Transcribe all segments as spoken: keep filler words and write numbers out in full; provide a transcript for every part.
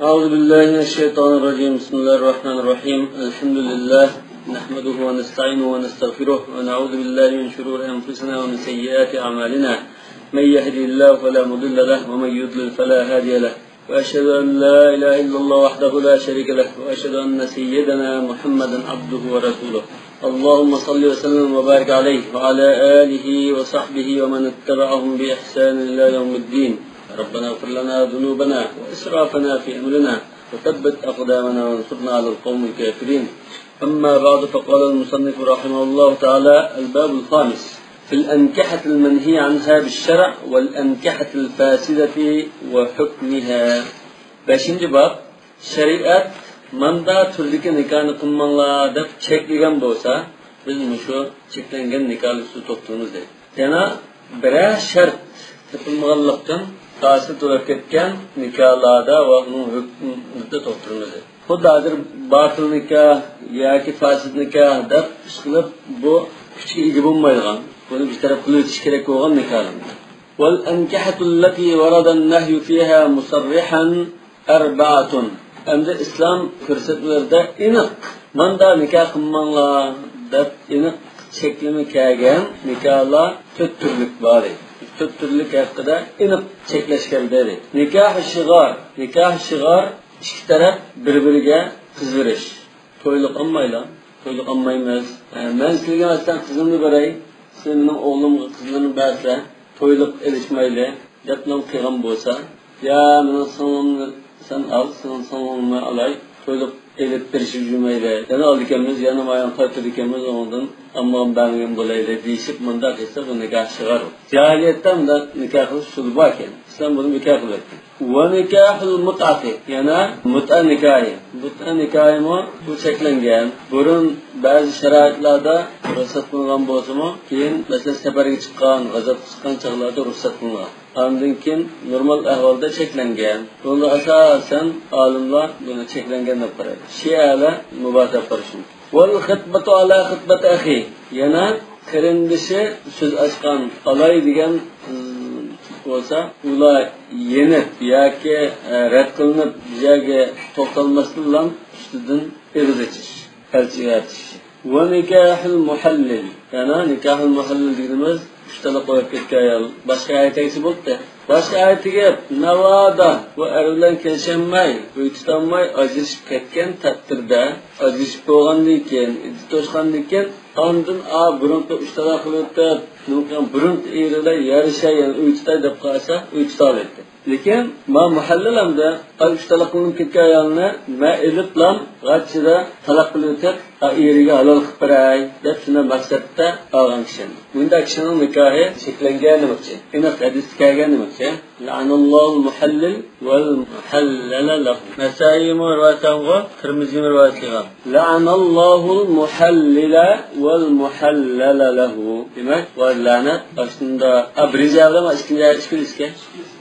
أعوذ بالله من الشيطان الرجيم. بسم الله الرحمن الرحيم. الحمد لله، نحمده ونستعينه ونستغفره، ونعوذ بالله من شرور أنفسنا ومن سيئات أعمالنا. من يهده الله فلا مضل له، ومن يضلل فلا هادي له. وأشهد أن لا إله إلا الله وحده لا شريك له، وأشهد أن سيدنا محمدا عبده ورسوله. اللهم صل وسلم وبارك عليه وعلى آله وصحبه ومن اتبعهم بإحسان إلى يوم الدين. ربنا اغفر لنا ذنوبنا وإسرافنا في أمرنا وثبت أقدامنا وانصرنا على القوم الكافرين. أما بعد، فقال المصنف رحمه الله تعالى: الباب الخامس في الأنكحة المنهي عنها بالشرع والأنكحة الفاسدة وحكمها. بەشىنچى باب. شەرىئەت ماندا تۈردىكى نىكاھنى قىلماڭلار دەپ چەكلىگەن بولسا، بىز مۇشۇ چەكلەنگەن نىكاھلار ئۈستىدە توختىلىمىز دەيدۇ. يەنە بىرەر شەرت تېپىلمىغانلىقتىن، پاسىد بولۇپ كەتكەن نىكاھلاردا ۋە ئۇنىڭ ھۆكمىدە توختىلىمىز دەيدۇ. خۇددى ھازىر باتىل نىكاھ ياكى پاسىد نىكاھ دەپ ئىشقىلىپ، بۇ كۈچكە ئىگە بولمايدىغان، بۇنى بىر تەرەپ قىلىۋېتىش كېرەك بولغان نىكاھلار. والأنكحة التي ورد النهي فيها مصرحا أربعة. ئەمدى ئىسلام كۆرسەتمىلىرىدە ئېنىق، ماندا نىكاھ قىلماڭلار دەپ ئېنىق چەكلىمە كەلگەن نىكاھلار تۆت تۈرلۈك بار ئىدى. تۆت تۈرلۈك ھەققىدە ئېنىق چەكلەش كەلدى. نىكاھ شىغار. نىكاھ شىغار، ئىككى تەرەپ بىر-بىرىگە قىز بېرىش. تويلۇق ئالمايلا، تويلۇق ئالمايمىز. ئە، مەن سىلىگە مەسىلەن قىزىمنى بېرەي، سىلەر مېنىڭ ئوغلۇمغا قىزلىرىنى بەرسە، تويلۇق ئېلىشمايلى دەپلا قىلغان بولسا، يا مېنىڭ سىڭلىمنى سەن ئال، سېنىڭ سىڭلىڭنى مەن ئالاي، تويلۇق ئېلىپ بېرىشىپ يۈرمەيلى، يەنە ئالىدىكەنمىز، يەنە مايان قايتىدىكەنمىز، ئۇنىڭدىن ئالمىغان بەرمىگەن بولايلى دېيىشىپ، مۇنداق قىلسا، بۇ نىكاھ شىغار. جاھىلىيەتتە مۇنداق نىكاھ قىلىش ئۇسۇلى بار ئىكەن. ئىسلام بۇنى بىكار قىلىۋەتكەن. ونكاح المتعة، يەنە مۇتئە نىكاھى. مۇتئە نىكاھىمۇ بۇ چەكلەنگەن. بۇرۇن بەزى شارائىتلاردا رۇخسەت قىلىنغان بولسىمۇ، كېيىن، مەسىلەن، سەپەرگە چىققان، غازاتقا چىققان چاغلاردا رۇخسەت قىلىنغان. ئاندىن كېيىن نورمال ئەھۋالدا چەكلەنگەن. بۇنى ئاساسەن ئالىملار بۇنى چەكلەنگەن دەپ قارايدۇ. شىئەلەر مۇباھ دەپ قارىشى مۇمكىن. والخطبة على خطبة أخي. يەنە قېرىندىشى سۆز ئاچقان، ئالاي دېگەن، ئىم، بولسا، ئۇلار يېنىپ ياكى، ئە، رەت قىلىنىپ، بىر يەرگە توختالماستىنلا ئۈستىدىن ئېغىز ئېچىش، ئەلچى ئەۋەتىش. ونكاح المحلل. يەنە نىكاھۇل مۇھەللىل دېگىنىمىز ئۈچ تالاق بولۇپ كەتكەن ئايال. باشقا ئەر تەگسە بولدى. باشقا ئەر تېگىپ، ناۋادا بۇ ئەر بىلەن كېلىشەلمەي، ئۆي تۇتالماي ئاجرىشىپ كەتكەن تەقدىردە، ئاجرىشىپ بولغاندىن كېيىن، ئىددە توشقاندىن كېيىن، ئاندىن ئا بۇرۇنقى ئۈچ تالاق قىلىۋېتىپ، بۇرۇنقى ئېرى بىلەن يارىشاي، يەنە ئۆي تۇتاي دەپ قالسا، ئۆي تۇتالايتتى. لېكىن ما مۇھەللىل ئەمدى ئاي ئۈچ تالاق قىلىنىپ كەتكەن ئايالنى مەن ئېلىپلام غاچچىدا تالاق قىلىۋېتىپ، ئا ئېرىگە ھالال قىلىپ بېرەي دەپ شۇنداق مەقسەتتە ئالغان كىشى. بۇنداق كىشىنىڭ نىكاھى چەكلەنگەن دېمەكچى. ئېنىق ھەدىستە كەلگەن دېمەكچى. لعن الله المحلل والمحلل له. نەسائىيمۇ رىۋايەت قىلغان، تىرمىزىيمۇ رىۋايەت قىلغان. لعن الله المحلل والمحلل له. دېمەك، ۋە لەنەت ئاشۇندا، ئا، بىرىنچى ئايەت بىلەن ئىككىنچى ئايەت ئىككىلىسىگە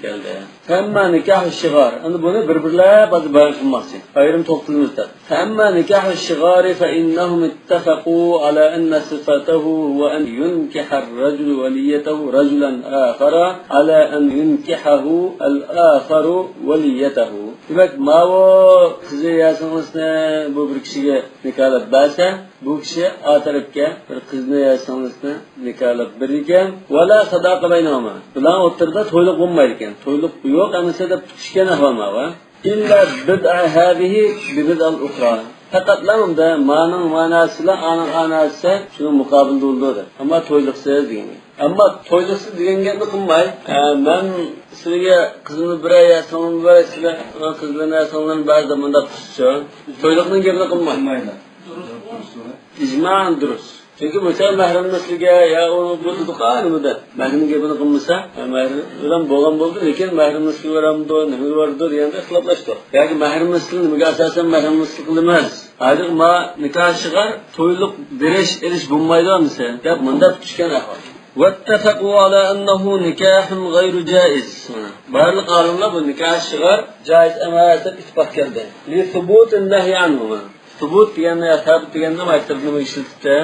كەلدى. فأما نكاح الشغار. ئەمدى بۇنى بىر-بىرلەپ ھازىر بايان قىلماقچى. ئايرىم توختىلىمىز دەپ. فأما نكاح الشغار فإنهم اتفقوا على أن صفته هو أن ينكح الرجل وليته رجلا آخر على أن ينكحه الآخر وليته. دېمەك، ماۋۇ قىزى يا سىڭلىسىنى بۇ بىر كىشىگە نىكاھلاپ بەرسە، بۇ كىشى ئا تەرەپكە بىر قىزنى يا سىڭلىسىنى نىكاھلاپ بېرىدىكەن. ولا صداق بينهما. بۇلارنىڭ ئوتتۇرىدا تويلۇق بولمايدىكەن. تويلۇق يوق ئەمىسە دەپ پۈتۈشكەن ئەھۋال ماۋۇ. إلا بدعة هذه ببدعة الأخرى. پەقەتلا ئۇندا مانىڭ ماناسى بىلەن ئانىڭ ئاناسى شۇنىڭ مۇقابىلىدا بولىدۇ دەپ. ئەمما تويلۇقسىز دېگەن. ئەمما تويلۇقسىز دېگەن گەپنى قىلماي، ئە، مەن سىلىگە قىزىمنى بېرەي يا سىڭلىمنى بېرەي، سىلەر قىزلىرىنى يا سىڭلىرىنى بەر دەپ مۇنداق قىلسىچۇ. تويلۇقنىڭ گېپىنى قىلماي. قىلمايدۇ. ئىجمائەن دۇرۇس. چۈنكى بۇ چاغ مەھرىمنى سىلىگە يا ئۇ بۇ دېدۇق نېمىدە. مەھرىمنىڭ گېپىنى قىلمىسا، مەھرىم بىلەن بولغان بولدى، لېكىن مەھرىمنى سىلىگە بېرەمدۇ، نېمىگە بېرىدۇ دېگەندە ئىختىلاپلاشتۇق. ياكى مەھرىمنى سىلى نېمىگە ئاساسەن مەھرىمنى سىلى قىلىمىز؟ ھازىر ما نىكاھ شىغار تويلۇق بېرىش ئېلىش بولمايدۇ ئەمىسە دەپ مۇنداق پۈتۈشكەن ئەھۋال. واتفقوا على أنه نكاح غير جائز. بارلىق ئالىملار بۇ نىكاھ شىغار جائىز ئەمەس دەپ ئىتتىپاق كەلدى. لثبوت النهي عنهما. سۇبۇت دېگەننى، سابىت دېگەننى مايتىرنىمۇ ئىشلىتىپتۇ.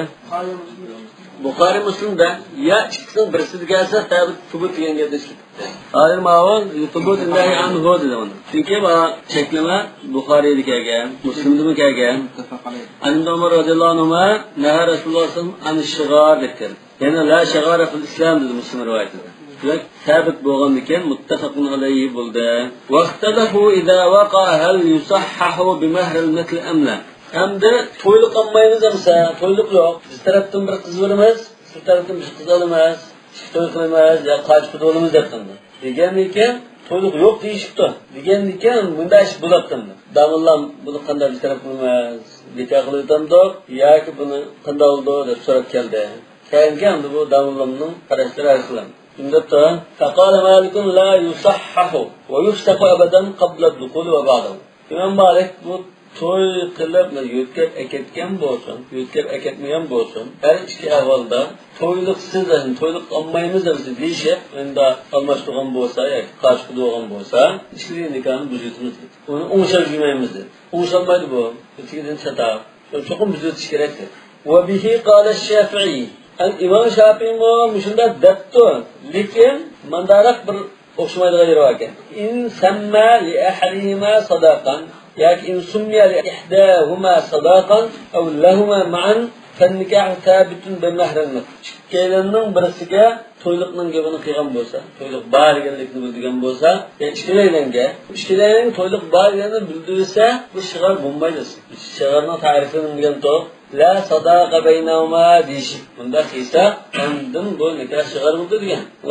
بۇخارىي مۇسلىمدا يا ئىككىسىنىڭ بىرسىدە كەلسە، سەبىت سۇبۇت دېگەن گەپنى ئىشلىتىپتۇ. ھازىر ماۋۇ سۇبۇت نەھى ئەنھۇ دېدى ئۇنى. چۈنكى بۇ چەكلىمە بۇخارىيدا كەلگەن، مۇسلىمدىمۇ كەلگەن. ئەن ئىبن ئۆمەر رەزىياللاھۇ ئەنھۇما نەھا رەسۇلۇللاھ سەللەللاھۇ ئەلەيھى ۋەسەللەم ئەن شىغار دەپ كەلدى. يەنە لا شىغارە فىل ئىسلام دېدى مۇسلىم رىۋايىتىدە. دېمەك، سەبىت بولغاندىكىن مۇتتەپەقۇن ئەلەيھى بولدى. ۋەختەلەفۇ ئىزا ۋەقەئە ھەل يۇسەھھەھۇ بىمەھرىل مىسلى ئەم لا. ئەمدى تويلۇق ئالمايمىز ئەمسە، تويلۇق يوق. بىز تەرەپتىن بىر قىز بېرىمىز، سىز تەرەپتىن بىر قىز ئالىمىز، ئىككى توي قىلىمىز يا قاچا قۇدۇق ئالىمىز دەپتىمدۇ. دېگەندىكىن تويلۇق يوق دېيىشىپتۇ. دېگەندىكىن مۇنداق ئىش بولاتتىمدۇ. داموللام بۇنى قانداق بىر تەرەپ قىلىمىز، نىكاھ قىلىۋېتەمدۇق ياكى بۇنى قانداق بولىدۇ دەپ سوراپ كەلدى. كەينىگە ئەمدى بۇ داموللامنىڭ قاراشلىرى ھەل قىلىندى. شۇنداق تۇرۇپ، فقال مالك لا يصحح ويفسخ أبدا قبل الدخول وبعده. ئىمام مالىك بۇ توي قىلىپ يۆتكەپ ئەكەتكەن بولسۇن، يۆتكەپ ئەكەتمىگەن بولسۇن، ھەر ئىككى ئەھۋالدا تويلۇقسىز، تويلۇق ئالمايمىز دېسە دېيىشىپ، ئەمدى ئالماشتۇرغان بولسا ياكى قاچا قۇدۇق بولغان بولسا، ئىككىلى نىكاھنى بۇزۇۋېتىمىز دېدى. ئۇنى ئوڭشاپ يۈرمەيمىز دېدى. ئوڭشالمايدۇ بۇ. ئۆتىگىدىن چاتا. چوقۇم بۇزۇۋېتىش كېرەك دېدى. وبه قال الشافعي. ئەمدى ئىمام شافىئىمۇ مۇشۇنداق دەپتۇ. لېكىن مانداراق بىر ئوخشىمايدىغان يېرى باركەن. إن سمى لأحدهما صداقا ياكى إن سمي لإحداهما صداقا أو لهما معا فالنكاح ثابت بمهر المثل. ئىككىيلەننىڭ بىرسىگە تويلۇقنىڭ گېپىنى قىلغان بولسا، تويلۇق بار دېگەنلىكنى بىلدۈرگەن بولسا، يا ئىككىيلەنگە، ئىككىيلەنگە تويلۇق بار دېگەننى بىلدۈرسە، بۇ شىغار بولمايدۇ. شىغارنىڭ تەرىپى نېمە دېگەن توغرا؟ لا صداق بينهما دېيىشىپ، بۇنداق قىلسا، ئاندىن بۇ نىكاھ شىغار بولدى دېگەن. بۇ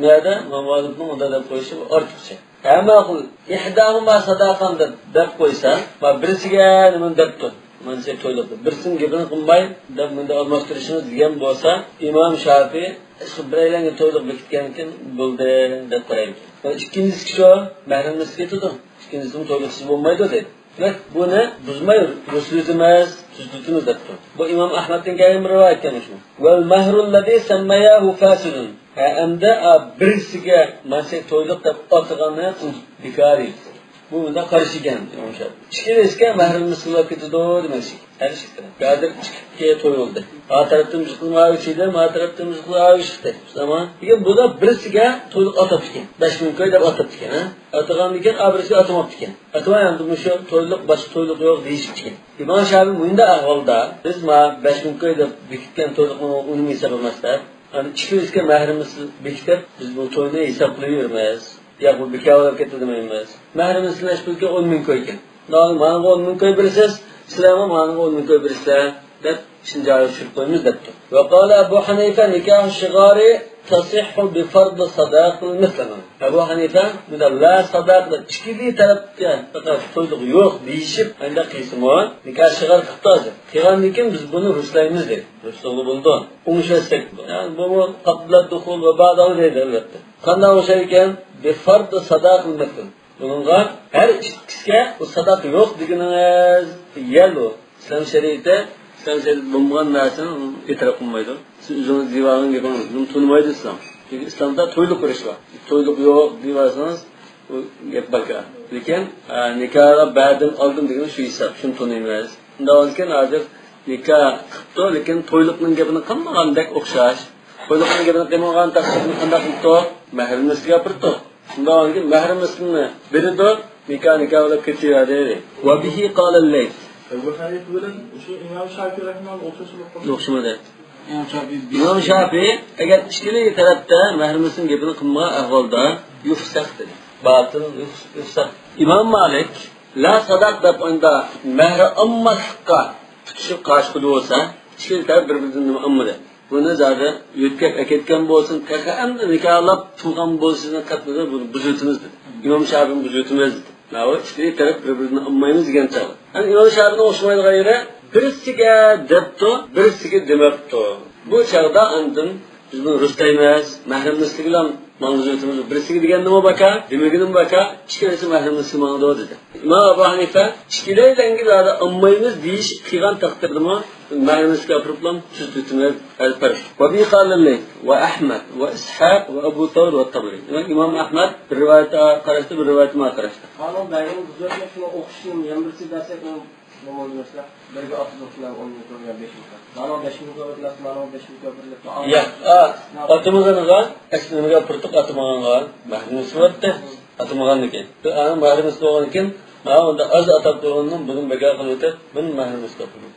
يەردە مۇھەممەد ۋاھابنىڭ ئۇنداق دەپ قويۇشى بۇ ئارتۇقچە. ھە ماقۇل، إحداهما صداقا دەپ، دەپ قويسا، ما بىرسىگە نېمىنى دەپتۇ؟ مانا شۇ تويلۇقتا بىرسىنىڭ گېپىنى قىلماي، دەپ مۇنداق ئالماشتۇرۇشىمىز دېگەن بولسا، ئىمام شافىئى، شۇ بىرەيلەنگە تويلۇق بېكىتكەنكىن بولدى دەپ قارايدۇ. ئىككىنچىسى شۇ، مەھرىمىسى كېتىدۇ. ئىككىنچىسىمۇ تويلۇقسىز بولمايدۇ دەيدۇ. دېمەك، بۇنى بۇزماي رۇسلىتىمىز، تۈزىتىمىز دەپتۇ. بۇ ئىمام ئەھمەدتىن كەلگەن بىر رىۋايەتكەن شۇ. والمهر الذي سمياه فاسد. ھە، ئەمدى، ئا، بىرسىگە مانا شۇ تويلۇق دەپ ئاتىغاننى بىكار دەيدۇ. بۇ مۇنداق قارشى ئىكەن، ئوخشاپ. ئىككىلىسىگە مەھرىم مىسلىلاپ كېتىدۇ دېمەكچى. ھەر ئىككى تەرەپ. ھازىر ئىككى توي بولدى. ئا تەرەپتىن بىر قىز ماۋۇ چىقتى، ما تەرەپتىن بىر قىز ماۋۇ چىقتى. تامام. لېكىن بۇلار بىرسىگە تويلۇق ئاتاپتىكەن. بەش مىڭ كوي دەپ ئاتاپتىكەن، ھە؟ ئاتىغاندىكىن ئا بىرسىگە ئاتىماپتىكەن. ئاتىماي ئەمدى مۇشۇ تويلۇق، باشقا تويلۇق يوق دېيىشىپتىكەن. ئىمام شافىئى مۇنداق ئەھۋالدا، بىز ما بەش مىڭ كوي دەپ بېكىتكەن تويلۇقنى ئۇنىمۇ ھېساب ئەمەس دەپ، يەنى ئىككىمىزگە مەھرىمىز بېكىتىپ، بىز بۇ توينى ھېساب قىلىۋېرىمىز. ياق، بۇ بىكار بولۇپ كەتتى دېمەيمىز. مەھرىمىز سىلەر ئىككىڭلار ئون مىڭ كويكەن. مانا ماڭىغا ئون مىڭ كوي بېرىسىز، سىلەرمۇ ماڭىغا ئون مىڭ كوي بېرىسىلەر، دەپ ئىشنى جارى چۈشۈرۈپ قويىمىز دەپتۇ. وقال أبو حنيفة نكاح الشغار تصح بفرض صداق مثلنا. ئەبۇ ھەنىفە مۇنداق لا ساداق دەپ ئىككىلى تەرەپكە پەقەت تويلۇق يوق دېيىشىپ، ئانداق قىلسىمۇ نىكاھ شىغار قىپتۇ ھازىر. قىلغاندىن كېيىن بىز بۇنى رۇسلايمىز دەيدۇ. رۇسلىغىلى بولىدۇ. ئوڭشاتساق بولىدۇ. يەنى بۇمۇ قابلە دۇخۇل ۋە بەئدەھۇ دەيدۇ ئەلۋەتتە. قانداق ئوڭشايدىكەن؟ بفرض صداق المثل. بۇنىڭغا ھەر ئىككىسىگە ئۇ ساداق يوق دېگىنىڭىز يەل ئۇ. ئىسلام شەرىئىتى، ئىسلام شەرىئىتى بولمىغان نەرسىنى ئېتىراپ قىلمايدۇ. سىز ئۆزىڭىز دېيىۋالغان گېپىڭىز، بۇنى تونۇمايدۇ ئىسلام. چۈنكى ئىسلامدا تويلۇق ئۇرۇش بار. تويلۇق يوق دېيىۋالسىڭىز، ئۇ گەپ بىكار. لېكىن، ئە، نىكاھقا بەردىم، ئالدىم دېگىنى شۇ ھېساب، شۇنى تونۇيمىز. شۇنداق بولسىكەن، ھازىر نىكاھ قىپتۇ، لېكىن تويلۇقنىڭ گېپىنى قىلمىغاندەك ئوخشاش. تويلۇقنىڭ گېپىنى قىلمىغان تەقدىردە قانداق قىپتۇ؟ مەھرىمنىڭ ئۈستىگە ئاپىرىپتۇ. شۇنداق بولسىكەن، مەھرىمنى بېرىدۇ، نىكاھ نىكاھ بولۇپ كېتىۋەردى. وبه قال الليث. ئەبۇ ھەنىفە بىلەن شۇ ئىمام شافىئى رەھىمەھۇللاھ ئوخشاش بولۇپ قالدى. ئوخشىمىدى. ئىمام شافىئى، ئىمام شافىئى ئەگەر ئىككىلى تەرەپتە مەھرىمىنىڭ گېپىنى قىلمىغان ئەھۋالدا يۇفسەخ دېدى. باتىل يۇف-، يۇفسەخ. ئىمام مالىك لا ساداق دەپ ئاندا مەھرى ئالماسلىققا پۈتۈشۈپ قارشى قىلىۋالسا، ئىككىلى تەرەپ بىر-بىرىدىن نېمە ئالمىدى؟ بۇنى زادى يۆتكەپ ئەكەتكەن بولسۇن، تېخى ئەمدى نىكاھلاپ تۇرغان بولسىمۇ قەتئىيلا بۇنى بۇزۇۋېتىمىز دېدى. ئىمام شافىئى بۇزۇۋېتىمىز دېدى. ماۋۇ ئىككىلى تەرەپ بىر-بىرىنى ئالمايمىز دېگەن چاغدا. ئەمدى ئىمام شافىئىنىڭ ئوخشىمايدىغان يېرى، بىرسىگە دەپتۇ، بىرسىگە دېمەپتۇ. بۇ چاغدا ئاندىن بىز بۇنى رۇسلايمىز، مەھرىمنىڭ ئۈستىگىلا ماڭغۇزۇۋېتىمىز. بىرسىگە دېگەندىمۇ بىكار، دېمىگىنىمۇ بىكار، ئىككىلىسى مەھرىمنىڭ ئۈستىگە ماڭىدۇ دېدى. ئىمام ئەبۇ ھەنىفە، ئىككىلەيلەنگە زادى ئالمايمىز دېيىش قىلغان تەقدىردىمۇ مەھرىمىسكە ئاپىرىپلا تۈزىتىۋېتىمىز، ھەر پەرق. وبه قال الليث وأحمد وإسحاق وأبو ثور والطبري. دېمەك، ئىمام ئەھمەد بىر رىۋايەتكە قاراشتى، بىر رىۋايەتكە قاراشتى. مانا بەرگەن بۇزۇۋەتمەك شۇنى ئوقۇشنى يەنە بىرسى بەرسەك، نېمە بولدى مەسىلەن؟ بىرگە ئاتىدۇق، شۇلار ئون مىڭ كۆرگەن، بەش مىڭ كۆرگەن. مانا بەش مىڭ كۆرگەن، مانا بەش مىڭ كۆرگەن. ياق، ئا، ئاتىمىغانغا، ئەسلى نېمىگە ئاپىرتۇق، ئاتىمىغانغا مەھرىمىسى بارتى. ئاتىمىغاندىكىن. ئانا مەھرىمىسى بولغاندىكىن، مانا ئۇنداق ئاز ئاتاپ تۇرغىنىدىن بۇنى بىكار قىلىۋېتىپ، بۇنى مەھرىمىسىگە ئاپىرىدۇ.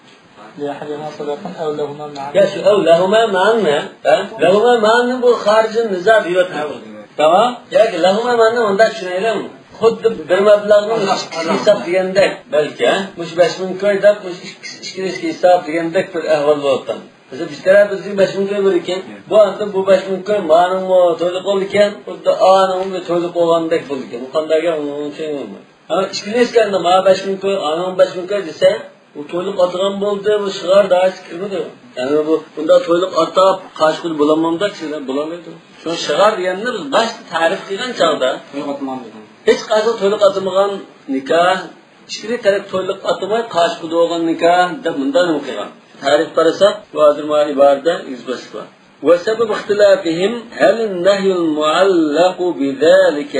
لأحدهما صداقا أو لهما معا. يا شو أو لهما معا، ها؟ لهما معا بۇ خارىجىي نىزا دېيىۋاتىدۇ. تامام؟ ياكى لهما معا مۇنداق چۈشىنەيلى. خۇددى بىر مەبلەغنىڭ ئىككىسى ھېساب دېگەندەك، بەلكى، ھە؟ مۇشۇ بەش مىڭ كوي دەپ، مۇشۇ ئىككىسى، ئىككىلىسىگە ھېساب دېگەندەك بىر ئەھۋال بولۇۋاتقان. مەسىلەن، بىز تەرەپ بىزگە بەش مىڭ كوي بېرىدىكەن. بۇ ئاندىن بۇ بەش مىڭ كوي مانىڭمۇ تويلۇق بولىدىكەن، خۇددى ئانىڭمۇ تويلۇق بولغاندەك بولىدىكەن. بۇ قانداق گەپ؟ ئۇنىڭ ئۈچۈن بولمايدۇ. ھە، ئىككىلىسى ئەمدى ماڭا بەش مىڭ كوي، ئانىڭغا بەش مىڭ كوي دېسە، ئۇ تويلۇق ئاتىغان بولدى، بۇ شىغار دائىرىسىگە كىرمىدى. يەنى بۇ، بۇنداق تويلۇق ئاتاپ، قارشى قىلىپ بولالمامدا، كىشىلەر بولالمايدۇ. شۇ شىغار دېگەننى بىز باشتا تەرىپ قىلغان چاغدا، تويلۇق ئاتىمىغان دېگەن. ھېچقايسى تويلۇق ئاتىمىغان نىكاھ، ئىككىلى تەرەپ تويلۇق ئاتىماي، قارشى قىلىدىغان نىكاھ دەپ مۇنداق نېمە قىلغان. تەرىپ قارىساق، بۇ ھازىر مانا ئىبارىدە ئېگىز باشلىق بار. وسبب اختلافهم هل النهي المعلق بذلك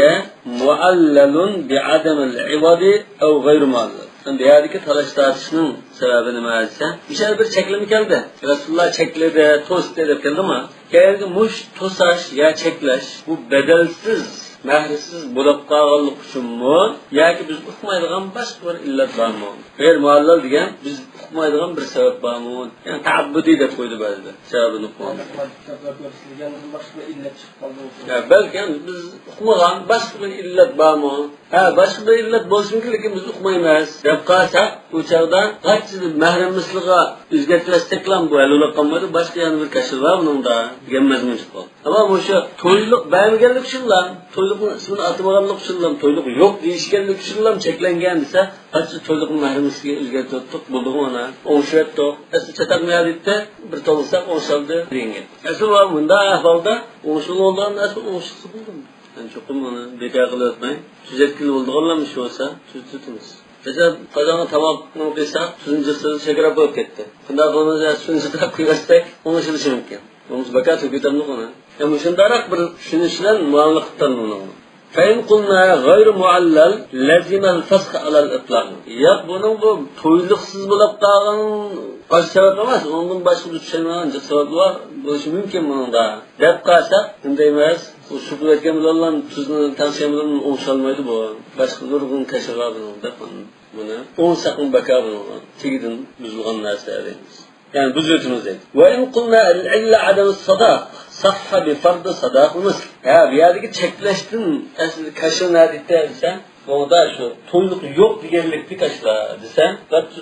معلل بعدم العوض أو غير معلل. بۇ يەردىكى تالاش تارتىشنىڭ سەۋەبى نېمە دېسە، مۇشۇ يەردە بىر چەكلىمە كەلدى. رەسۇلۇللا چەكلىدى، توستى دەپ كەلدىما؟ كەينىدە مۇش توساش يا چەكلەش، بۇ بەدەلسىز، مەھرىسىز بولۇپ قالغانلىقى ئۈچۈنمۇ ياكى بىز ئۇقمايدىغان باشقا بىر ئىللەت بارمۇ؟ غەير مۇئەللەل دېگەن بىز ئۇقمايدىغان بىر سەۋەب بارمۇ؟ يەنى تەئەببۇدىي دەپ قويدى بەزىدە. سەۋەبىنى ئۇقمىغان. كىتابلار كۆرسىتىلگەندىن باشقا بىر ئىللەت چىقىپ قالدىمۇ؟ يا، بەلكى بىز ئۇقمىغان باشقا بىر ئىللەت بارمۇ؟ ھە، باشقا بىر ئىللەت بولسا مۇمكىن، لېكىن بىز ئۇقمايمىز دەپ قالساق، ئۇ چاغدا قانچىلىك مەھرىمىسلىققا ئۆزگەرتىۋەتسەكلا بۇ ھەل بولۇپ قالمايدۇ، باشقا يەنە بىر كەشىف بار بۇنىڭدا دېگەن مەزمۇن چىقىپ قالدى. ئەمما مۇشۇ تويلۇق بەرمىگەنلىكى ئۈچۈنلا، تويلۇقنىڭ ئىسمىنى ئاتىمىغانلىقى ئۈچۈنلا، تويلۇق يوق دېيىشكەنلىكى ئۈچۈنلا چەكلەنگەن دېسە، قانچە تويلۇقنى مەھرىمىسىگە ئۆزگەرتىۋەتتۇق، بولدىغۇ ئانا. ئوڭشىۋەتتۇق. ئەسلى چاتاق نېمە دېيىپتۇ؟ بىر توڭلىساق ئوڭشالدى دېگەن گەپ. ئەسلى بۇ مۇنداق ئەھۋالدا ئوڭشىلغان ئەسلى ئوڭشىلسا بولدى. يەنى چوقۇم ئۇنى بىكار قىلىۋەتمەي، تۈزەتكىلى بولىدىغانلارمۇ شۇ بولسا، تۈزىتىمىز. مەسىلەن، قازانغا تاماقنى قىلساق، تۇزنى جىقسىدى، شەكەر بولۇپ كەتتى. شۇنداق بولمىسا، سۇنى جىقلاپ قويۇۋەتسەك، ئوڭشىلىشى مۇمكىن. بولمىسا بىكار تۆكۈۋېتەمدۇق ئۇنى. يا مۇشۇنداقراق بىر چۈشىنىش بىلەن مۇئامىلە قىلىپ تۇرۇڭ. فإن قلنا غير معلل لزم الفسخ على الإطلاق. ياق، بۇنىڭ بۇ تويلۇقسىز بولۇپ قالغان باش سەۋەب ئەمەس، ئۇنىڭدىن باشقا بىز چۈشەنمىگەن جىق سەۋەبلەر بولۇشى مۇمكىن بۇنىڭدا دەپ قالساق، نېمە دەيمىز؟ ئۇ سۇ قۇيۇۋەتكەن بىلەنلا تۇزنى تەڭشىگەن بىلەن ئوڭشالمايدۇ بۇ. باشقا نۇرغۇن كەشىف بار بۇنىڭ دەپ بۇنى ئوڭشىساقمۇ بىكار بۇنىڭغا. تېگىدىن بۇزۇلغان نەرسە دەيمىز. يەنى بۇزۇۋېتىمىز دەيدۇ. وإن قلنا العلة عدم الصداق صح بفرض صداق المثل. ھە، بۇ يەردىكى چەكلەشتىن ئەسلى كەشف نەدە دېسە، بۇنىڭدا شۇ تويلۇق يوق دېگەنلىكتە كەشف دېسە،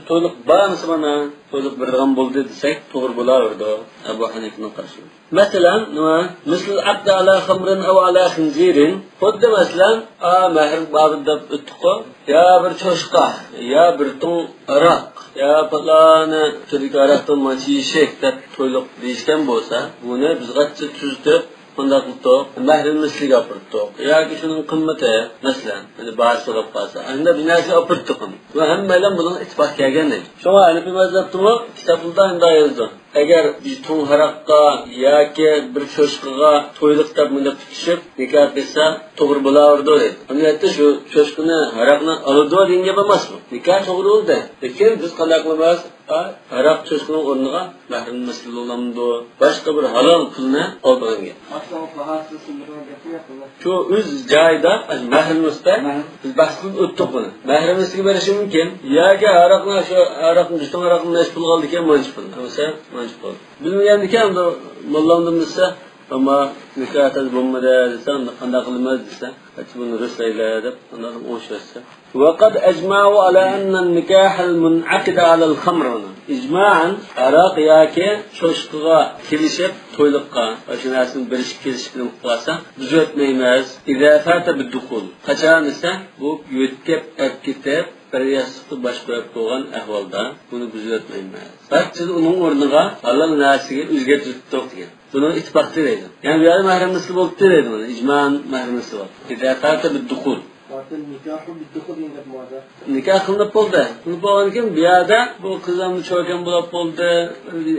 تويلۇق بارمىسا مانا، تويلۇق بېرىدىغان بولدى دېسەك، توغرا بولاۋېرىدۇ. ئەبۇ ھەنىفىنىڭ قارىشى. مەسىلەن، نېمە؟ مثل العقد على خمر أو على خنزير. خۇددى مەسىلەن، ئا، مەھرىم بابىدا دەپ ئۆتتۇققۇ. يا بىر چوشقا، يا بىر تۇڭ ھاراق، يا پالانى تۈردىكى ھاراقتىن مانچە يېشەك دەپ تويلۇق دېيىشكەن بولسا، بۇنى بىز غەتچە تۈزىتىپ، قانداق قىلدۇق؟ مەھرىمىسلىگە ئاپىرىپتۇق. ياكى شۇنىڭ قىممىتى، مەسىلەن، ئەنە باھاسى سوراپ قالسا، ئەنە بىر نەرسىگە ئاپىرىپتۇق ئۇنى. ۋە ھەممەيلەن بۇنىڭغا ئىتتىپاق كەلگەن ئىدى. شۇڭا ھەنىپىي مەزھەپتىمۇ كىتابلىرىدا ئۇنداق يازىدۇ. ئەگەر بىر تۇڭ ھاراققا ياكى بىر چوشقىغا تويلۇق دەپ مۇنداق پۈتۈشۈپ نىكاھ قىلسا توغرا بولاۋېرىدۇ دەيدۇ. ئەمەلىيەتتە شۇ چوشقىنى ھاراقنى ئالىدۇ دېگەن گەپ ئەمەسمۇ؟ نىكاھ توغرا بولدى. لېكىن بىز قانداق قىلىمىز؟ ھاراق چوشقىنىڭ ئورنىغا مەھرىم مەسىلە بولامدۇ؟ باشقا بىر ھالال پۇلنى ئالىدىغان گەپ. ئاشۇنىڭ باھاسى سىندۇرغان گەپمۇ يوق بۇنىڭ. شۇ ئۆز جايىدا، مەھرىم ئۈستە مەھرىم. بىز بەھس قىلىپ ئۆتتۇق بۇنى. مەھرىم ئۈستىگە بېرىشى مۇمكىن. ياكى ھاراقنى، شۇ ھاراقنى، بىر تۇڭ ھاراقنى نەچچە پۇلغا ئالىدىكەن، مانچە پۇل. دېسە، مانچە پۇل. بىلمىگەندىكىن، ئەمدى موللامدىن بىلسە، ئەمما نىكاھ تەز بولمىدى دېسە، ئەمدى قانداق قىلىمىز دېسە، ئاچچىق بۇنى رۇسلايلى دەپ، ئاندىن ئوڭشىۋەتسە. وقد أجمعوا على أن النكاح المنعقد على الخمر. ئىجمائەن، ھاراق ياكى چوشقىغا كېلىشىپ، تويلۇققا ئاشۇ نەرسىنى بېرىشكە كېلىشىپ قىلىپ قالسا، بىز ئۆتمەيمىز. إذا فات بالدخول. قاچان دېسە، بۇ يۆتكەپ ئەپ كېتىپ، بىر ياستۇقتا باش قويۇپ قويغان ئەھۋالدا بۇنى بىز ئۆتمەيمىز. بەلكى ئۇنىڭ ئورنىغا ھالال نەرسىگە ئۆزگەرتىۋېتىپتۇق دېگەن. بۇنى ئىتتىپاق دەيدۇ. يەنى بۇ يەردە مەھرىم مەسىلە بولۇپتۇ دەيدۇ، مانا، ئىجمائەن مەھرىم مەسىلە بار. إذا فات بالدخول. النكاح بالدخول دېگەن گەپمۇ بار. نىكاھ قىلىنىپ بولدى. قىلىنىپ بولغاندىن كېيىن بۇ يەردە بۇ قىز ئەمدى چوكان بولاپ بولدى،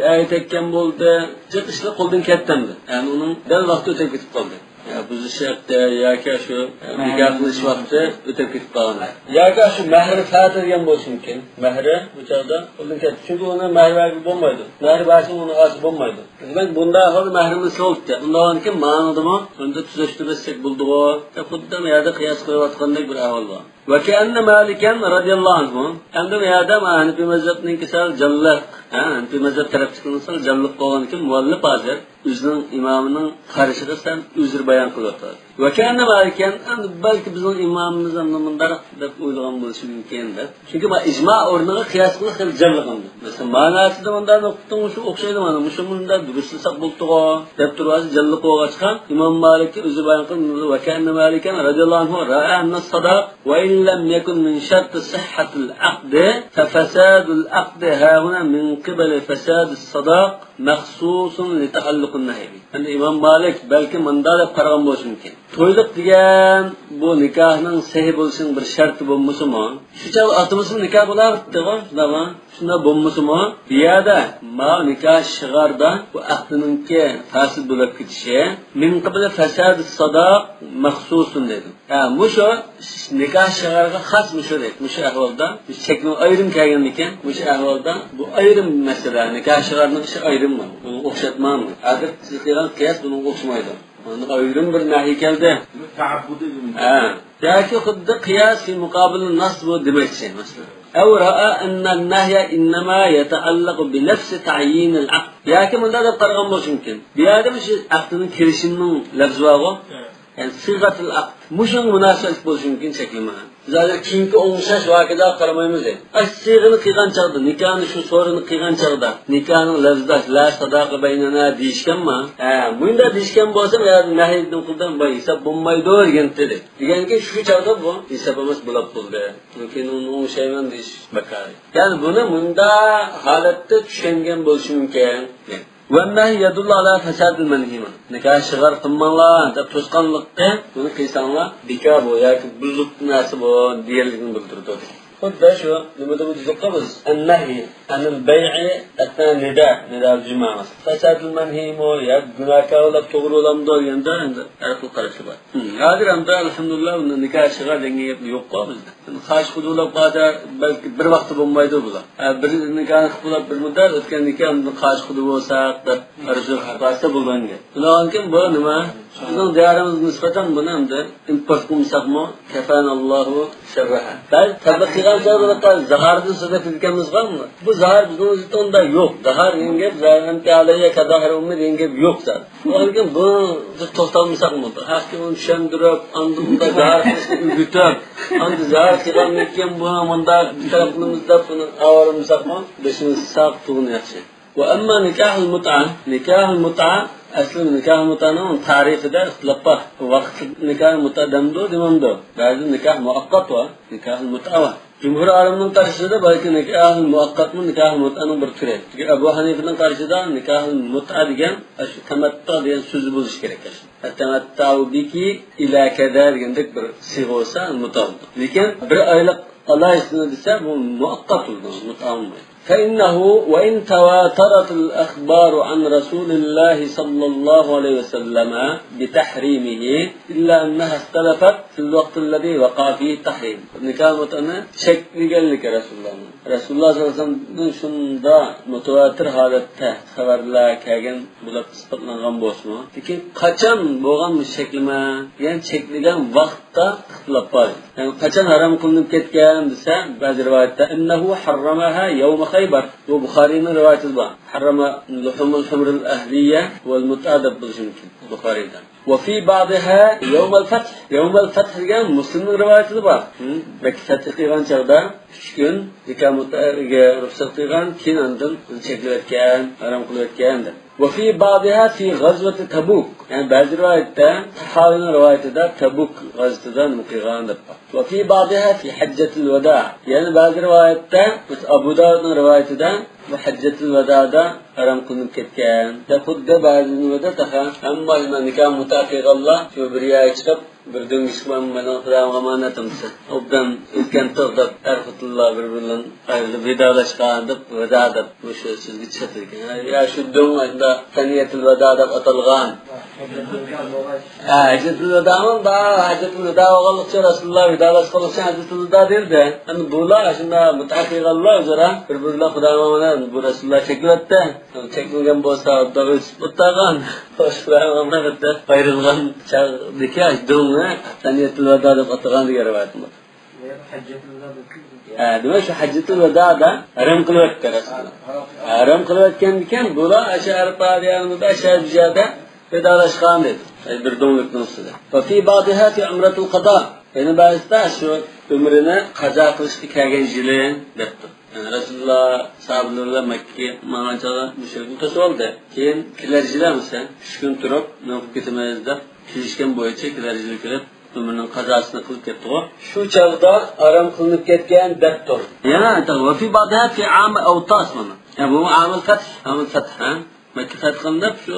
ئەر تەككەن بولدى، جىق ئىشلار قولدىن كەتتى ئەمدى. يەنى ئۇنىڭ دەل ۋاقتى ئۆتۈپ كېتىپ قالدى. يا بۇزۇش ھەقتە ياكى شۇ، ئە، نىكاھ قىلىش ۋاقتى ئۆتۈپ كېتىپ قالغان. ياكى شۇ مەھرى پەتىدىگەن بولۇشى مۇمكىن. مەھرى بۇ چاغدا قولدىن كەتتى. چۈنكى ئۇنى مەھرى بەرگىلى بولمايدۇ. مەھرى بەرسىڭ ئۇنى ئالسا بولمايدۇ. دېمەك، بۇنداق ئەھۋالدا مەھرىمىز بولۇپتۇ. ئۇنداق بىكەن، مانىدىمۇ بۇندا تۈزەشتۈرۈۋەتسەك بولىدىغۇ. يا خۇددى يەردە قىياس قىلىۋاتقاندەك بىر ئەھۋال بار. وكأن مالكا رضي الله عنه. ئەمدى بۇ يەردە مانا ھەنىپىي مەزھەپنىڭكى سەل جانلىق، ھە، ھەنىپىي مەزھەپ تەرەپتىكىنىڭ سەل جانلىق بولغاندىكىن مۇئەللىپ ھازىر ئۆزىنىڭ ئىمامىنىڭ قارىشىغا سەل ئۆزرە بايان قىلىۋاتىدۇ. وكأن مالكا، ئەمدى بەلكى بىزنىڭ ئىمامىمىز ئەمدى مۇنداق دەپ ئويلىغان بولۇشى مۇمكىن دەپ. چۈنكى مانا ئىجما ئورنىغا قىياس قىلىش خېلى جانلىق ئەمدى. مەسىلەن، ماناسىدا مۇنداق نۇقتىڭ شۇ ئوخشايدۇ، مانا مۇشۇ مۇنداق دۇرۇسلىساق بولىدىغۇ دەپ تۇرۇۋاتسا جانلىق بولغاچقا، ئىمام مالىككە ئۆزى بايان قىلىپ، وكأن مالكا رضي الله عنه رأى أن الصداق وإن لم يكن من شرط صحة العقد ففساد العقد هاهنا من قبل فساد الصداق مخصوص لتعلق النهي. ئەمدى ئىمام مالىك بەلكى مۇنداق دەپ قارىغان بولۇشى مۇمكىن. تويلۇق دېگەن بۇ نىكاھنىڭ سەھىھ بولۇشىنىڭ بىر شەرتى بولمىسىمۇ، شۇ چاغ ئاتىمىزمۇ نىكاھ بولاۋېرىپتىغۇ، شۇنداقمۇ؟ شۇنداق بولمىسىمۇ، بۇ يەردە ما نىكاھ شىغاردا بۇ ئەقدىنىڭكى پاسىد بولۇپ كېتىشى، من قبل فساد الصداق مخصوص دەيدۇ. ھە، مۇشۇ نىكاھ شىغارغا خاس مۇشۇ دەيدۇ. مۇشۇ ئەھۋالدا، مۇشۇ چەكلىمە ئايرىم كەلگەندىكىن، مۇشۇ ئەھۋالدا بۇ ئايرىم مەسىلە. نىكاھ شىغارنىڭ ئىشى ئايرىم بۇ. بۇنى ئوخشاتماڭ. ھازىر سىز قىلغان قىياس بۇنىڭغا ئوخشىمايدۇ. ئۇنىڭ ئايرىم بىر نەھىي كەلدى. بۇ تەئەببۇدى دېگەن. ھە. ياكى خۇددى قىياس في مقابل النص بۇ دېمەكچى، مەسىلەن. أو رأى أن النهي إنما يتعلق بنفس تعيين العقد. ياكى مۇنداق دەپ قارىغان بولۇشى مۇمكىن. بۇ يەردە مۇشۇ ئەقدىنىڭ كېلىشىمنىڭ لەپزى بارغۇ. ھە. يەنى صيغة العقد. مۇشۇنىڭغا مۇناسىۋەتلىك بولۇشى مۇمكىن چەكلىمە. بىز ھازىر كېيىنكى ئوڭشاش ۋاقىئىلارغا قارىمايمىز. ئاشۇ سىيغىنى قىلغان چاغدا، نىكاھنى شۇ سورۇنى قىلغان چاغدا، نىكاھنىڭ لەپزىداش لا ساداقە بەينەنا دېيىشكەنما؟ ھە، مۇنداق دېيىشكەن بولسا، يا نەھيدىن قىلدىم، باي ھېساب بولمايدۇ دېگەن ئىدى. دېگەنكى شۇ چاغدا بۇ ھېساب ئەمەس بولۇپ بولدى. لېكىن ئۇنى ئوڭشايمەن دېيىش بىكار. يەنى بۇنى مۇنداق ھالەتتە چۈشەنگەن بولۇشى مۇمكىن. والنهي يدل على فساد المنهي عنه. نىكاھ شىغار قىلماڭلار دەپ توسقانلىققا بۇنى قىلساڭلار بىكار بۇ ياكى بۇزۇق نەرسە بۇ دېگەنلىكنى بىلدۈرىدۇ. خۇددى شۇ نېمىدە بۇ دېدۇققۇ بىز، النهي عن البيع أثناء النداء، نىدا جۇمامىز. فساد المنهيمۇ يا گۇناھكار بولۇپ توغرا بولامدۇ دېگەندە ئەمدى ھەر خىل قاراشلار بار. ھىم، ھازىر ئەمدى ئەلھەمدۇلىللا بۇنى نىكاھ شىغار دېگەن گەپ يوققۇ بىزدە. قارشى قىلىدۇ بولۇپ قالسا، بەلكى بىر ۋاقىتتا بولمايدۇ بۇلار. ھە، بىر نىكاھنى قىلىپ بولۇپ بىر مۇددەت ئۆتكەندىن كېيىن ئاندىن قارشى قىلىدۇ بولساق دەپ ئارزۇ قىلىپ قالسا بولىدىغان گەپ. شۇنىڭدىن كېيىن بۇ نېمە؟ بىزنىڭ دىيارىمىزغا نىسبەتەن بۇنى ئەمدى ئىمپورت قىلمىساقمۇ، كفانا الله شرها. بەزى تەبلىغ قىلغان چاغدا زاھاردىن سۆز ئېتىدىكەنمىز بارمۇ؟ بۇ زاھار بىزنىڭ ئۆزىمىزدە ئۇنداق يوق. زاھار دېگەن گەپ، زاھار ئەنتە ئەلەييە كزاھر ئۇممى دېگەن گەپ يوق زادى. ئۇنىڭدىن بۇ بىز توختالمىساقمۇ، بىر ھەقتە ئۇنى چۈشەندۈرۈپ، ئاندىن ئۇنداق زاھار قىلىشنى ئۆگىتىپ، ئاندىن زاھار قىلغاندىن كېيىن بۇنى مۇنداق بىر تەرەپ قىلىمىز دەپ بۇنى ئاۋارىمىساقمۇ، بېشىمىز ساق تۇرغىنى ياخشى. وأما نكاح المتعة، نىكاھۇل مۇتئە، ئەسلى نىكاھۇل مۇتئەنىڭ تەرىپىدە ئىختىلاپ بار. ۋاقىت نىكاھۇل مۇتئە دەمدۇ، دېمەمدۇ؟ بەزىدە نىكاھ مۇئەققەت بار، نىكاھۇل مۇتئە بار. جۇمھۇر ئالىمنىڭ قارىشىدا بەلكى نىكاھۇل مۇئەققەتمۇ نىكاھۇل مۇتئەنىڭ بىر تۈرى. چۈنكى ئەبۇ ھەنىفىنىڭ قارىشىدا نىكاھۇل مۇتئە دېگەن ئاشۇ تەمەتتۇ دېگەن سۆزى بولۇشى كېرەك. ئەتتەمەتتەئۇ بىكى ئىلە كەزا دېگەندەك بىر سىيغە بولسا مۇتئە بولىدۇ. لېكىن بىر ئايلىق ئالايسىزنى دېسە، بۇ مۇئەققەت بولىدۇ، مۇتئە بولمايدۇ. فإنه وإن تواترت الأخبار عن رسول الله صلى الله عليه وسلم بتحريمه إلا أنها اختلفت في الوقت الذي وقع فيه التحريم. نىكاھ مۇتئەنى چەكلىگەنلىكى رەسۇلۇللانىڭ. رەسۇلۇللا سەللەللاھۇ ئەلەيھى ۋەسەللەمدىن شۇنداق مۇتەۋاتىر ھالەتتە خەۋەرلەر كەلگەن بولۇپ ئىسپاتلانغان بولسىمۇ، لېكىن قاچان بولغان بۇ چەكلىمە؟ يەنى چەكلىگەن ۋاقىتتا ئىختىلاپ بار. يەنى قاچان ھارام قىلىنىپ كەتكەن دېسە، بەزى رىۋايەتتە إنه حرمها يوم خيبر. بۇ بۇخارىينىڭ رىۋايىتىدە بار. حرم لحوم الحمر الأهلية والمتعة دەپ بولۇشى مۇمكىن بۇخارىيدا. وفي بعضها يوم الفتح. يوم الفتح دېگەن مۇسلىمنىڭ رىۋايىتىدە بار. ھىم، مەككە پەتھ قىلغان چاغدا ئۈچ كۈن نىكاھ مۇتئەگە رۇخسەت قىلغان، كېيىن ئاندىن چەكلىۋەتكەن، ھارام قىلىۋەتكەن دەپ. وفي بعضها في غزوة تبوك. يەنى بەزى رىۋايەتتە، تەھاۋىنىڭ رىۋايىتىدە تەبۇك غەزۋىتىدە نېمە قىلغان دەپ بار. وفي بعضها في حجة الوداع. يەنە بەزى رىۋايەتتە، مەسىلەن، ئەبۇ داۋۇدنىڭ رىۋايىتىدە بۇ ھەججەتۇل ۋەدادا ھارام قىلىنىپ كەتكەن. دەپ خۇددى بەزى نېمىدە تېخى ھەممە نىكاھ مۇتئە قىلغانلار شۇ بىر يەرگە چىقىپ، بىر دۆڭگە چىقىپ، مېنىڭ خۇدايىمغا ئامانەت ئەمىسە. ئوبدان ئۆتكەن تىغ دەپ، ئەر خوتۇنلار بىر-بىرى بىلەن ئايرىلىپ ۋىدالاشقان دەپ، ۋىدا دەپ مۇشۇ سۆزگە چىقىدىكەن. يا شۇ دۆڭ ئاشۇنداق سەنىيەتۇل ۋىدا دەپ ئاتالغان. ھە، ھەججەتۇل ۋىدامۇ بار، ھەججەتۇل ۋىدا بولغانلىقچە، رەسۇلۇللا ۋىدالاشقانلىقچە ھەججەتۇل ۋىدا دېيىلدى. ئەمدى بۇلار ئاشۇنداق مۇتئە قىلغانلار ئۆزئارا بىر-بىرلەر خۇدايىمغا ئامانەت، بۇ رەسۇلۇللا چېكىۋەتتى. چەكلىگەن بولسا، ئوتتۇرىغان، ئايرىلغان چاغدىكى دۆڭنى سەنىيەتۇل ۋىدا دەپ ئاتىغان دېگەن رىۋايەت بار. ھە، دېمەك، شۇ ھەججەتۇل ۋىدادا ھەرەم قىلىۋەتتى رەسۇلۇللا. ھەرەم قىلىۋەتكەندىكىن، بۇلار ئاشۇ ئەرپا دېگەن شۇ يەردە ۋىدالاشقان دېدى. بىر دۆڭلۈكنىڭ ئۈستىدە. وفي بعضها في عمرة القضاء. يەنە بەزىدە شۇ ئۆمرىنى قازا قىلىشقا كەلگەن يىلى دەپتۇ. يەنى رەسۇلۇللا ساھابىلەر بىلەن مەككىگە ماڭغان چاغدا مۇشرىكنى توسۇۋالدى. كېيىن كېلەر يىلى ئەمىسە ئۈچ كۈن تۇرۇپ مېڭىپ كېتىمىز دەپ كېلىشكەن بويىچە كېلەر يىلى كېلىپ ئۆمرىنىڭ قازاسىنى قىلىپ كەتتىغۇ. شۇ چاغدا ھارام قىلىنىپ كەتكەن دەپتۇ. يەنە ئېيتىدۇ، وفي بعضها في عام أوطاس مانا. يا بۇ ئامىل فەتھ، ئامىل فەتھ، ھە؟ مەككە فەتھ قىلىندى، شۇ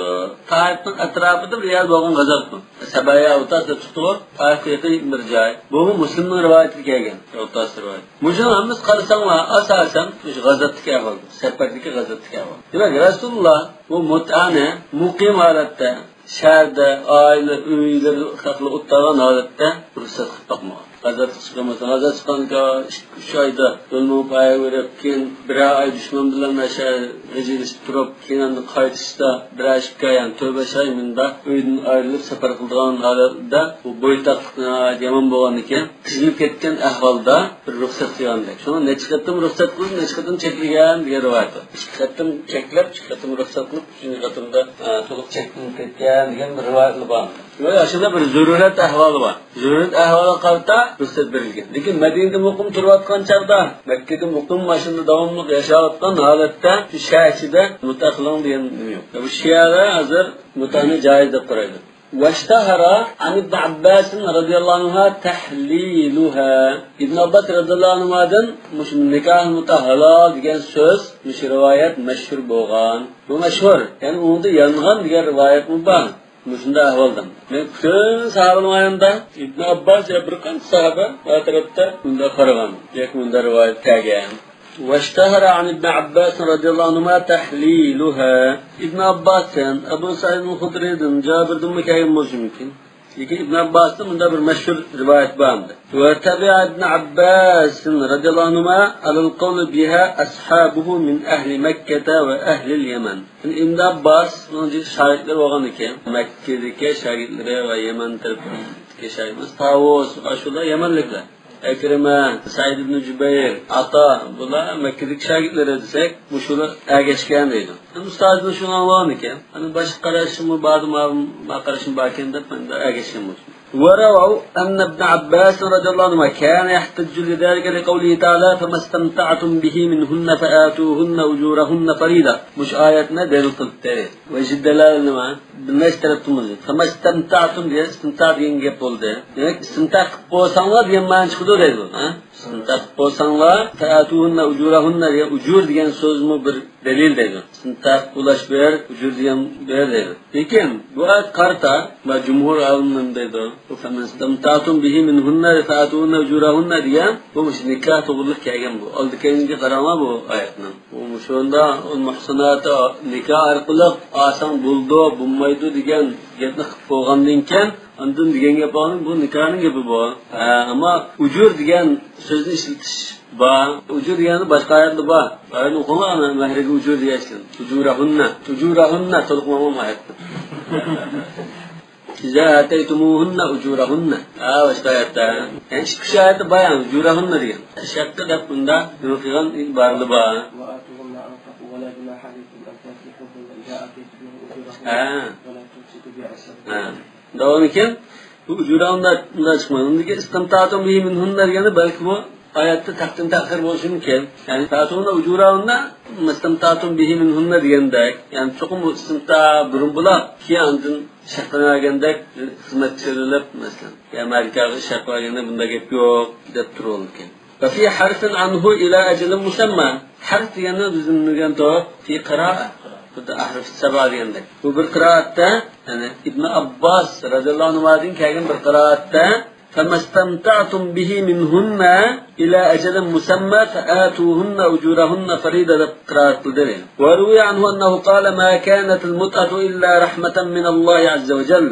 تائىپنىڭ ئەتراپىدا بىر يەر بولغان غەزەپمۇ. سەبەيە ئوتاس دەپ چىقتىغۇ، تائىپقا يېقىن بىر جاي. بۇمۇ مۇسلىمنىڭ رىۋايىتىگە كەلگەن، ئوتاس رىۋايەت. مۇشۇنىڭ ھەممىسى قارىساڭلار، ئاساسەن مۇشۇ غەزەپتىكى ئەھۋال، سەپەردىكى غەزەپتىكى ئەھۋال. دېمەك، رەسۇلۇللا بۇ مۇتئەنى مۇقىم ھالەتتە، شەھەردە، ئائىلە، ئۆيلىرى، خەقلەر ئولتۇرغان ھالەتتە رۇخسەت قىلىپ باقمىغان. غەزەپ چىقىرمىسا، غەزەپ چىققاندا ئىككى، ئۈچ ئايدا يول مېڭىپ ئاياغ بېرىپ، كېيىن بىرەر ئاي دۈشمەن بىلەن ئاشۇ غىجىلىشىپ تۇرۇپ، كېيىن ئەمدى قايتىشتا بىرەر ئىككى ئاي، يەنى تۆت بەش ئاي مۇنداق ئۆيدىن ئايرىلىپ سەپەر قىلىدىغان ھالەتتە بۇ بويتاقلىق ناھايىتى يامان بولغاندىكىن، قىينىلىپ كەتكەن ئەھۋالدا بىر رۇخسەت قىلغاندەك. شۇڭا نەچچە قېتىم رۇخسەت قىلىپ، نەچچە قېتىم چەكلىگەن دېگەن رىۋايەت بار. ئىككى قېتىم چەكلەپ، ئىككى قېتىم رۇخسەت قىلىپ، ئۈچىنچى قېتىمدا، ئە، تولۇق چەكلىنىپ كەتكەن دېگەن بىر رىۋايەتلەر بار. ۋە ئاشۇنداق بىر زۆرۈرەت ئەھۋالى بار. زۆرۈرەت ئەھۋالىغا قارىتا رۇخسەت بېرىلگەن. لېكىن مەدىنىدە مۇقىم تۇرۇۋاتقان چاغدا، مەككىدە مۇقىم ماشىنىدا داۋاملىق ياشاۋاتقان ھالەتتە شۇ شەھەر ئىچىدە مۇتئە قىلىڭ دېگەن نېمە يوق. بۇ شىئەلەر ھازىر مۇتئەنى جايىز دەپ قارايدۇ. واشتهر عن ابن عباس رضي الله عنهما تحليلها. ئىبن ئابباس رەزىياللاھۇ ئەنھۇمادىن مۇشۇ نىكاھ مۇتئە ھالال دېگەن سۆز، مۇشۇ رىۋايەت مەشھۇر بولغان. بۇ مەشھۇر، يەنى ئۇنىڭدا يانغان دېگەن رىۋايەتمۇ بار. مۇشۇنداق ئەھۋالدا مەن پۈتۈن ساھابىنىڭ ئايىغىدا ئىبن ئابباس يا بىر قانچە ساھابە بۇ تەرەپتە بۇنداق قارىغان ياكى بۇنداق رىۋايەت كەلگەن. واشتهر عن ابن عباس رضي الله عنهما تحليلها. ئىبن ئابباستىن، ئەبۇ سەئىد خۇدرىدىن، جابىردىنمۇ كەلگەن بولۇشى مۇمكىن. لېكىن ئىبن ئابباستىن مۇنداق بىر مەشھۇر رىۋايەت بار ئەمدى. وتبع ابن عباس رضي الله عنهما على القول بها أصحابه من أهل مكة وأهل اليمن. ئىبن ئابباسنىڭ شاگىرتلىرى بولغان ئىكەن. مەككىدىكى شاگىرتلىرى ۋە يەمەن تەرەپتىكى شاگىرتلىرى. تاۋۇس، ئاشۇلار يەمەنلىكلەر. ئەكرىمە، سەئىد ئىبن جۇبەير، ئاتا، بۇلار مەككىدىكى شاگىرتلىرى دېسەك، مۇشۇلار ئەگەشكەن دەيدۇ. ئەمدى ئۇستازىدىن شۇنى ئاڭلىغان ئىكەن. ئەمدى باشقا قارىشىممۇ باردىمۇ، ما قارىشىم باركەن دەپ، مەن ئەگەشكەن بولسۇن. ورووا أن ابن عباس رضي الله عنهما كان يحتج لذلك لقوله تعالى: فما استمتعتم به منهن فآتوهن أجورهن فريضة. مۇشۇ ئايەتنى دەلىل قىلىپ بەردى. ۋەجھى دەلالە نېمە؟ بىر نەچچە تەرەپتىن بولىدۇ. فما استمتعتم دېگەن ئىستىمتا دېگەن گەپ بولدى. دېمەك، ئىستىمتا قىلىپ بولساڭلار دېگەن مەنە چىقىدۇ دەيدۇ. ھە؟ ئىستىمتا قىلىپ بولساڭلار، فآتوهن أجورهن دېگەن ئۇجۇر دېگەن سۆزمۇ بىر دەلىل دەيدۇ. ئىستىمتا قىلىپ ئۇلاش بېرىش، ئۇجۇر دېگەن بېرىش دەيدۇ. لېكىن بۇ ئايەتكە قارىتا، ۋە جۇمھۇر ئالىملار دەيدۇ. بۇ فما استمتعتم به منهن فآتوهن أجورهن دېگەن، بۇ مۇشۇ نىكاھ توغرىلىق كەلگەن بۇ. ئالدى كەينىگە قاراڭلار بۇ ئايەتنىڭ. بۇ مۇشۇندا ئۇل مۇھساناتى نىكاھ ئارقىلىق ئالساڭ بولىدۇ، بولمايدۇ دېگەن گەپنى قىلىپ بولغاندىن كېيىن، ئاندىن دېگەن گەپ بار، بۇ نىكاھنىڭ گېپى بۇ. ھە، ئەمما ئۇجۇر دېگەن سۆزنى ئىشلىتىش بار. ئۇجۇر دېگەندە باشقا ئايەتلەر بار. ئايەتنى ئوقۇڭلار، ئانا، مەھرىگە ئۇجۇر دېگەن ئىكەن. ئۇجۇرەھۇننە. ئۇجۇرەھۇننە، تولۇق ماڭغان ئايەت. إذا آتيتموهن أجورهن. ھە، باشقا ئايەتتە. يەنى ئىككى، ئۈچ ئايەتتە بار، يەنى ئۇجۇرەھۇننە دېگەن. شەققە دەپ بۇندا نېمە قىلغان ئىبارىلەر بار. وآتوهن أنفقوا ولا جناح عليكم أن تنكحوهن إذا آتيتموهن أجورهن ھە. ولا تمسكوا بعصمة. ھە. داۋامىكەن، بۇ ئۇجۇرا ئۇنداق، ئۇنداق چىقمايدۇ. ئۇندىكى استمتعتم به منهن دېگەندە بەلكى بۇ ئايەتتە تەقدىم تەخىر بولۇشى مۇمكىن. يەنى فآتوهن أجورهن ما استمتعتم به منهن دېگەندەك. يەنى چوقۇم بۇ ئىستىمتا بۇرۇن بولاپ، كېيىن ئاندىن شەرتلەنگەندەك خىزمەتچى سېلىنىپ، مەسىلەن، يا مەركەگە شەرتلەنگەندە بۇنداق گەپ يوق دەپ تۇرۇۋالىدىكەن. وفي حرص عنه إلى أجل مسمى. حرص دېگەننى بىز نېمە دېگەن توپ؟ في قراءة. خۇددى ئەھرۇف سەبا دېگەندەك. بۇ بىر قىرائەتتە، يەنى ئىبن ئابباس رەزىياللاھۇ ئەنھۇدىن كەلگەن بىر قىرائەتتە، فما استمتعتم به منهن إلى أجل مسمى فآتوهن أجورهن فريضة دەپ قىرائەت قىلدى. وروي عنه أنه قال: ما كانت المتعة إلا رحمة من الله عز وجل،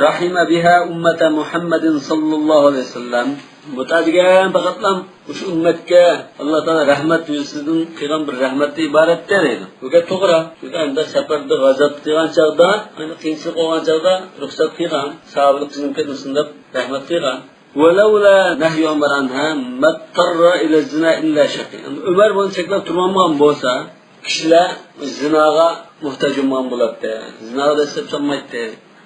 رحم بها أمة محمد صلى الله عليه وسلم. مۇتئە دېگەن پەقەتلا مۇشۇ ئۈممەتكە ئاللا تائالا رەھمەت يۈزىسىدىن قىلغان بىر رەھمەتتىن ئىبارەتتە دەيدۇ. بۇ گەپ توغرا. چۈنكى ئەمدى سەپەردە غازات قىلغان چاغدا، يەنى قىيىنچىلىق بولغان چاغدا رۇخسەت قىلغان، ساھابىلىق قىزىنىڭ كەتمىسۇن دەپ رەھمەت قىلغان. ولولا نهي عمر عنها ما اضطر إلى الزنا إلا شقي. ئەمدى ئۆمەر بۇنى چەكلەپ تۇرمىغان بولسا، كىشىلەر زىناغا موھتاج بولمىغان بولاتتى. زىناغا دەسسەپ سالمايتتى.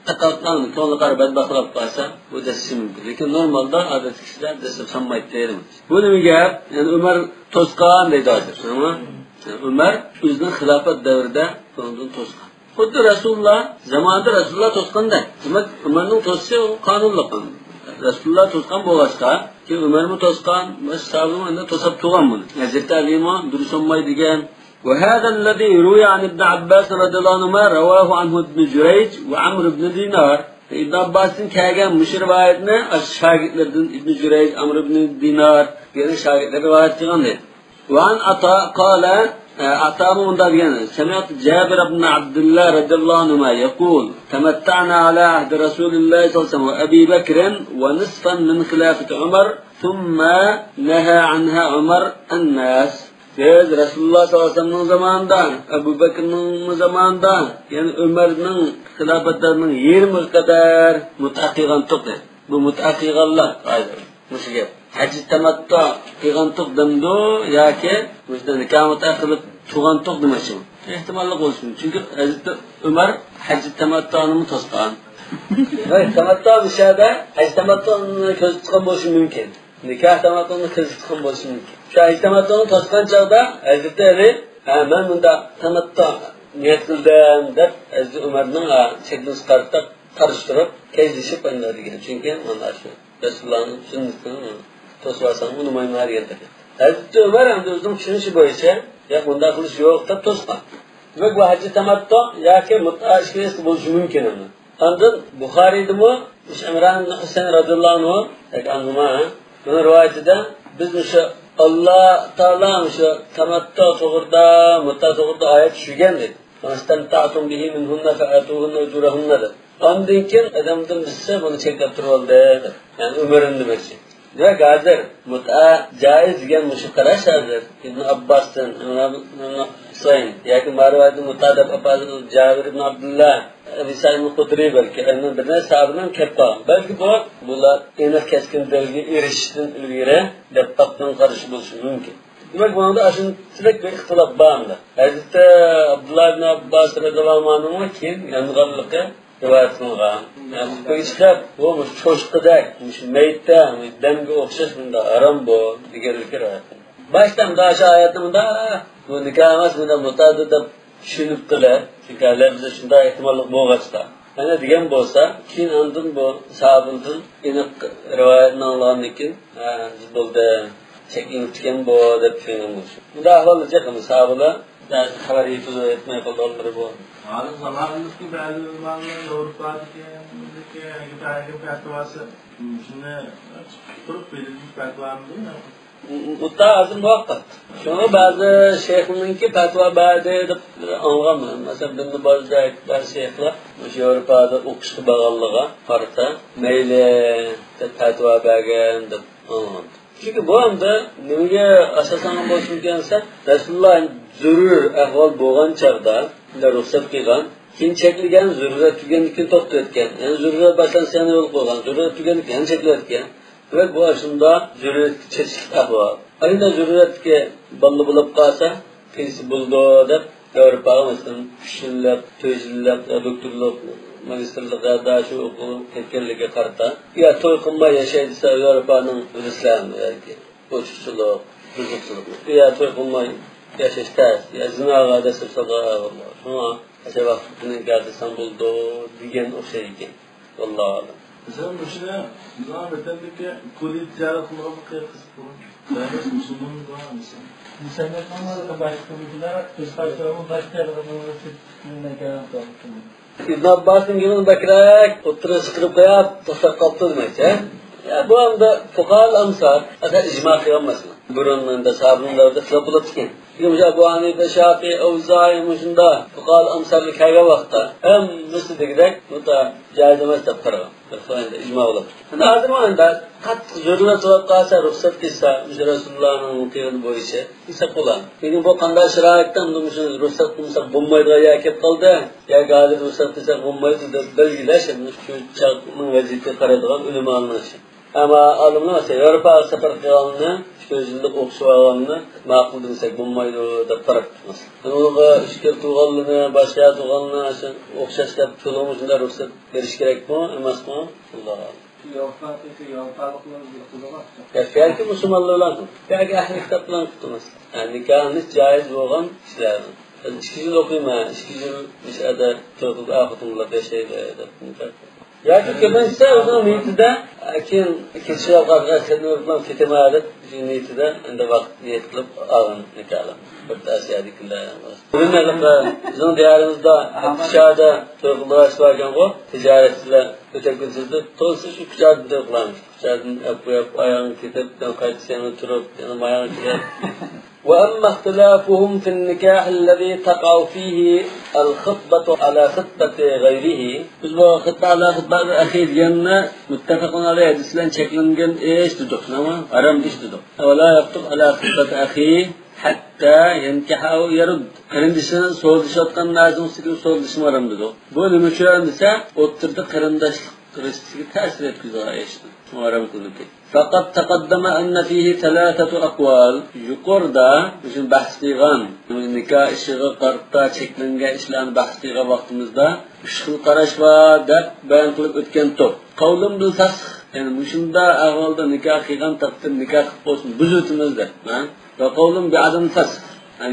پەقەتلا كۆڭلى قارا بەتبەختلەپ قالسا، بۇ دەسسىشى مۇمكىن. لېكىن نورمالدا ئادەتتىكى كىشىلەر دەسسەپ سالمايتتى. بۇ نېمە گەپ؟ يەنى ئۆمەر توسقان دەيدۇ ھازىر. شۇڭا ئۆمەر ئۆزىنىڭ خىلاپەت دەۋرىدە بۇنىڭدىن توسقان. خۇددى رەسۇلۇللا زامانىدا رەسۇلۇللا توسقاندەك. دېمەك، ئۆمەرنىڭ توسۇشى ئۇ قانۇنلۇق. رەسۇلۇللا توسقان بولغاچقا، كېيىن ئۆمەرمۇ توسقان، باشقا ساھابىلەرمۇ ئەمدى توساپ تۇرغان بۇنى. ھەزرىتى ئەلىمۇ دۇرۇس بولماي دېگەن. وهذا الذي روي عن ابن عباس رضي الله عنهما رواه عنه ابن جريج وعمرو بن دينار. ئىبن ئابباستىن كەلگەن مۇشۇ رىۋايەتنى ئاشۇ شاگىرتلىرىدىن ئىبن جۇرەيج، ئامر ئىبن دىنار دېگەن شاگىرتلەر رىۋايەت قىلغان دەيدۇ. وعن عطاء قال، ئە، ئاتامۇ مۇنداق دېگەن، سمعت جابر بن عبد الله رضي الله عنهما يقول: تمتعنا على عهد رسول الله صلى الله عليه وسلم وأبي بكر ونصفا من خلافة عمر ثم نهى عنها عمر الناس. بىز رەسۇلۇللا ساللاللاھۇ ئەلەيھى ۋەسەللەمنىڭ زامانىدا، ئەبۇ بەكرىنىڭ زامانىدا، يەنى ئۆمەرنىڭ خىلاپەتلىرىنىڭ يېرىمىغا قەدەر مۇتئە قىلغانتۇق دەيدۇ. بۇ مۇتئە قىلغانلار ھازىر مۇشۇ گەپ. ھەج تەمەتتۇ قىلغانتۇق دەمدۇ ياكى مۇشۇ نىكاھ مۇتئە قىلىپ تۇرغانتۇق دېمەكچىمۇ؟ ئېھتىماللىق بولۇشى مۇمكىن. چۈنكى ھەزرىتى ئۆمەر ھەج تەمەتتۇنىمۇ توسقان. ھەي، تەمەتتۇ مۇشۇ يەردە ھەج تەمەتتۇنى كۆزىتىپ تۇتقان بولۇشى مۇمكىن. نىكاھ تاماقلىرىنى قىلىشقان بولۇشى مۇمكىن. شۇ ھەج تاماقلىرىنى توسقان چاغدا ھەزرىتى ئەلى، ھە، مەن مۇنداق تاماتتا نىيەت قىلدىم دەپ، ھەزرىتى ئۆمەرنىڭ، ھە، چەكلىمىسىگە قارىتا قارشى تۇرۇپ، كەجلىشىپ ئانداق دېگەن. چۈنكى مانا شۇ رەسۇلۇللانىڭ سۈننىتىنى توسۇۋالساڭ ئۇنىمايمەن دېگەن. ھەزرىتى ئۆمەر ئەمدى ئۆزىنىڭ چۈشىنىشى بويىچە، ياق، مۇنداق قىلىش يوق دەپ توسقان. دېمەك، بۇ ھەججى تاماتتۇ ياكى مۇتئە ئىككىلىسى بولۇشى مۇمكىن ئەمدى. ئاندىن بۇخارىيدىمۇ مۇشۇ ئىمران ئىبن ھۈسەين رازىياللاھۇ ئەنھۇ، ئەنھۇما، بۇنىڭ رىۋايىتىدە بىز مۇشۇ ئاللا تائالا مۇشۇ تاماتتۇ توغرىدا، مۇتئە توغرىدا ئايەت چۈشۈرگەن دەيدۇ. فما استمتعتم به منهن فآتوهن أجورهن دەپ. ئاندىن كېيىن ئادەمدىن بىرسى بۇنى چەكلەپ تۇرۇۋالدى دەپ. يەنى ئۆمەرنى دېمەكچى. دېمەك، ھازىر مۇتئە جائىز دېگەن مۇشۇ قاراش ھازىر ئىبن ئابباستىن، ئىمران ئىبن ھۈسەين ياكى ما رىۋايەتتە مۇتئە دەپ ئاپارغان جابىر ئىبن ئابدۇللا، ئەبۇ سەئىد خۇدرىي بەلكى، ئەنە بىر نەچچە ساھابىنىڭ كەپ قالغان. بەلكى بۇ، بۇلار ئېنىق كەسكىن دەلىلگە ئېرىشىشتىن ئىلگىرى دەپ باققان قارىشى بولۇشى مۇمكىن. دېمەك، بۇنىڭدا ئاشۇنچىلىك بىر ئىختىلاپ بار ئەمدى. ھەزرىتى ئابدۇللا ئىبن ئابباس رەزىياللاھۇ ئەنھۇنىڭمۇ كېيىن يانغانلىقى رىۋايەت قىلىنغان. يەنى خۇتبىگە چىقىپ، بۇ مۇشۇ چوشقىدەك، مۇشۇ مەيتتە، مۇشۇ دەمگە ئوخشاش مۇنداق ھارام بۇ، دېگەنلىكى رىۋايەت قىلىنغان. باشتا مۇنداق ئاشۇ ئايەتنى مۇنداق، بۇ نىكاھ ئەمەس، مۇنداق مۇتئەدۇ دەپ چۈشىنىپ قېلىپ، چۈنكى لەپزى شۇنداق ئېھتىماللىق بولغاچقا. يەنە دېگەن بولسا، كېيىن ئاندىن بۇ ساھابىدىن ئېنىق رىۋايەتنى ئاڭلىغاندىن كېيىن، ھە، بولدى، چەكلىنىپتىكەن بۇ، دەپ چۈشەنگەن بولۇشى. بۇنداق ئەھۋالدا جىق ساھابىلار بەزى خەۋەر يېتىدۇ، يەتمەي قالىدۇ، ئالىلىرى بۇ. ھازىر زامانىمىزدىكى بەزى ئۆلىمالار ياۋروپادىكى، ئامېرىكا، ئەنگلىيەدىكى پەتىۋاسى، شۇنى تۇرۇپ بېرىدىكى پەتىۋامىدۇ؟ مۇتتا ھازىر مۇۋەققەت. شۇڭا بەزى شەيخنىڭكى پەتىۋا بەردى دەپ ئاڭلىغانمەن. مەسىلەن، ئىبن بازدەك بەزى شەيخلەر مۇشۇ ياۋروپادا ئوقۇشقا بارغانلىقىغا قارىتا، مەيلى دەپ پەتىۋا بەرگەن دەپ ئاڭلىغان. چۈنكى بۇ ئەمدى نېمىگە ئاساسلانغان بولۇشى مۇمكىن دېسە، رەسۇلۇللا زۆرۈر ئەھۋال بولغان چاغدا رۇخسەت قىلغان، كېيىن چەكلىگەن، زۆرۈرەت تۈگىگەندىن كېيىن توختىتىۋەتكەن. يەنى زۆرۈرەت باشلانسا يەنە يولغا قويغان، زۆرۈرەت تۈگىگەندىن كېيىن يەنە چەكلىۋەتكەن. دېمەك، بۇ ئاشۇنداق زۆرۈرەتكە چېتىشلىق ئەھۋال. ئەگەر زۆرۈرەتكە بالىلار بولۇپ قالسا، قىلسا بولىدۇ دەپ، ياۋروپاغا مەسىلەن، ئۈچ يىللىق، تۆت يىللىق، يا دوكتورلۇق، ماگىستىرلىق يا داشۇ ئوقۇپ كەتكەنلىكىگە قارىتا، يا توي قىلماي ياشاي دېسە، ياۋروپانىڭ ئۆزى سىلەرنى بەلكى ئوچۇقچىلىق، بۇزۇقچىلىق، يا توي قىلماي ياشاش تەس، يا زىناغا دەسسەپ سالغان ئەھۋاللار. شۇڭا ئاشۇ ۋاقىتتا بۇنى ئىنكار قىلساڭ بولىدۇ دېگەن ئوخشايدىكەن. ۋاللاھۇ ئەلەم. مەسىلەن، مۇشۇنى بىزنىڭ ۋەتەندىكى كوللېكسىيە قىلغانلىقى قىزىق بولۇر. بەزى مۇسۇلمانلار مەسىلەن. مۇسەننەفنىڭ باشقا بىر بىز قايسى باشقا يەرلەرنىڭ ئىبن ئابباسنىڭ گېپىنى بەكرەك ئوتتۇرىغا چىقىرىپ قويۇپ، توختاپ قاپتۇ دېمەكچى، ھە؟ يا، بۇ ئەمدى فۇقاھال ئەمسال، ئەسلى ئىجما قىلغان مەسىلە. بۇرۇن ئەمدى ساھابىلەردە خىلاپ بولۇپتىكەن. لېكىن مۇشۇ ئەبۇ ھەنىپە، شافىئى، ئەۋزائى مۇشۇنداق فۇقاھال ئەمسالغا كەلگەن ۋاقىتتا ھەممىسى دېگۈدەك بۇ تا جائىز ئەمەس دەپ قارىغان. بىر خىل ئەمدى ئىجما بولۇپ. ئەمدى ھازىر مانا قاتتىق زۆرۈرەت بولۇپ قالسا، رۇخسەت قىلسا، مۇشۇ رەسۇلۇللانىڭ قىلغىنى بويىچە قىلسا بولار. لېكىن بۇ قانداق شارائىتتا ئەمدى مۇشۇنى رۇخسەت قىلمىساق بولمايدىغان يەر كېلىپ قالدى، ياكى ھازىر رۇخسەت قىلساق بولمايدۇ دەپ بەلگىلەش، ئەمدى شۇ چاغنىڭ ۋەزىيىتىگە قارايدىغان ئۆلىمانىڭ ئىشى. ئەمما ئالىملار مەسىلەن، ياۋروپاغا سەپەر قىلغاننى، ئۈچ تۆت يىللىق ئوقۇش بولغاننى ماقۇل دېمىسەك بولمايدۇ دەپ قاراپ تۇرماس. ئۇنىڭغا ئىچكىرى تۇرغانلىرىنى، باشقا يەردە تۇرغانلىرىنى ئوخشاش دەپ تولىمۇ شۇنداق رۇخسەت بېرىش كېرەكمۇ، ئەمەسمۇ؟ ئاللاھ ئالەم. ياۋروپا، ياۋروپالىقلار بىلەن قىلىدىغان. ياكى مۇسۇلمانلار بىلەن قىل. ياكى ئەھلى كىتاب بىلەن قىل تۇرماس. يەنى نىكاھلىنىش جائىز بولغان كىشىلەرنىڭ. ئىككى يىل ئوقۇيمەن، ئىككى يىل مۇشۇ يەردە توي قىلىپ، ئەر-خوتۇن بىلەن ياشايلى دەپ. ياكى كۆپىنچىسى ئۆزىنىڭ نىيىتىدە، كېيىن كېتىشىۋالغان، كېتىمەن دەپ نىيىتىدە، ئەمدى ۋاقىت نىيەت قىلىپ ئالغان نىكاھلار. بىر تەسىيەدىكىلەر. بۈگۈن بىزنىڭ دىيارىمىزدا، شەھەردە توي قىلىدىغان ئىش باركەنغۇ، تىجارەتچىلەر ئۆتەكۈنسىزدە تولىسى شۇ كۇچادىن توي قىلامىز. كۇچادىن ئەپ قويۇپ، ئاياغىڭغا كېتىپ، يەنە قايتىسەن تۇرۇپ، يەنە ماياغا كېلىپ. وأما اختلافهم في النكاح الذي تقع فيه الخطبة على خطبة غيره. بىز بۇ خىتبە ئالا خىتبە ئەخى دېگەننى مۇتتەپەقۇن ئەلەيھ ھەدىس بىلەن چەكلەنگەن ئىش دېدۇق، شۇنداقمۇ؟ ھارام ئىش دېدۇق. ولا يخطب على خطبة أخيه حتى ينكح أو يرد. قېرىندىشىنى سودىشىۋاتقان نەرسىنىڭ ئۈستىگە سودىشىمۇ ھارام دېدۇق. بۇ نېمە ئۈچۈن دېسە، ئوتتۇرىدا قېرىنداشلىق رىشتىسىگە تەسىر يەتكۈزىدىغان ئىش. شۇڭا ھارام قىلدۇق. فقد تقدم أن فيه ثلاثة أقوال. يۇقىرىدا مۇشۇ بەھس قىلغان، نىكاھ ئىشىغا قارىتا چەكلەنگەن ئىشلارنى بەھس قىلغان ۋاقتىمىزدا ئۈچ خىل قاراش بار دەپ بايان قىلىپ ئۆتكەنتۇق. قولۇم بىل فەسخ، يەنى مۇشۇنداق ئەھۋالدا نىكاھ قىلغان تەقدىردە نىكاھ قىلىپ بولسۇن، بۇزۇۋېتىمىز دەپ. ۋە قولۇم بىئادەم فەسخ.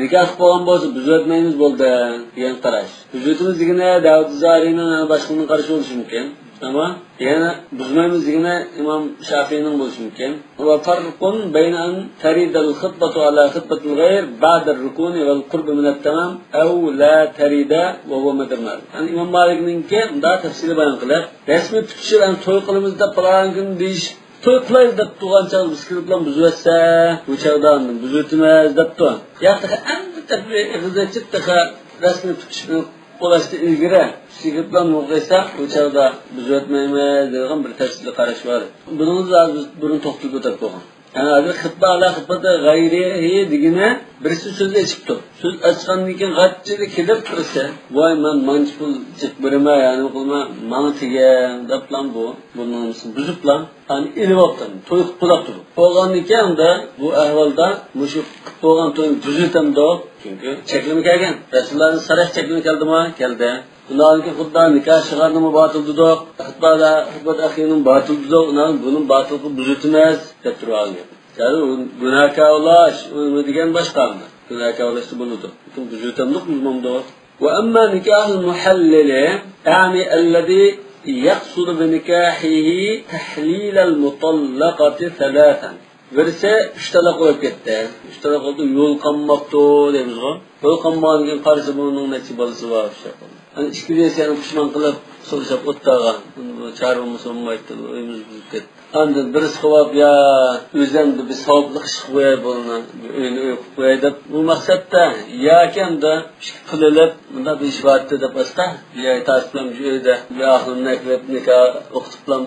نىكاھ قىلىپ بولغان بولسا، بۇزۇۋەتمەيمىز بولدى دېگەن قاراش. بۇزۇۋېتىمىز دېگىنى داۋۇد زاھىرىنىڭ، يەنە باشقىلارنىڭ قارىشى بولۇشى مۇمكىن. ئەمما يەنە بۇزمايمىز دېگىنى ئىمام شافىئىنىڭ بولۇشى مۇمكىن. وفرق بين أن ترد الخطبة على خطبة الغير بعد الركون والقرب من التمام أو لا ترد وهو مذهب مالك. يەنى ئىمام مالىكنىڭكى مۇنداق تەپسىلىي بايان قىلىپ، رەسمىي پۈتۈشۈپ، يەنى توي قىلىمىز دەپ پالان كۈنى دېيىش، توي قىلايلى دەپ تۇرغان چاغدا بىز كىرىپلا بۇزۇۋەتسە، بۇ چاغدا ئاندىن بۇزۇۋېتىمىز دەپتۇ. يا تېخى ئەڭ تېخى ئېغىز ئېچىپ، تېخى رەسمىي پۈتۈشۈپ بولۇشتىن ئىلگىرى ئۈستىگە كىرىپلا نۇرغا قىلسا، بۇ چاغدا بۇزۇۋەتمەيمىز دەيدىغان بىر تەپسىلىي قاراش بار. بۇنىڭدا ھازىر بىز بۇرۇن توختىلىپ ئۆتۈپ بولغان. يەنى ھازىر خىتبە ئالا خىتبەتى غەيرىھى دېگىنى بىرسى سۆز ئېچىپتۇ. سۆز ئاچقاندىن كېيىن غاچچىدە كېلىپ بىرسى، ۋاي، مەن مانچە پۇل جىق بېرىمەن، يا نېمە قىلىمەن، ماڭا تېگىڭ دەپلا بۇ، بۇنىڭ نېمىسىنى بۇزۇپلا، ئەنە ئېلىۋاپتۇ، توي قىلىپ بولاپتۇ. بولغاندىن كېيىن ئەمدى بۇ ئەھۋالدا مۇشۇ قىلىپ بولغان توينى بۇزۇۋېتەمدۇ؟ چۈنكى چەكلىمە كەلگەن. رەسۇلۇللادىن سەرەھ چەكلىمە كەلدىما؟ كەلدى. ئۇنىڭدىن كېيىن خۇددى نىكاھ شىغارنىمۇ باتىل دېدۇق، خىتبە ئەخىنىمۇ باتىل دېدۇق، ئۇنىڭ بۇنى باتىل قىلىپ بۇزۇۋېتىمىز دەپ تۇرغان گەپ. يەنى ئۇ گۇناھكار بولۇش، ئۇ نېمە دېگەن باشقا ئەمدى. گۇناھكار بولۇشتا بولىدۇ. لېكىن بۇزۇۋېتەمدۇق بۇزمامدۇ؟ وأما نكاح المحلل، يعني الذي يقصد بنكاحه تحليل المطلقة ثلاثا. بىرسى ئۈچ تالاق بولۇپ كەتتى. ئۈچ تالاق بولۇپ يول قالماپتۇ دەيمىزغۇ. يول قالمىغاندىن كېيىن قارىسا بۇنىڭ نەچچە بالىسى بار، ئۈچ تالاق. ئەنە ئىككى دېسە يەنە پۇشمان قىلىپ سوتلىشىپ ئولتۇرغان. بۇ چارە بولمىسا بولمايتتى، ئۆيىمىز بۇزۇلۇپ كەتتى. ئاندىن بىرسى قىلىپ، يا ئۆزۈم بىر ساۋابلىق ئىش قىلىپ قوياي بۇنى، بىر ئۆينى ئۆي قىلىپ قوياي دەپ بۇ مەقسەتتە، ياكى ئەمدى ئىككى پۇل ئېلىپ، مۇنداق بىر ئىش بارتتى دەپ ئاستا، يا تارتىپ بىر ئۆيدە بىر ئاخىرىنى ئەكىرىپ نىكاھ ئوقۇتۇپلا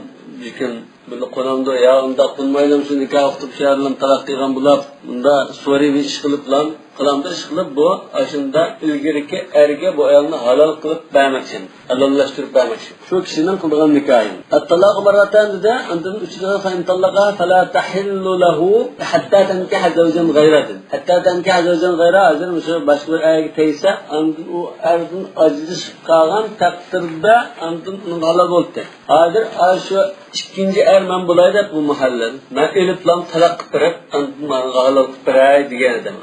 بىر كۈن بىللە قونامدۇ، يا ئۇنداق قىلمايلام شۇ نىكاھ ئوقۇتۇپ شۇ يەردىلا تالاق قىلغان بولاپ، مۇنداق سورىي بىر ئىش قىلىپلا، قىلامدا ئىش قىلىپ بۇ، ئاشۇنداق ئىلگىرىكى ئەرگە بۇ ئايالنى ھالال قىلىپ بەرمەكچى، ھالاللاشتۇرۇپ بەرمەكچى. شۇ كىشىنىڭ قىلىدىغان نىكاھى. الطلاق مرتان دېدى، ئاندىن ئۈچ دەپە فإن طلقها فلا تحل له حتى تنكح زوجا غيره دېدى. حتى تنكح زوجا غيره، ھازىر مۇشۇ باشقا بىر ئەرگە تەگسە، ئاندىن ئۇ ئەردىن ئاجرىشىپ قالغان تەقدىردە ئاندىن ئۇنىڭغا ھالال بولدى. ھازىر ئاشۇ ئىككىنچى ئەر مەن بولاي دەپ بۇ مۇھەللىل. مەن ئېلىپلا تالاق قىلىپ بېرىپ، ئاندىن ماڭا ھالال قىلىپ بېرەي دېگەن ئىدىم.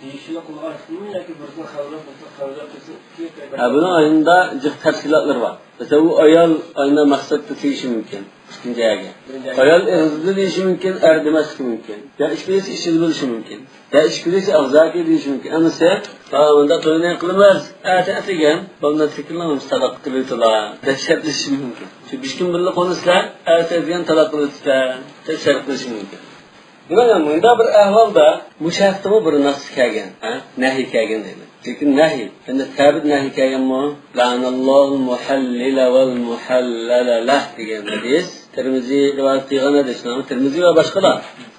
تېگىشلىك قىلغان ئىشمۇ ياكى بىرسىنى خەۋەرلەپ، بىرسىنى خەۋەرلەپ، بىرسىنى ئىككىگە پەيدا ھە، بۇنىڭ ئاينىدا جىق تەپسىلاتلىرى بار. مەسىلەن، ئۇ ئايال ئاينا مەقسەتتە تېگىشى مۇمكىن. ئىككىنچى ئەرگە. بىرىنچى ئەرگە. ئايال ئېغىزدا دېيىشى مۇمكىن، ئەر دېمەسلىكى مۇمكىن. يا ئىككىلىسى ئىچىدە بولۇشى مۇمكىن. يا ئىككىلىسى ئاغزاكى دېيىشى مۇمكىن. ئەمىسە، ھا، مۇنداق توينى قىلىمىز، ئەتە ئەتىگەن، بولماس تېكىنلا تالاق قىلىۋېتىلا، دەپ شەرتلىشىشى مۇمكىن. شۇ بىر كۈن بىللە قونىسىلەر، ئەتە ئەتىگەن تالاق قىلىۋېتىسىلەر، دەپ شەرت قىلىشى مۇمكىن. دېمەك، مۇنداق بىر ئەھۋالدا مۇشۇ ھەقتىمۇ بىر نەس كەلگەن، ھە؟ نەھىي كەلگەن دەيمەن. لېكىن نەھىي، ئەمدى سەبىت نەھىي كەلگەنمۇ؟ لەئەنەللاھۇل مۇھەللىلە ۋەل مۇھەللەلە لەھ دېگەن ھەدىس. تىرمىزى رىۋايەت قىلغان ھەدىسنى، تىرمىزى ۋە باشقىلار.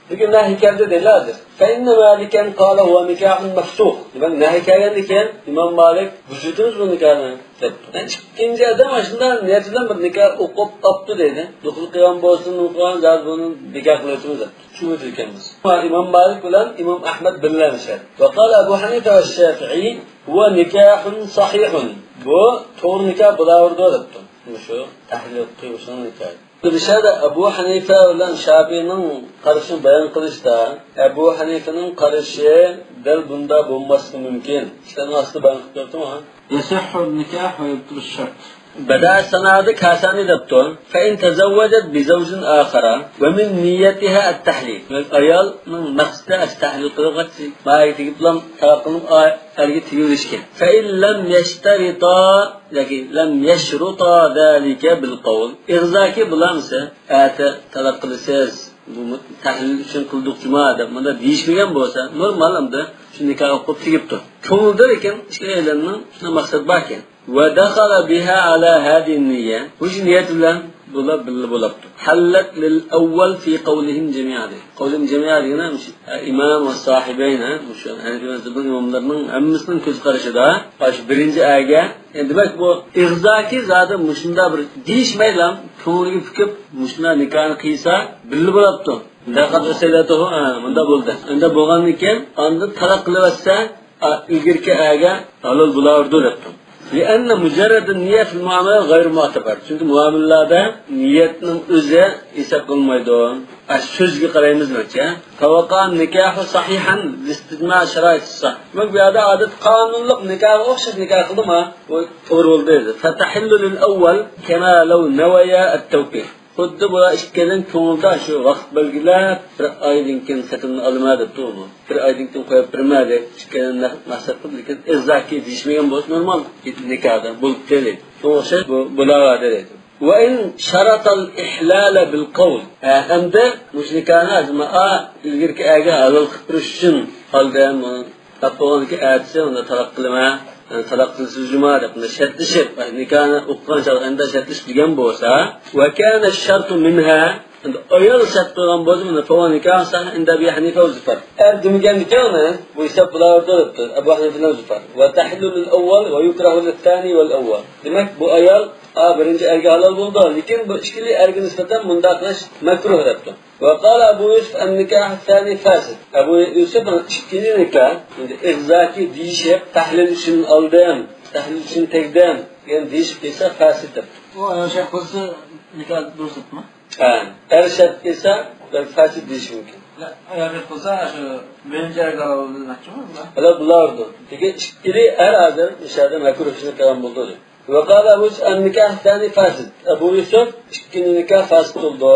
لېكىن نەھىي كەلدى دەيلى ھازىر. فإن مالكا قال هو نكاح مفسوخ. دېمەك، نەھىي كەلگەندىن كېيىن ئىمام مالىك بۇزۇۋېتىمىز بۇ نىكاھنى، دەپتۇ. يەنى ئىككىنچى ئادەم ئاشۇنداق نىيەت بىلەن بىر نىكاھ ئوقۇپ ئاپتۇ دەيدۇ. نوقۇل قىلغان بولسۇن، نوقۇل قىلغان زادى بۇنى نىكاھ قىلىۋېتىمىز دەپتۇ. چۈشىنىۋېتىدىكەنمىز. ئىمام مالىك بىلەن ئىمام ئەھمەد بىللەشكەن. وقال أبو حنيفة والشافعي هو نكاح صحيح. بۇ توغرا نىكاھ بولاۋېرىدۇ دەپتۇ. مۇشۇ تەھلىل قىلغۇچىنىڭ نىكاھى. بىر شەھەردە ئەبۇ ھەنىفە بىلەن شافىئىنىڭ قارىشىنى بايان قىلىشتا، ئەبۇ ھەنىفىنىڭ قارىشى دەل بۇنداق بولماسلىقى مۇمكىن. ئىككىلەننىڭ ئاستىدا بايان قىلىپ بېرىپتىمۇ؟ يصح النكاح ويبطل الشرط. بەدىئەسسانائىدا كاسانى دەپتۇ. فإن تزوجت بزوج آخر ومن نيتها التحليل. ئايالنىڭ مەقسىتى ئاشۇ تەھلىل قىلغاچ، مايىگە تېگىپلا تالاق قىلىپ، ئا-، ئەرگە تېگىۋېلىشكەن. فإن لم يشترطا ياكى لم يشرطا ذلك بالقول. ئېغىزدىكى بولامسا، ئەتە تالاق قىلىسىز، بۇ تەھلىل ئۈچۈن قىلدۇق جۇما دەپ مۇنداق دېيىشمىگەن بولسا، نورمال ئەمدى شۇ نىكاھ ئوقۇپ تېگىپتۇ. كۆڭۈلدە لېكىن ئىككىلەيلەننىڭ شۇنداق مەقسەت باركەن. ودخل بها على هذه النية. مۇشۇ نىيەت بىلەن بۇلار بىللە بولاپتۇ. حلت للأول في قولهم جميعا. قولهم جميعا دېگىنى مۇشۇ ئىمام ۋە ساھىبەين، مۇشۇ ھەنىفىي مەزھەبنىڭ ئىماملىرىنىڭ ھەممىسىنىڭ كۆز قارىشىدا، ئاشۇ بىرىنچى ئەرگە، يەنى دېمەك، بۇ ئېغىزدىكى زادى مۇشۇنداق بىر دېيىشمەيلا، كۆڭلىگە پۈكۈپ، مۇشۇنداق نىكاھنى قىلسا، بىللە بولاپتۇ. دەقەت ئۆسەيلەتۇ، ھە، مۇنداق بولدى. ئەمدى بولغاندىن كېيىن، ئاندىن تالاق قىلىۋەتسە، ئا، ئىلگىرىكى ئەرگە ھالال بولاۋېرىدۇ دەپتۇ. لأن مجرد النية في المعاملة غير معتبر. چۈنكى مۇئامىلىلەردە نىيەتنىڭ ئۆزى ھېساب قىلىنمايدۇ. ئا، سۆزگە قارايمىز مەنچە. فوقع النكاح صحيحا لاستجماع شرائط الصحة. دېمەك، بۇ يەردە ئادەتتە قانۇنلۇق نىكاھقا ئوخشاش نىكاھ قىلدىمۇ، بۇ توغرا بولدى. فتحل للأول كما لو نويا التوقيع. خۇددى بۇلار ئىككىيلەن كۆڭلىدە شۇ ۋاقىت بەلگىلەپ، بىر ئايدىن كېيىن خېتىمنى ئالىمەن دەپتۇ ئۇمۇ. بىر ئايدىن كېيىن قويۇپ بېرىمەن دەپ ئىككىيلەن مەقسەت قىلىپ، لېكىن ئېغىزدىكى دېيىشمىگەن بولسا نورمال نىكاھدا بولۇپ قېلىدۇ. شۇنىڭغا ئوخشاش بۇ، بۇلار بار دەيدۇ. وإن شرط الإحلال بالقول. ھە، ئەمدى مۇشۇ نىكاھنى ئا، ئىلگىرىكى ئەرگە ھالال قىلىپ بېرىش ئۈچۈن ئالدى تاپ بولغاندىكىن ئەتىسى ئۇنى تالاق قىلىمەن، يەنى تالاق قىلىسىز جۇما دەپ ئۇنى شەرتلىشىپ، نىكاھنى ئوقۇغان چاغدا ئەندى شەرتلىشىپ دېگەن بولسا، وكان الشرط منها، ئەمدى ئايال شەرت قويغان بولسا، بۇنى فهو نكاح صحيح عند أبي حنيفة وزفر. ئەر دېمىگەندىكىن ئۇنى بۇ ھېساب بولاۋېرىدۇ دەپتۇ ئەبۇ ھەنىفە بىلەن زۇفەر. وتحل للأول ويكره للثاني والأول. دېمەك، بۇ ئايال، ئا، بىرىنچى ئەرگە ھالال بولىدۇ، لېكىن بۇ ئىككىلى ئەرگە نىسبەتەن مۇنداق قىلىش مەكرۇھ دەپتۇ. وقال أبو يوسف النكاح الثاني فاسد. ئەبۇ يۈسۈف ئىككىنچى نىكاھ، ئەمدى ئېغىزدىكى دېيىشىپ، تەھلىل ئۈچۈن ئالدىم، تەھلىل ئۈچۈن تەگدىم دېگەن دېيىشىپ قىلسا فاسد دەپتۇ. ئۇ ئايال شەرت قىلسا نىكاھ دۇرۇس دەپتۇما؟ ھە، ئەر شەرت قىلسا بەلكى فاسد دېيىشى مۇمكىن. ئايال شەرت قىلسا شۇ بىرىنچى ئەرگە ھالال بولىدۇ دېمەكچىمۇ؟ ھالال بولاۋېرىدۇ. لېكىن ئىككىلى ئەر ھازىر مۇشۇ يەردە مەكرۇھ ئىشىنى قىلغان بولدى. وقال أبو يوسف النكاح الثاني فاسد. ئەبۇ يۈسۈف ئىككىنچى نىكاھ فاسد بولىدۇ.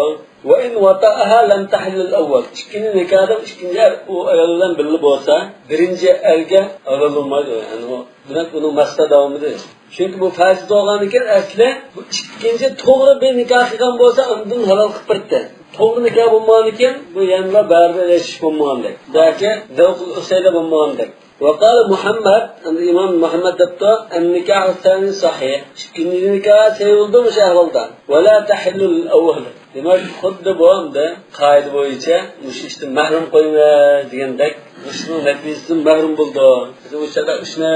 وإن وطأها لم تحل الأول. ئىككىنچى نىكاھدا ئىككىنچى ئەر ئۇ ئايال بىلەن بىللە بولسا، بىرىنچى ئەرگە ھالال بولمايدۇ. يەنى ئۇ، دېمەك، ئۇنىڭ مەقسەت داۋامىدا. چۈنكى بۇ فاسد بولغاندىن كېيىن ئەسلى بۇ ئىككىنچى توغرا بىر نىكاھ قىلغان بولسا، ئاندىن ھالال قىلىپ بېرىدۇ. توغرا نىكاھ بولمىغاندىن كېيىن بۇ يەنىلا بەرىبىر ئېرىشىش بولمىغاندەك. ياكى ذوقۇل ئۇسەيلە بولمىغاندەك. وقال محمد، ئەمدى ئىمام مۇھەممەد دەپتۇ، النكاح الثاني صحيح. ئىككىنچى نىكاھ سەھىھ بولدى مۇشۇ ئەھۋالدا. ولا تحل للأول. دېمەك، خۇددى بۇ ئەمدى قائىدە بويىچە مۇشۇ ئىشتىن مەھرۇم قويىمىز دېگەندەك، مۇشۇنىڭ نەتىجىسىدىن مەھرۇم بولىدۇ. بىز ئۇ چاغدا ئىشنى،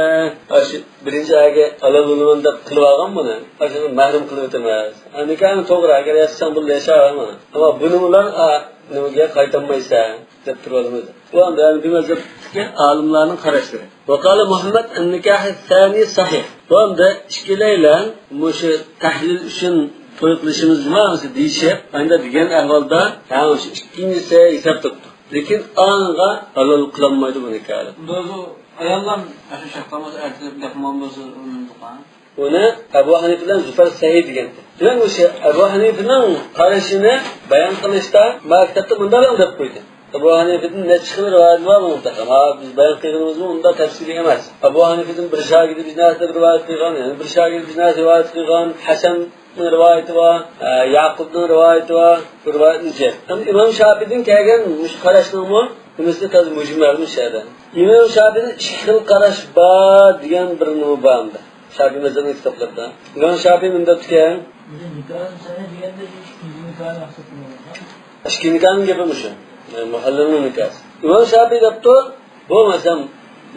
ئاشۇ بىرىنچى ئەرگە ھالال بولىمەن دەپ قىلىۋالغان بۇنى. ئاشۇنى مەھرۇم قىلىۋېتىمىز. نىكاھنى توغرا، ئەگەر ياسىساڭ بىللە ياشاۋەرمەن. ئەمما بۇنىڭ بىلەن، ئا، نېمىگە قايتالمايسەن دەپ تۇرۇۋالىمىز. بۇ ئەمدى ھەنىفىي مەزھەپتىكى ئالىملارنىڭ قاراشلىرى. وقال محمد النكاح الثاني صحيح. بۇ ئەمدى ئىككىلەيلەن مۇشۇ تەھلىل ئۈچۈن توي قىلىشىمىز جۇما دېيىشىپ، ئەمدى دېگەن ئەھۋالدا، ھە، مۇشۇ ئىككىنچىسى ھېساب تۇتتۇق. لېكىن ئاڭغا ھالال قىلالمايدۇ بۇ نىكاھنى. ئۇندا ئۇ ئاياللار ئاشۇ شەرت قىلمىسا، ئەرتىلەپ گەپ قىلمىغان بولسا، ئۇنىڭدۇقى. بۇنى ئەبۇ ھەنىفە بىلەن زۇفەر سەھىھ دېگەنتى. دېمەك، مۇشۇ ئەبۇ ھەنىفىنىڭ قارىشىنى بايان قىلىشتا ما كىتابتا مۇنداق دەپ قويدى. ئەبۇ ھەنىفىدىن نەچچە خىل رىۋايەت بار بۇنىڭدا. ھا، بىز بايان قىلغىنىمىزمۇ ئۇنداق تەپسىلىي ئەمەس. ئەبۇ ھەنىفىدىن بىر شاگىرتى بىر نەرسە رىۋايەت قىلغان، يەنە بىر شاگىرتى بىر نەرسە رىۋايەت قىلغان، ھەسەن رىۋايىتى بار، ئە، ياقۇپنىڭ رىۋايىتى بار، بۇ رىۋايەتنى ئىچىدە. ئەمدى ئىمام شاپىدىن كەلگەن مۇشۇ قاراشنىڭمۇ نېمىسى تازا مۇجمەل مۇشۇ يەردە. ئىمام شاپىدىن ئىككى خىل قاراش بار دېگەن بىر نېمە بار ئەمدى. شاپىي مەزھەبنىڭ كىتابلىرىدا. ئىمام شاپىي مۇنداق دەپتىكەن. بۇ نىكاھنى سەھىھ دېگەندە ئىككىنچى نىكاھنى مەقسەت قىلمايدۇ. ئىككى نىكاھنىڭ گېپى مۇشۇ. مۇھەللىلنىڭ نىكاھى. ئىمام شاپىي دەپتۇ، بۇ مەسىلەن،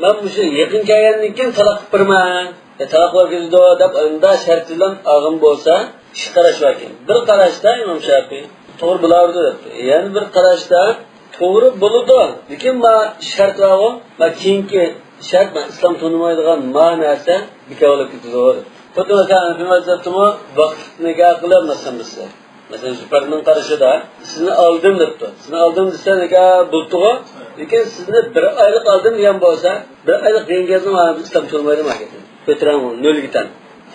مەن مۇشۇ يېقىن كەلگەندىن كېيىن تالاق قىلىپ بېرىمەن، يا تالاق بولۇپ كېتىدۇ دەپ ئۇنداق شەرت بىلەن ئالغان بولسا، ئىككى قاراش باركەن. بىر قاراشتا ئىمام شاپىي توغرا بولاۋېرىدۇ دەپتۇ. يەنە بىر قاراشتا توغرا بولىدۇ، لېكىن ما شەرت بارغۇ، ما كېيىنكى شەرت، ما ئىسلام تونۇمايدىغان ما نەرسە بىكار بولۇپ كېتىدۇ دەپتۇ. خۇددى مەسىلەن، ھەنەفىي مەزھەپتىمۇ ۋاقىتلىق نىكاھ قىلىپ، مەسىلەن، بىز مەسىلەن، زۇپەرنىڭ قارىشىدا، سىزنى ئالدىم دەپتۇ. سىزنى ئالدىم دېسە، نىكاھ بولۇپتۇغۇ. لېكىن سىزنى بىر ئايلىق ئالدىم دېگەن بولسا، بىر ئايلىق دېگەن گەپنىڭ مەنىسى ئىسلام تونۇمايدۇ ماكەتنى. كۆتۈرەڭ ئۇنى، نۆلگە تەڭ.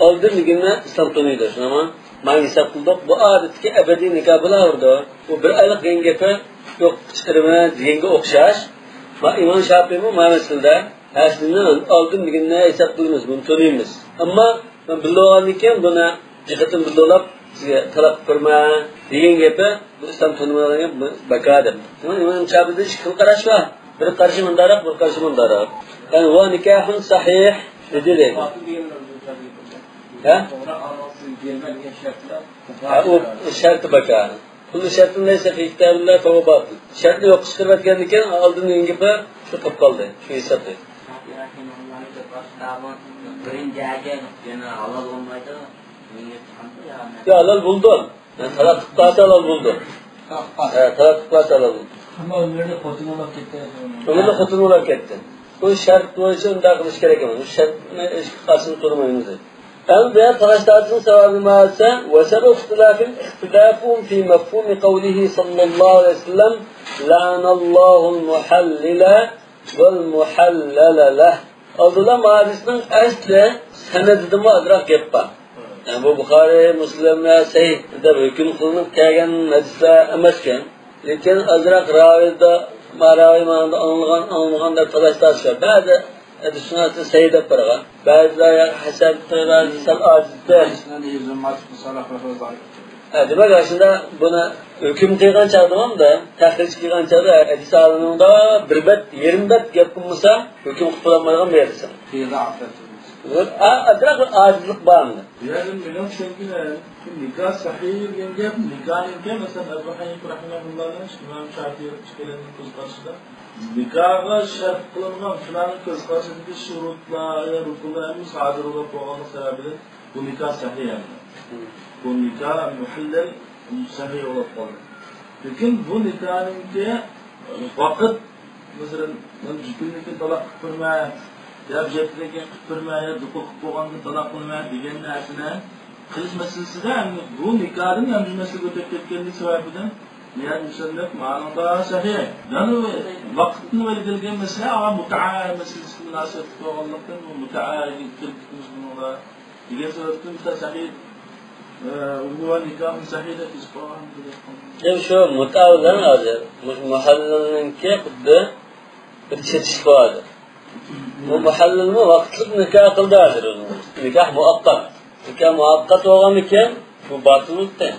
ئالدىم دېگىنى ئىسلام تونۇيدۇ، شۇنداقمۇ؟ مانا ھېساب قىلدۇق. بۇ ئادەتتىكى ئەبەدىي نىكاھ بولاۋېرىدۇ. بۇ بىر ئايلىق دېگەن گېپى يوققا چىقىرىمىز دېگەنگە ئوخشاش. ما ئىمام شاپىيمۇ ما مەسىلىدە، ھە، سىزنى ئالدىم دېگىنىنى ھېساب قىلىمىز، بۇنى تونۇيمىز. ئەمما بىللە بولغاندىن كېيىن بۇنى جىقىتىم بىلدۇرلاپ سىزگە تالاق بېرىمەن دېگەن گېپى، بۇ ئىسلام تونۇمىغان گەپ، بۇ بىكار دەپ. ئىمام شاپىيدا ئىككى خىل قاراش بار. بىر قارىشى مۇنداقراق، بىر قارىشى مۇنداقراق. يەنى ۋا نىكاھۇن سەھىھ دېدى دەيدۇ. ھە؟ ھە، ئۇ شەرتى بىكار. كۇللۇ شەرتىن لەيسە فى كىتابىللا فەھۇۋە باتىل. شەرتنى يوققا چىقىرىۋەتكەندىن كېيىن ئالدىن دېگەن گېپى شۇ قېلىپ قالدى. شۇ ھېسابتا. بىرىنچى ھەجەم يەنە ھالال بولمايدۇ. يا، ھالال بولدى. تالاق قىلىپ قالسا ھالال بولدى. تالاق قىلىپ قالسا. ھە، تالاق قىلىپ قالسا ھالال بولدى. ئەمما ئۆمرىدە خوتۇنى بولاپ كەتتى. ئۆمرىدە خوتۇنى بولاپ كەتتى. بۇ شەرت بويىچە ئۇنداق قىلىش كېرەك ئەمەس. بۇ شەرتنى ئىشقا ئاشۇرۇپ تۇرمايمىز. ئەمدى بۇ يەردە تالاش تارتىشنىڭ سەۋەبى نېمە دېسە، وسبب اختلافهم اختلاف في مفهوم قوله صلى الله عليه وسلم لعن الله المحلل والمحلل له. ئالدىدا مۇھەددىسنىڭ ئەسلى سەنەدىدىمۇ ئازراق گەپ بار. يەنى بۇ بۇخارىي، مۇسلىم ۋە سەھىھ دەپ ھۆكۈم قىلىنىپ كەلگەن ھەدىسلەر ئەمەسكەن. لېكىن ئازراق راۋىدا، ما راۋى مانىدا ئاڭلىغان، ئاڭلىمىغان دەپ تالاش تارتىش بار. بەزى ھەدىسشۇناسلار سەھىھ دەپ بارغان. بەزىلەر ھەسەن، بەزى سەل ئاجىز دەپ. ھە، دېمەك، ئاشۇندا بۇنى ھۆكۈم قىلغان چاغدا، تەخرىج قىلغان چاغدا ھەدىس ئالىمىدا بىر بەت، يېرىم بەت گەپ قىلمىسا، ھۆكۈم قىلىپ بولالمايدىغان بىر ھەدىس. ئا-، ئازراق بىر ئاجىزلىق بار ئۇندا. بۇ يەردىن مېنىڭ چۈشەنگىنىم، نىكاھ سەھىھ دېگەن گەپ، نىكاھنىڭكى، مەسىلەن، ئەبۇ ھەنىفە رەھىمەھۇللانىڭ، ئىمام شافىئى ئىككىلەننىڭ كۆز قارىشىدا، نىكاھقا شەرت قىلىنغان شۇلارنىڭ كۆز قارىشىدىكى شۇرۇتلار يا رۇكۇنلار ھەممىسى ھازىر بولۇپ بولغانلىق سەۋەبىدىن بۇ نىكاھ سەھىھ ئەمدى. بۇ نىكاھ مۇھەللەل سەھىھ بولۇپ قالدى. لېكىن بۇ نىكاھنىڭكى ۋاقىت، مەسىلەن، مەن جۈپۈننىكى تالاق قىلىپ بېرىمەن، يا جەپنىكى قىلىپ بېرىمەن، يا دۇخۇل قىلىپ بولغاندىن تالاق قىلىمەن دېگەن نەرسىنى قىلىش مەسىلىسىدە، ئەمدى بۇ نىكاھدىن ئەمدى مەسىلە ئۆتۈپ كەتكەنلىك سەۋەبىدىن، نىيەت مۇسەننىپ مانىڭدا سەھىھ. يەنى ۋاقىتتىن ئىلگىرى كەلگەن مەسىلە، ئاغا مۇتائە مەسىلىسىگە مۇناسىۋەتلىك بولغانلىقتىن، بۇ مۇتائە كىرگۈزىمىز بۇنىڭغا دېگەن سەۋەبتىن مۇتائە سەھىھ، ئە، ۋە نىكاھۇن سەھىھ دەپ يېزىپ قويغان. دەپ شۇ مۇتائە بىلەن ھازىر مۇ-، مۇھەللىلنىڭكى خۇددى بىر چېتىشلىق بار ھازىر. بۇ مۇھەللىلمۇ ۋاقىتلىق نىكاھ قىلدى ھازىر ئۆزىنى. نىكاھ مۇئەققەت. نىكاھ مۇئەققەت بولغاندىكىن بۇ باتىل بولدى.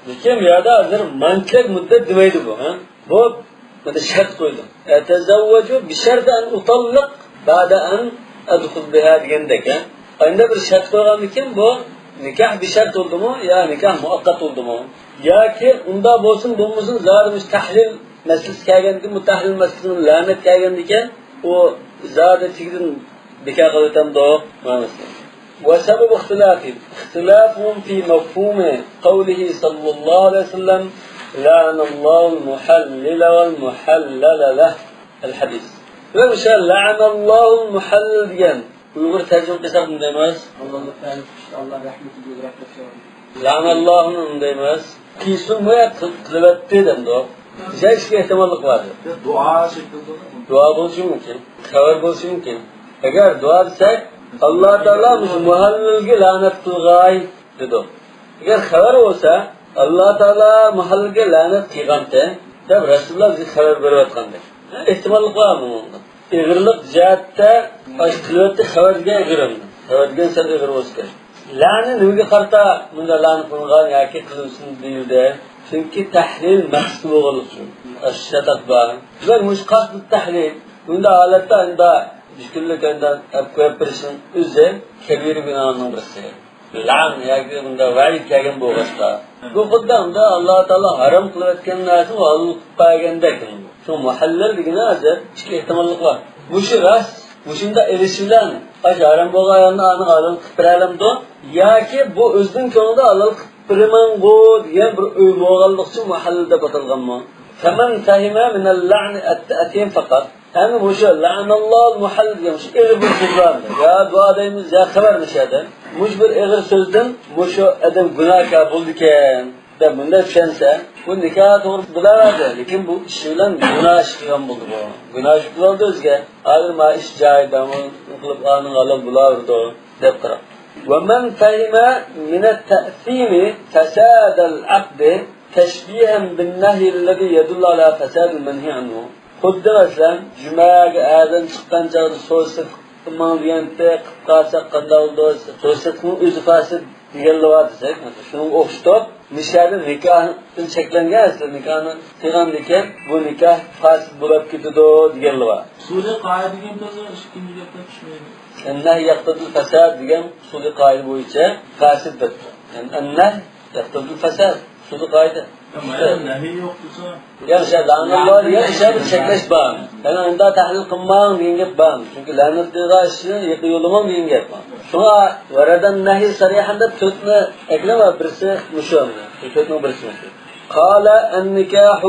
لېكىن بۇ يەردە ھازىر مانچىلىك مۇددەت دېمەيدۇ بۇ، ھە؟ بۇ مانا شەرت قويدى. ئەتەزەۋۋەجۇ بىشەرتى ئەن ئۇتاللىق بەئدە ئەن ئەدخۇل بىھا دېگەندەك، ھە؟ ئەندە بىر شەرت قويغاندىكىن بۇ نىكاھ بىشەرت بولدىمۇ يا نىكاھ مۇئەققەت بولدىمۇ؟ ياكى ئۇنداق بولسۇن بولمىسۇن زادى مۇشۇ تەھلىل مەسىلىسى كەلگەندىكىن، بۇ تەھلىل مەسىلىسىنىڭ لەنەت كەلگەندىكىن، ئۇ زادى تېگىدىن بىكار قىلىۋېتەمدۇ؟ مەنىسى. وسبب اختلافهم اختلافهم في مفهوم قوله صلى الله عليه وسلم لعن الله المحلل والمحلل له الحديث. ۋە ئوشۇ لەئەنەللاھۇل مۇھەللىل دېگەن ئۇيغۇر تەرجىمە قىلساق نېمە دەيمىز؟ ئاللا تەئالا، ئاللا رەھمىتى بىلەن رەھمەت قىلسۇن. لەئەنەللاھۇنى نېمە دەيمىز؟ قىلسۇن بۇ يا قىل-، قىلىۋەتتى دەمدۇ؟ يەنە ئىككى ئېھتىماللىق بار. دۇئا شەكلىدە. دۇئا بولۇشى مۇمكىن، خەۋەر بولۇشى مۇمكىن. ئەگەر دۇئا دېسەك، ئاللا تائالا مۇشۇ مۇھەللەلگە لەنەت قىلغاي دېدۇق. ئەگەر خەۋەر بولسا، ئاللا تائالا مۇھەللەلگە لەنەت قىلغانتى دەپ رەسۇلۇللا بىزگە خەۋەر بېرىۋاتقاندەك. ئېھتىماللىق بار بۇنىڭدا. ئېغىرلىق جەھەتتە ئاشۇ تىلىۋەتتى خەۋەر دېگەن ئېغىر ئەمدى. خەۋەر دېگەن سەل ئېغىر بولسا كېرەك. لەنە نېمىگە قارىتا مۇنداق لەنە قىلىنغان ياكى قىلىنسۇن دېيىلدى؟ چۈنكى تەھلىل مەقسىتى بولغانلىقى ئۈچۈن. ئاشۇ شەرت بار. بىلەن مۇشۇ قەسدى تەھلىل. بۇنداق ھالەتتە ئەمدى مۈشكۈللۈك ئەمدى ئەپ قويۇپ بېرىشنىڭ ئۆزى كەبىرە گۇناھنىڭ بىرسى. لەن ياكى بۇنداق ۋەئىد كەلگەن بولغاچقا. بۇ خۇددى ئەمدى ئاللا تائالا ھارام قىلىۋەتكەن نەرسىنى ھالال قىلىپ بەرگەندەك. شۇ مۇھەللەل دېگىنى ھازىر ئىككى ئېھتىماللىق بار. مۇشۇ راست، مۇشۇنداق ئېلىش بىلەن ئاشۇ ھارام بولغان ئايالنى ئانىغا ھالال قىلىپ بېرەلەمدۇ؟ ياكى بۇ ئۆزىنىڭ كۆڭلىدە ھالال قىلىپ بېرىمەنغۇ دېگەن بىر ئوي بولغانلىقى ئۈچۈن مۇھەللەل دەپ ئاتالغانمۇ؟ فمن فهم من اللعن التأثيم فقط. ئەمدى مۇشۇ لەنەللاھۇل مۇھەللەل دېگەن مۇشۇ ئېغىر بىر سۆز بار. يا دۇئا دەيمىز، يا خەۋەر مۇشۇ يەردە. مۇشۇ بىر ئېغىر سۆزدىن مۇشۇ ئادەم گۇناھكار بولىدىكەن دەپ مۇنداق چۈشەنسە، بۇ نىكاھ توغرا بىلەلەيدۇ، لېكىن بۇ ئىش بىلەن گۇناھ ئىش قىلغان بولدى بۇ. گۇناھ ئىش قىلىۋالدى ئۆزىگە. ھازىر مانا ئىش جايىدا قىلىپ ئانىڭ ھالال بولاۋېرىدۇ دەپ قاراڭ. ومن فهم من التأثيم فساد العقد تشبيها بالنهي الذي يدل على فساد المنهي عنه. خۇددى مەسىلەن، جۈمەگە ئەردىن چىققان چاغدا سودا سېتىق قىلماڭ دېگەنتى، قىلىپ قالساق قانداق بولىدۇ؟ سودا سېتىقنىڭ ئۆزى فاسىد دېگەنلەر بار دېسەك، شۇنىڭغا ئوخشىتىپ، مۇشۇ يەردە نىكاھتىن چەكلەنگەن، ئەسلى نىكاھنى قىلغاندىكىن بۇ نىكاھ فاسىد بولۇپ كېتىدۇ دېگەنلەر بار. ئۇسۇلى قائىدە دېگەن بىر ئىككىنچى گەپتىن چۈشمەيدۇ. ئەننەھ يەقتەزىل فەساد دېگەن ئۇسۇلى قائىدە بويىچە فاسىد دەپتۇ. يەنى ئەننەھ يەقتەزىل فەساد. ئۇسۇلى قائىدە. يا، مانا نەھى يوق دېسە. يا، شۇ لەنەللاھ دېگەن ئىشتا بىر چەكلەش بار. يەنى ئۇنداق تەھلىل قىلماڭ دېگەن گەپ بار. چۈنكى لەنەت قىلغان ئىشنى يېقىن يولىماڭ دېگەن گەپ بار. شۇڭا ۋەرەدەن نەھى سەرىھەن دەپ تۆتنى ئەكلەڭ ۋە بىرسى مۇشۇ. شۇ تۆتنىڭ بىرسى مۇشۇ. قال النكاح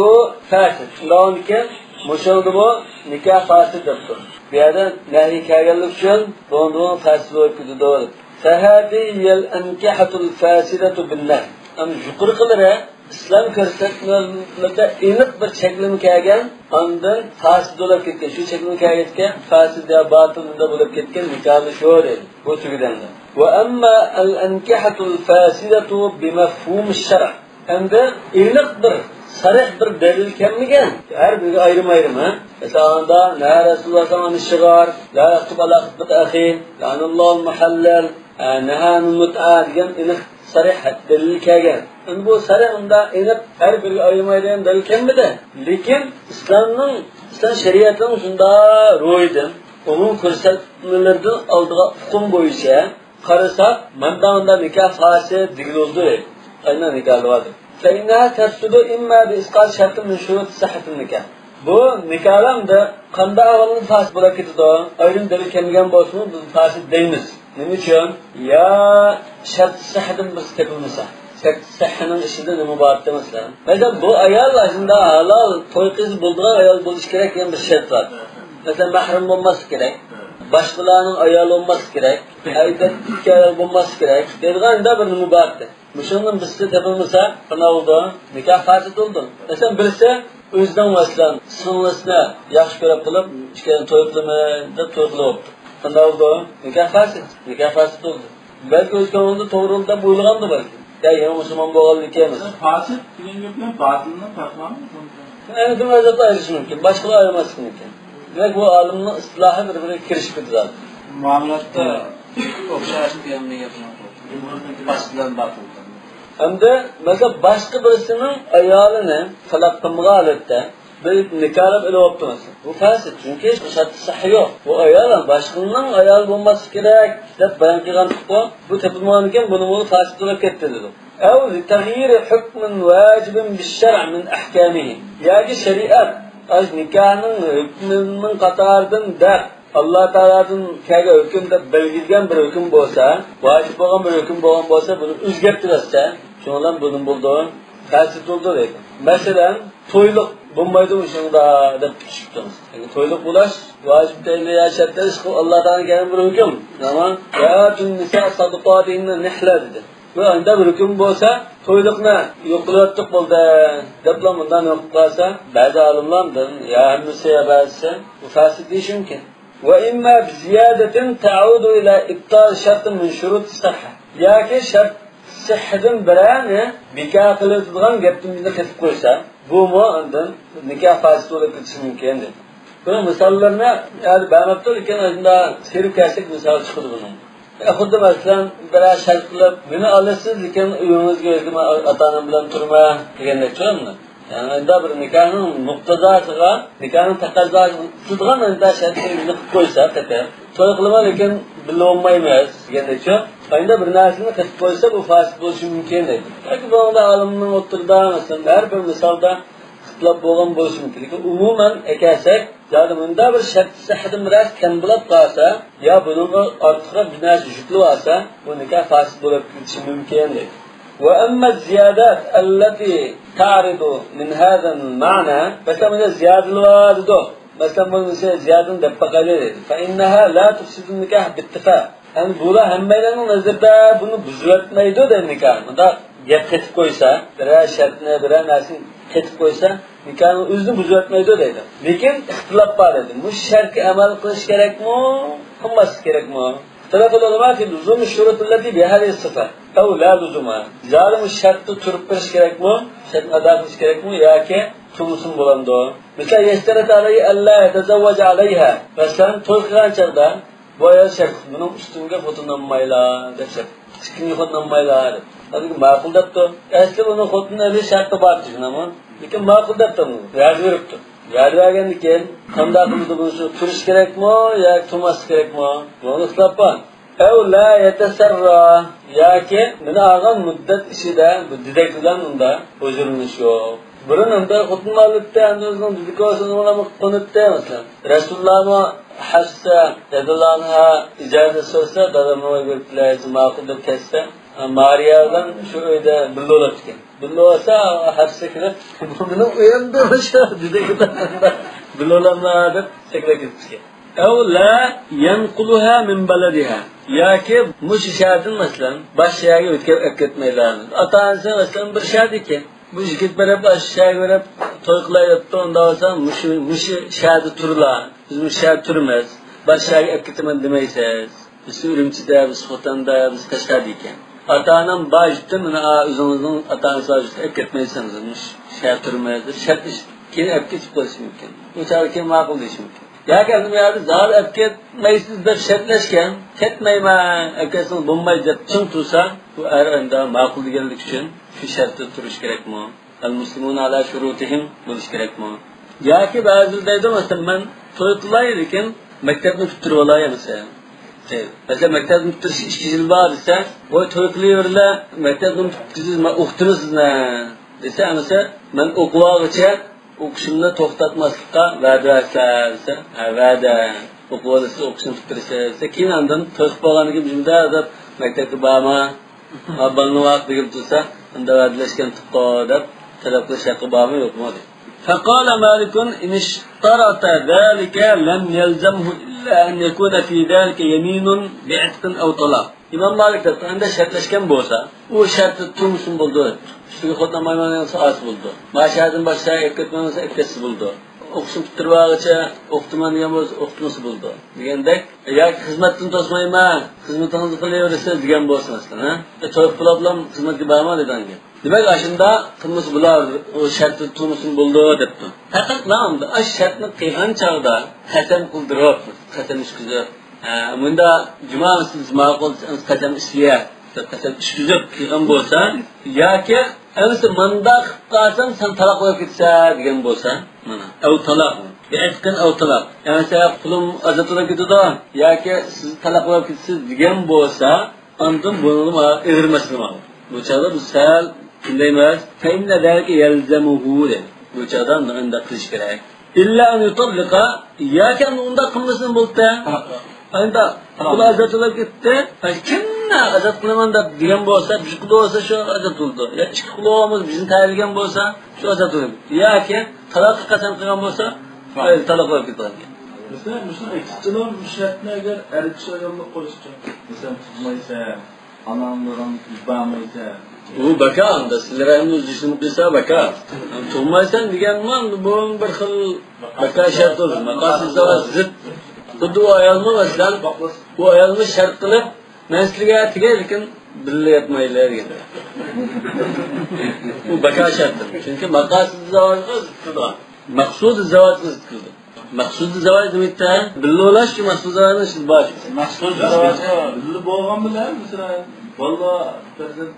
فاسد. شۇنداق بولغاندىكىن مۇشۇندىمۇ نىكاھ فاسىد دەپتۇ. بۇ يەردە نەھى كەلگەنلىكى ئۈچۈن بۇنىڭدىمۇ فاسىد بولۇپ كېتىدۇ. فهذه هي الأنكحة الفاسدة بالنهي. ئەمما يۇقىرىقىلىرى ئىسلام كۆرسەتمىلىرىدە ئېنىق بىر چەكلىمە كەلگەن، ئاندىن فاسىد بولۇپ كەتكەن. شۇ چەكلىمە كەلگەچكە فاسىد يا باتىل بولۇپ كەتكەن نىكاھلار شۇ دەيدۇ. بۇ تۈگىدى ئەمدى. وأما الأنكحة الفاسدة بمفهوم الشرع. ئەمدى ئېنىق بىر، سەرىھ بىر دەلىل كەلمىگەن. ھەر بىرىگە ئايرىم-ئايرىم، ھە؟ مەسىلەن، ئاندا نەھە رەسۇلۇللاھ سەللەللاھۇ ئەلەيھى ۋەسەللەم ئەنىششىغار، لا يخطب على خطبة أخيه، لعن الله المحلل، ئە، نەھى عن المتعة دېگەن ئېنىق سەرىھ دەلىل كەلگەن. ئەمدى بۇ سەرىھ ئۇنداق ئېنىق ھەر بىرىگە ئايرىم-ئايرىم دەلىل كەلمىدى. لېكىن ئىسلامنىڭ، ئىسلام شەرىئەتنىڭ شۇنداق روھىدىن، ئومۇم كۆرسەتمىلىرىدىن ئالىدىغان ئۇقۇم بويىچە قارىساق، ماندا مۇنداق نىكاھ فاسىد دېگىلى بولىدۇ. ئاينا نىكاھلار بار. فإنها تفسد إما بإسقاط شرط من شروط صحة النكاح. بۇ نىكاھلار ئەمدى قانداق ئەھۋالدا فاسىد بولۇپ كېتىدۇ؟ ئايرىم دەلىل كەلمىگەن بولسىمۇ بىز فاسىد دەيمىز. نېمە ئۈچۈن؟ يا شەرت سىھھىدىن بىرسى تېپىلمىسا. شەرت سىھھىنىڭ ئىچىدە نېمە بار دېسە، مەسىلەن، بۇ ئايال ئاشۇنداق ھالال توي قىزى بولىدىغان ئايال بولۇشى كېرەك دېگەن بىر شەرت بار. مەسىلەن، مەھرەم بولماسلىقى كېرەك. باشقىلارنىڭ ئايالى بولماسلىقى كېرەك. ئەيدەك ئىككى ئايال بولماسلىقى كېرەك. دەيدىغان ئەمدى بىر نېمە بار دېدى. مۇشۇنىڭدىن بىرسى تېپىلمىسا، قانداق بولىدۇ؟ نىكاھ فاسىد بولىدۇ. مەسىلەن، بىرسى ئۆزىنىڭ، مەسىلەن، سىڭلىسىنى ياخشى كۆرۈپ قېلىپ، ئىككىيلەن توي قىلىمەن دەپ توي قىلىۋاپتۇ. قانداق بولىدۇ؟ نىكاھ فاسىد. نىكاھ فاسىد بولدى. بەلكى ئۆز كۆڭلىدە توغرىلىق دەپ ئويلىغاندۇ بەلكى. يا يېڭى مۇسۇلمان بولغانلىكى ئەمەس. فاسىد دېگەن گەپ بىلەن باتىلنىڭ پەرقى بارمۇ؟ ئەنە بۇ مەزھەپتە ئايرىشى مۇمكىن، باشقىلار ئايرىماسلىقى مۇمكىن. دېمەك، بۇ ئالىمنىڭ ئىستىلاھى بىر-بىرىگە كىرىشىپ كېتىدۇ. مۇئامىلاتتا ئوخشاش دېگەن گەپ. پاسىد بىلەن باتىل. ئەمدى، مەسىلەن، باشقا بىرسىنىڭ ئايالىنى تالاق قىلمىغان ھالەتتە بىر نىكاھلاپ ئېلىۋاپتۇ، مەسىلەن. بۇ فاسىد، چۈنكى شەرتى سىھھە يوق. بۇ ئايال باشقىنىڭ ئايالى بولماسلىقى كېرەك دەپ بايان قىلغان تۇتقۇ، بۇ تېپىلمىغاندىكىن بۇنىڭ ئۇلى فاسىد بولۇپ كەتتى دېدۇق. أو لتغيير حكم واجب بالشرع من أحكامه. ياكى شەرىئەت ئاش نىكاھنىڭ ھۆكمىنىڭ قاتارىدىن دەپ، ئاللا تائالادىن كەلگەن ھۆكۈم دەپ بەلگىلىگەن بىر ھۆكۈم بولسا، ۋاجىپ بولغان بىر ھۆكۈم بولغان بولسا، بۇنى ئۆزگەرتىۋەتسە، شۇنىڭ بىلەن بۇنى بولىدۇ، فاسىد بولىدۇ دەيدۇ. مەسىلەن، تويلۇق بولمايدۇ شۇنىڭدا دەپ چۈشۈپتىڭىز. يەنى تويلۇق بولاش ۋاجىپ دەيلى يا شەرت دەيلى، ئاللا تائالادىن كەلگەن بىر ھۆكۈم. ئەمما، وآتوا النساء صدقاتهن نحلة دېدى. بۇ ئانداق بىر ھۆكۈم بولسا، تويلۇقنى يوق قىلىۋەتتۇق بولدى، دەپلا مۇنداق نېمە قىلىپ قالسا، بەزى ئالىملاردىن يا ھەممىسى يا بەزىسى بۇ فاسىد دېيىشى مۇمكىن. وإما بزيادة تعود إلى إبطال شرط من شروط الصحة. ياكى شەرت سىھھىدىن بىرەرنى بىكار قىلىۋېتىدىغان گەپتىن بىرنى قېتىپ قويسا، بۇمۇ ئاندىن نىكاھ فاسىد بولۇپ كېتىشى مۇمكىن دېدى. بۇنىڭ مىساللىرىنى ھازىر بەرمەپتۇ، لېكىن ئاشۇنداق سېرىپ كەلسەك مىسال چىقىدۇ بۇنىڭ. خۇددى مەسىلەن، بىرەر شەرت قىلىپ، مېنى ئالىسىز، لېكىن ئۆيىڭىزگە ئۆزۈم ئاتا-ئانام بىلەن تۇرىمەن دېگەندەكچۇ ئەمدى. يەنى ئەمدى بىر نىكاھنىڭ مۇقتىزاسىغا، نىكاھنىڭ تەقەززاسىغا تۇتىدىغان ئەمدى شەرتنى ئۆزىنى قىلىپ قويسا، تېخى توي قىلىمەن، لېكىن بىللە بولمايمىز دېگەندەكچۇ. ئەمدى بىر نەرسىنى قىلىپ قويسا، بۇ فاسىد بولۇشى مۇمكىن دەيدۇ. ياكى بۇنىڭدا ئالىمنىڭ ئوتتۇرىدا، مەسىلەن، ھەر بىر مىسالدا ئىختىلاپ بولغان بولۇشى مۇمكىن. لېكىن ئومۇمەن ئەكەلسەك، زادى مۇنداق بىر شەرت سىھھىدىن بىرەرسى كەم بولاپ قالسا، يا بۇنىڭغا ئارتۇقراق بىر نەرسە يۈكلىۋالسا، بۇ نىكاھ فاسىد بولۇپ كېتىشى مۇمكىن دەيدۇ. وأما الزيادات التي تعرض من هذا المعنى، مەسىلەن، بۇنى زىيادىلىۋال دېدۇق. مەسىلەن، بۇنى زىيادىنى دەپ باقايلى دەيدۇ. فإنها لا تفسد النكاح باتفاق. يەنى بۇلار ھەممەيلەننىڭ نەزىرىدە بۇنى بۇزۇۋەتمەيدۇ دەيدۇ نىكاھنى. مۇنداق گەپ قېتىپ قويسا، بىرەر شەرتنى، بىرەر نەرسىنى قېتىپ قويسا، نىكاھنىڭ ئۆزىنى بۇزۇۋەتمەيدۇ دەيدۇ. لېكىن ئىختىلاپ بار دەيدۇ. مۇشۇ شەرتكە ئەمەل قىلىش كېرەكمۇ، قىلماسلىق كېرەكمۇ؟ اختلف العلماء في لزوم الشروط التي بها هذه الصفة أو لا لزوم لها. زادى مۇشۇ شەرتتە تۇرۇپ بېرىش كېرەكمۇ؟ شەرتنى ئادا قىلىش كېرەكمۇ ياكى تۇرمىسىمۇ بولامدۇ؟ مىسال، يشترط عليه ألا يتزوج عليها. مەسىلەن، توي قىلغان چاغدا بۇ ئايال شەرت، مېنىڭ ئۈستۈمگە خوتۇن ئالمايلا دەپ شەرت. ئىككىنچى خوتۇن ئالمايلا دەپ. ھازىر ماقۇل دەپتۇ. ئەسلى ئۇنىڭ خوتۇن ئېلىش شەرتى بار شۇنداقمۇ؟ لېكىن ماقۇل دەپتۇ. ۋەدە بېرىپتۇ. ۋەدە بەرگەندىن كېيىن قانداق قىلىدۇ بۇنى؟ شۇ تۇرۇش كېرەكمۇ ياكى تۇرماسلىق كېرەكمۇ؟ بۇنىڭدا ئىختىلاپ بار. ئەۋ لا يەتەسەررا، ياكى مېنى ئالغان مۇددەت ئىچىدە بۇ دېدەك بىلەن ئۇندا ھۇزۇرلىنىش يوق. بۇرۇن ئەمدى خوتۇن ئالىپتى، ئەمدى ئۆزىنىڭ دېدىكى بولسا ئۇنىڭ بىلەن قونۇپتى، مەسىلەن. رەسۇلۇللاھمۇ ھەفسە رەزىياللاھۇ ئەنھا ئىجازەت سورىسا، دادامنىڭ ئۆيىگە بېرىپ كېلەيسىز، ماقۇل دەپ كەتسە، مارىيا بىلەن شۇ ئۆيدە بىللە بولاتتىكەن. بىللە بولسا، ھەپسە كىرىپ، بۇ مېنىڭ ئۆيۈمدە شۇ دېدەك بىللە بولاملا دەپ چەكلەپ كېتىپتىكەن. ئەۋ لا يەنقۇلۇھا مىن بەلەدىھا. ياكى مۇشۇ شەھەردىن، مەسىلەن، باشقا شەھەرگە ئۆتكە-، ئەكەتمەيلا. ئاتا-ئانىسى، مەسىلەن، بىر شەھەردىكەن. بۇ يىگىت بېرىپ، ئاشۇ شەھەرگە بېرىپ توي قىلاي دەپتۇ، ئۇنداق بولسا مۇشۇ، مۇشۇ شەھەردە تۇرلا. بىز مۇشۇ شەھەردە تۇرىمىز. باشقا شەھەرگە ئەكېتىمەن دېمەيسىز. بىز ئۈرۈمچىدە، بىز خوتەندە، بىز قەشقەردىكەن. ئاتا-ئانام بار جۈتتە، مانا، ئا، ئۆزىڭىزنىڭ ئاتا-ئانىسى بار جۈتتە ئەكەتمەيسىز، مۇشۇ شەھەردە تۇرىمىز دەپ شەرت ئىش-، كېيىن ئەكېتىپ قويۇشى مۇمكىن. ئۇ چاغدا كېيىن ماقۇل دېيىشى مۇمكىن. ياكى ئەمدى بۇ يەردە زادى ئەپ كەتمەيسىز دەپ شەرتلەشكەن، كەتمەيمەن، ئەپ كەتسىڭىز بولمايدۇ دەپ چىڭ تۇرسا، بۇ ئەر ئەمدى ماقۇل دېگەنلىكى ئۈچۈن شۇ شەرتتە تۇرۇش كېرەكمۇ؟ المسلمون على شروطهم بولۇش كېرەكمۇ؟ ياكى بەزىلەر دەيدۇ، مەسىلەن، مەن توي قىلاي، لېكىن مەكتەپنى پۈتتۈرۈۋالاي دېسە. مەسىلەن، مەكتەپنى پۈتتۈرۈش ئىككى يىل بار دېسە، ۋاي، توي قىلىۋېرىلە، مەكتەپنى پۈتتۈرسىز، مەن ئوقۇتىمەن سىزنى دېسە، ئەمىسە، مەن ئوقۇۋالغۇچە ئوقۇشۇمنى توختاتماسلىققا ۋەدە بەرسىلەر دېسە، ھە، ۋەدە. ئوقۇۋالىسىز، ئوقۇشنى پۈتتۈرىسىز دېسە، كېيىن ئاندىن توي قىلىپ بولغاندىن كېيىن بىزدە ئادەپ مەكتەپكە بارما، ھا، بالىنى ۋاق دېگىلى تۇرسا، ئۇندا ۋەدىلەشكەنتۇققۇ دەپ تەلەپ قىلىش ھەققى بارمۇ يوقمۇ دەيدۇ. فقال مالك إن اشترط ذلك لم يلزمه إلا أن يكون في ذلك يمين بعتق أو طلاق. ئىمام مالىك دەپتۇ، ئەمدى شەرتلەشكەن بولسا، ئۇ شەرتتە تۇرمىسىمۇ بولىدۇ دەپتۇ. ئۈستىگە خوتۇن ئالمايمەن دېسە ئالسا بولىدۇ. ما شەھەردىن باشقا شەھەرگە ئەكەتمەيمەن دېسە ئەكەتسە بولىدۇ. ئوقۇشنى پۈتتۈرۈۋالغۇچە ئوقۇتىمەن دېگەن بولسا ئوقۇتمىسا بولىدۇ دېگەندەك. ياكى خىزمەتتىن توسمايمەن، خىزمىتىڭىزنى قىلىۋېرىسىز دېگەن بولسا، مەسىلەن، ھە؟ توي قىلىپلا خىزمەتكە بارما دېگەن گەپ. دېمەك، ئاشۇنداق قىلمىسا بۇلار ئۇ شەرتتە تۇرمىسىمۇ بولىدۇ دەپتۇ. پەقەت نامدا ئاشۇ شەرتنى قىلغان چاغدا قەسەم قىلدۇرۇپ، قەسەم ئىچكۈزۈپ، ھە، مۇندا جۇما مەسىلىسى ماقۇل، قەسەم ئىچكۈزۈپ، قەسەم ئىچكۈزۈپ قىلغان بولسا، ياكى ئەمىسە مۇنداق قىلىپ قالسام سەن تالاق بولۇپ كېتىسەن دېگەن بولسا، مانا، ئەۋ تالاق، بىئەتقىن ئەۋ تالاق. ئەمىسە قۇلۇم ئازاد بولۇپ كېتىدۇ، ياكى سىز تالاق بولۇپ كېتىسىز دېگەن بولسا، ئاندىن بۇنىڭغا ئېغىر مەسىلە بار. بۇ چاغدا بىز سەل شۇندايمىز، فإن ذلك يلزمه دەيدۇ. بۇ چاغدا ئۇنداق قىلىش كېرەك. إلا أن يطلق، ياكى ئۇنداق قىلمىسىمۇ بولدى. ئەمدى قۇل ئازاد بولۇپ كەتتى. كىمنى ئازاد قىلىمەن دەپ دېگەن بولسا، بىر قۇل بولسا شۇ ئازاد بولىدۇ. يا ئىككى قۇل بولمىسا، بىزنى تەيىنلىگەن بولسا، شۇ ئازاد بولىدۇ. ياكى تالاققا قەسەم قىلغان بولسا، تالاق بولۇپ كېتىدۇ. مەسىلەن، مۇشۇنى ئېيتىپتىلا، بۇ شەرتنى ئەگەر ئەر كىشى ئاياللار قويسىچۇ. مەسىلەن، تۇغمايسەن، ئاناڭلىرىڭنى يۇبارمايسەن. ئۇ بەكا ئەمدى، سىلەرنى ئۈزۈشنى قىلسا بەكا. تۇغمايسەن دېگەنمۇ بۇ بىر خىل بەكا شەرت بولدى. ماقاسىد زاۋاج زىت. خۇددى ئۇ ئايالمۇ مەسىلەن، ئۇ ئايالمۇ شەرت قىلىپ، مەن سىلەرگە ئەتىگەن، لېكىن بىللە ياتمايلى دېگەن. ئۇ بەكا شەرت. چۈنكى ماقاسىد زاۋاجغا زىت كېلىدىغان. مەقسۇد زاۋاجغا زىت كېلىدۇ. مەقسۇد زاۋاج دېمەكتە، بىللە بولۇش شۇ مەقسۇد زاۋاجنىڭ ئىچىدە بار. مەقسۇد زاۋاجغا بىللە بولغان بىلەن، مەسىلەن، بالىلار، پەرزەنت،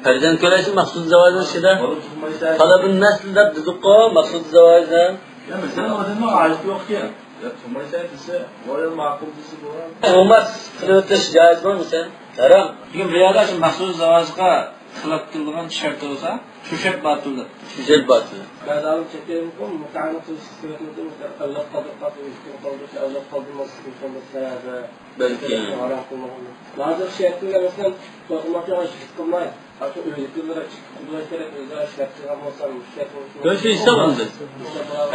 پەرزەنت كۆرۈش مەقسۇد زاۋاجنىڭ ئىچىدە. بالا تۇغمايسەن. تەلەبۇن نەسل دەپ دېدۇققۇ، مەقسۇد زاۋاجدا. يا، مەسىلەن، ئادەمنىڭ ھاجىتى يوقكەن. يا، تۇغمايسەن دېسە، ۋاي، ماقۇل دېسە بولغان. تۇغماس قىلىۋېتىش جائىز بولمىسا، ھارام. لېكىن بۇ يەردە شۇ مەقسۇد زاۋاجغا خىلاپ قىلىدىغان شەرت بولسا، شۇ شەرت باتىل دەپ. شۇ شەرت باتىل. بعض العلماء چەكلىگەن، مۇتەئەللىق قىلدۇرۇپ قالدى، مۇتەئەللىق قالدۇرۇپ قالدى، مۇتەئەللىق قالدۇرماسلىق، مۇتەئەللىق قالدۇرماسلىق، سەۋەبى. بەلكى. ھارام قىلمىغان. ھازىر شەرتنى، مەسىلەن، توقۇماقچىغا شىرك قىلماي، ھازىر ئۆيدىكىلەر ئىككى قۇدرەت كېرەك، ئۆزئارا شەرت قىلغان بولسا، مۇشۇ شەرتنى. بەلكى ھېساب ئالدى.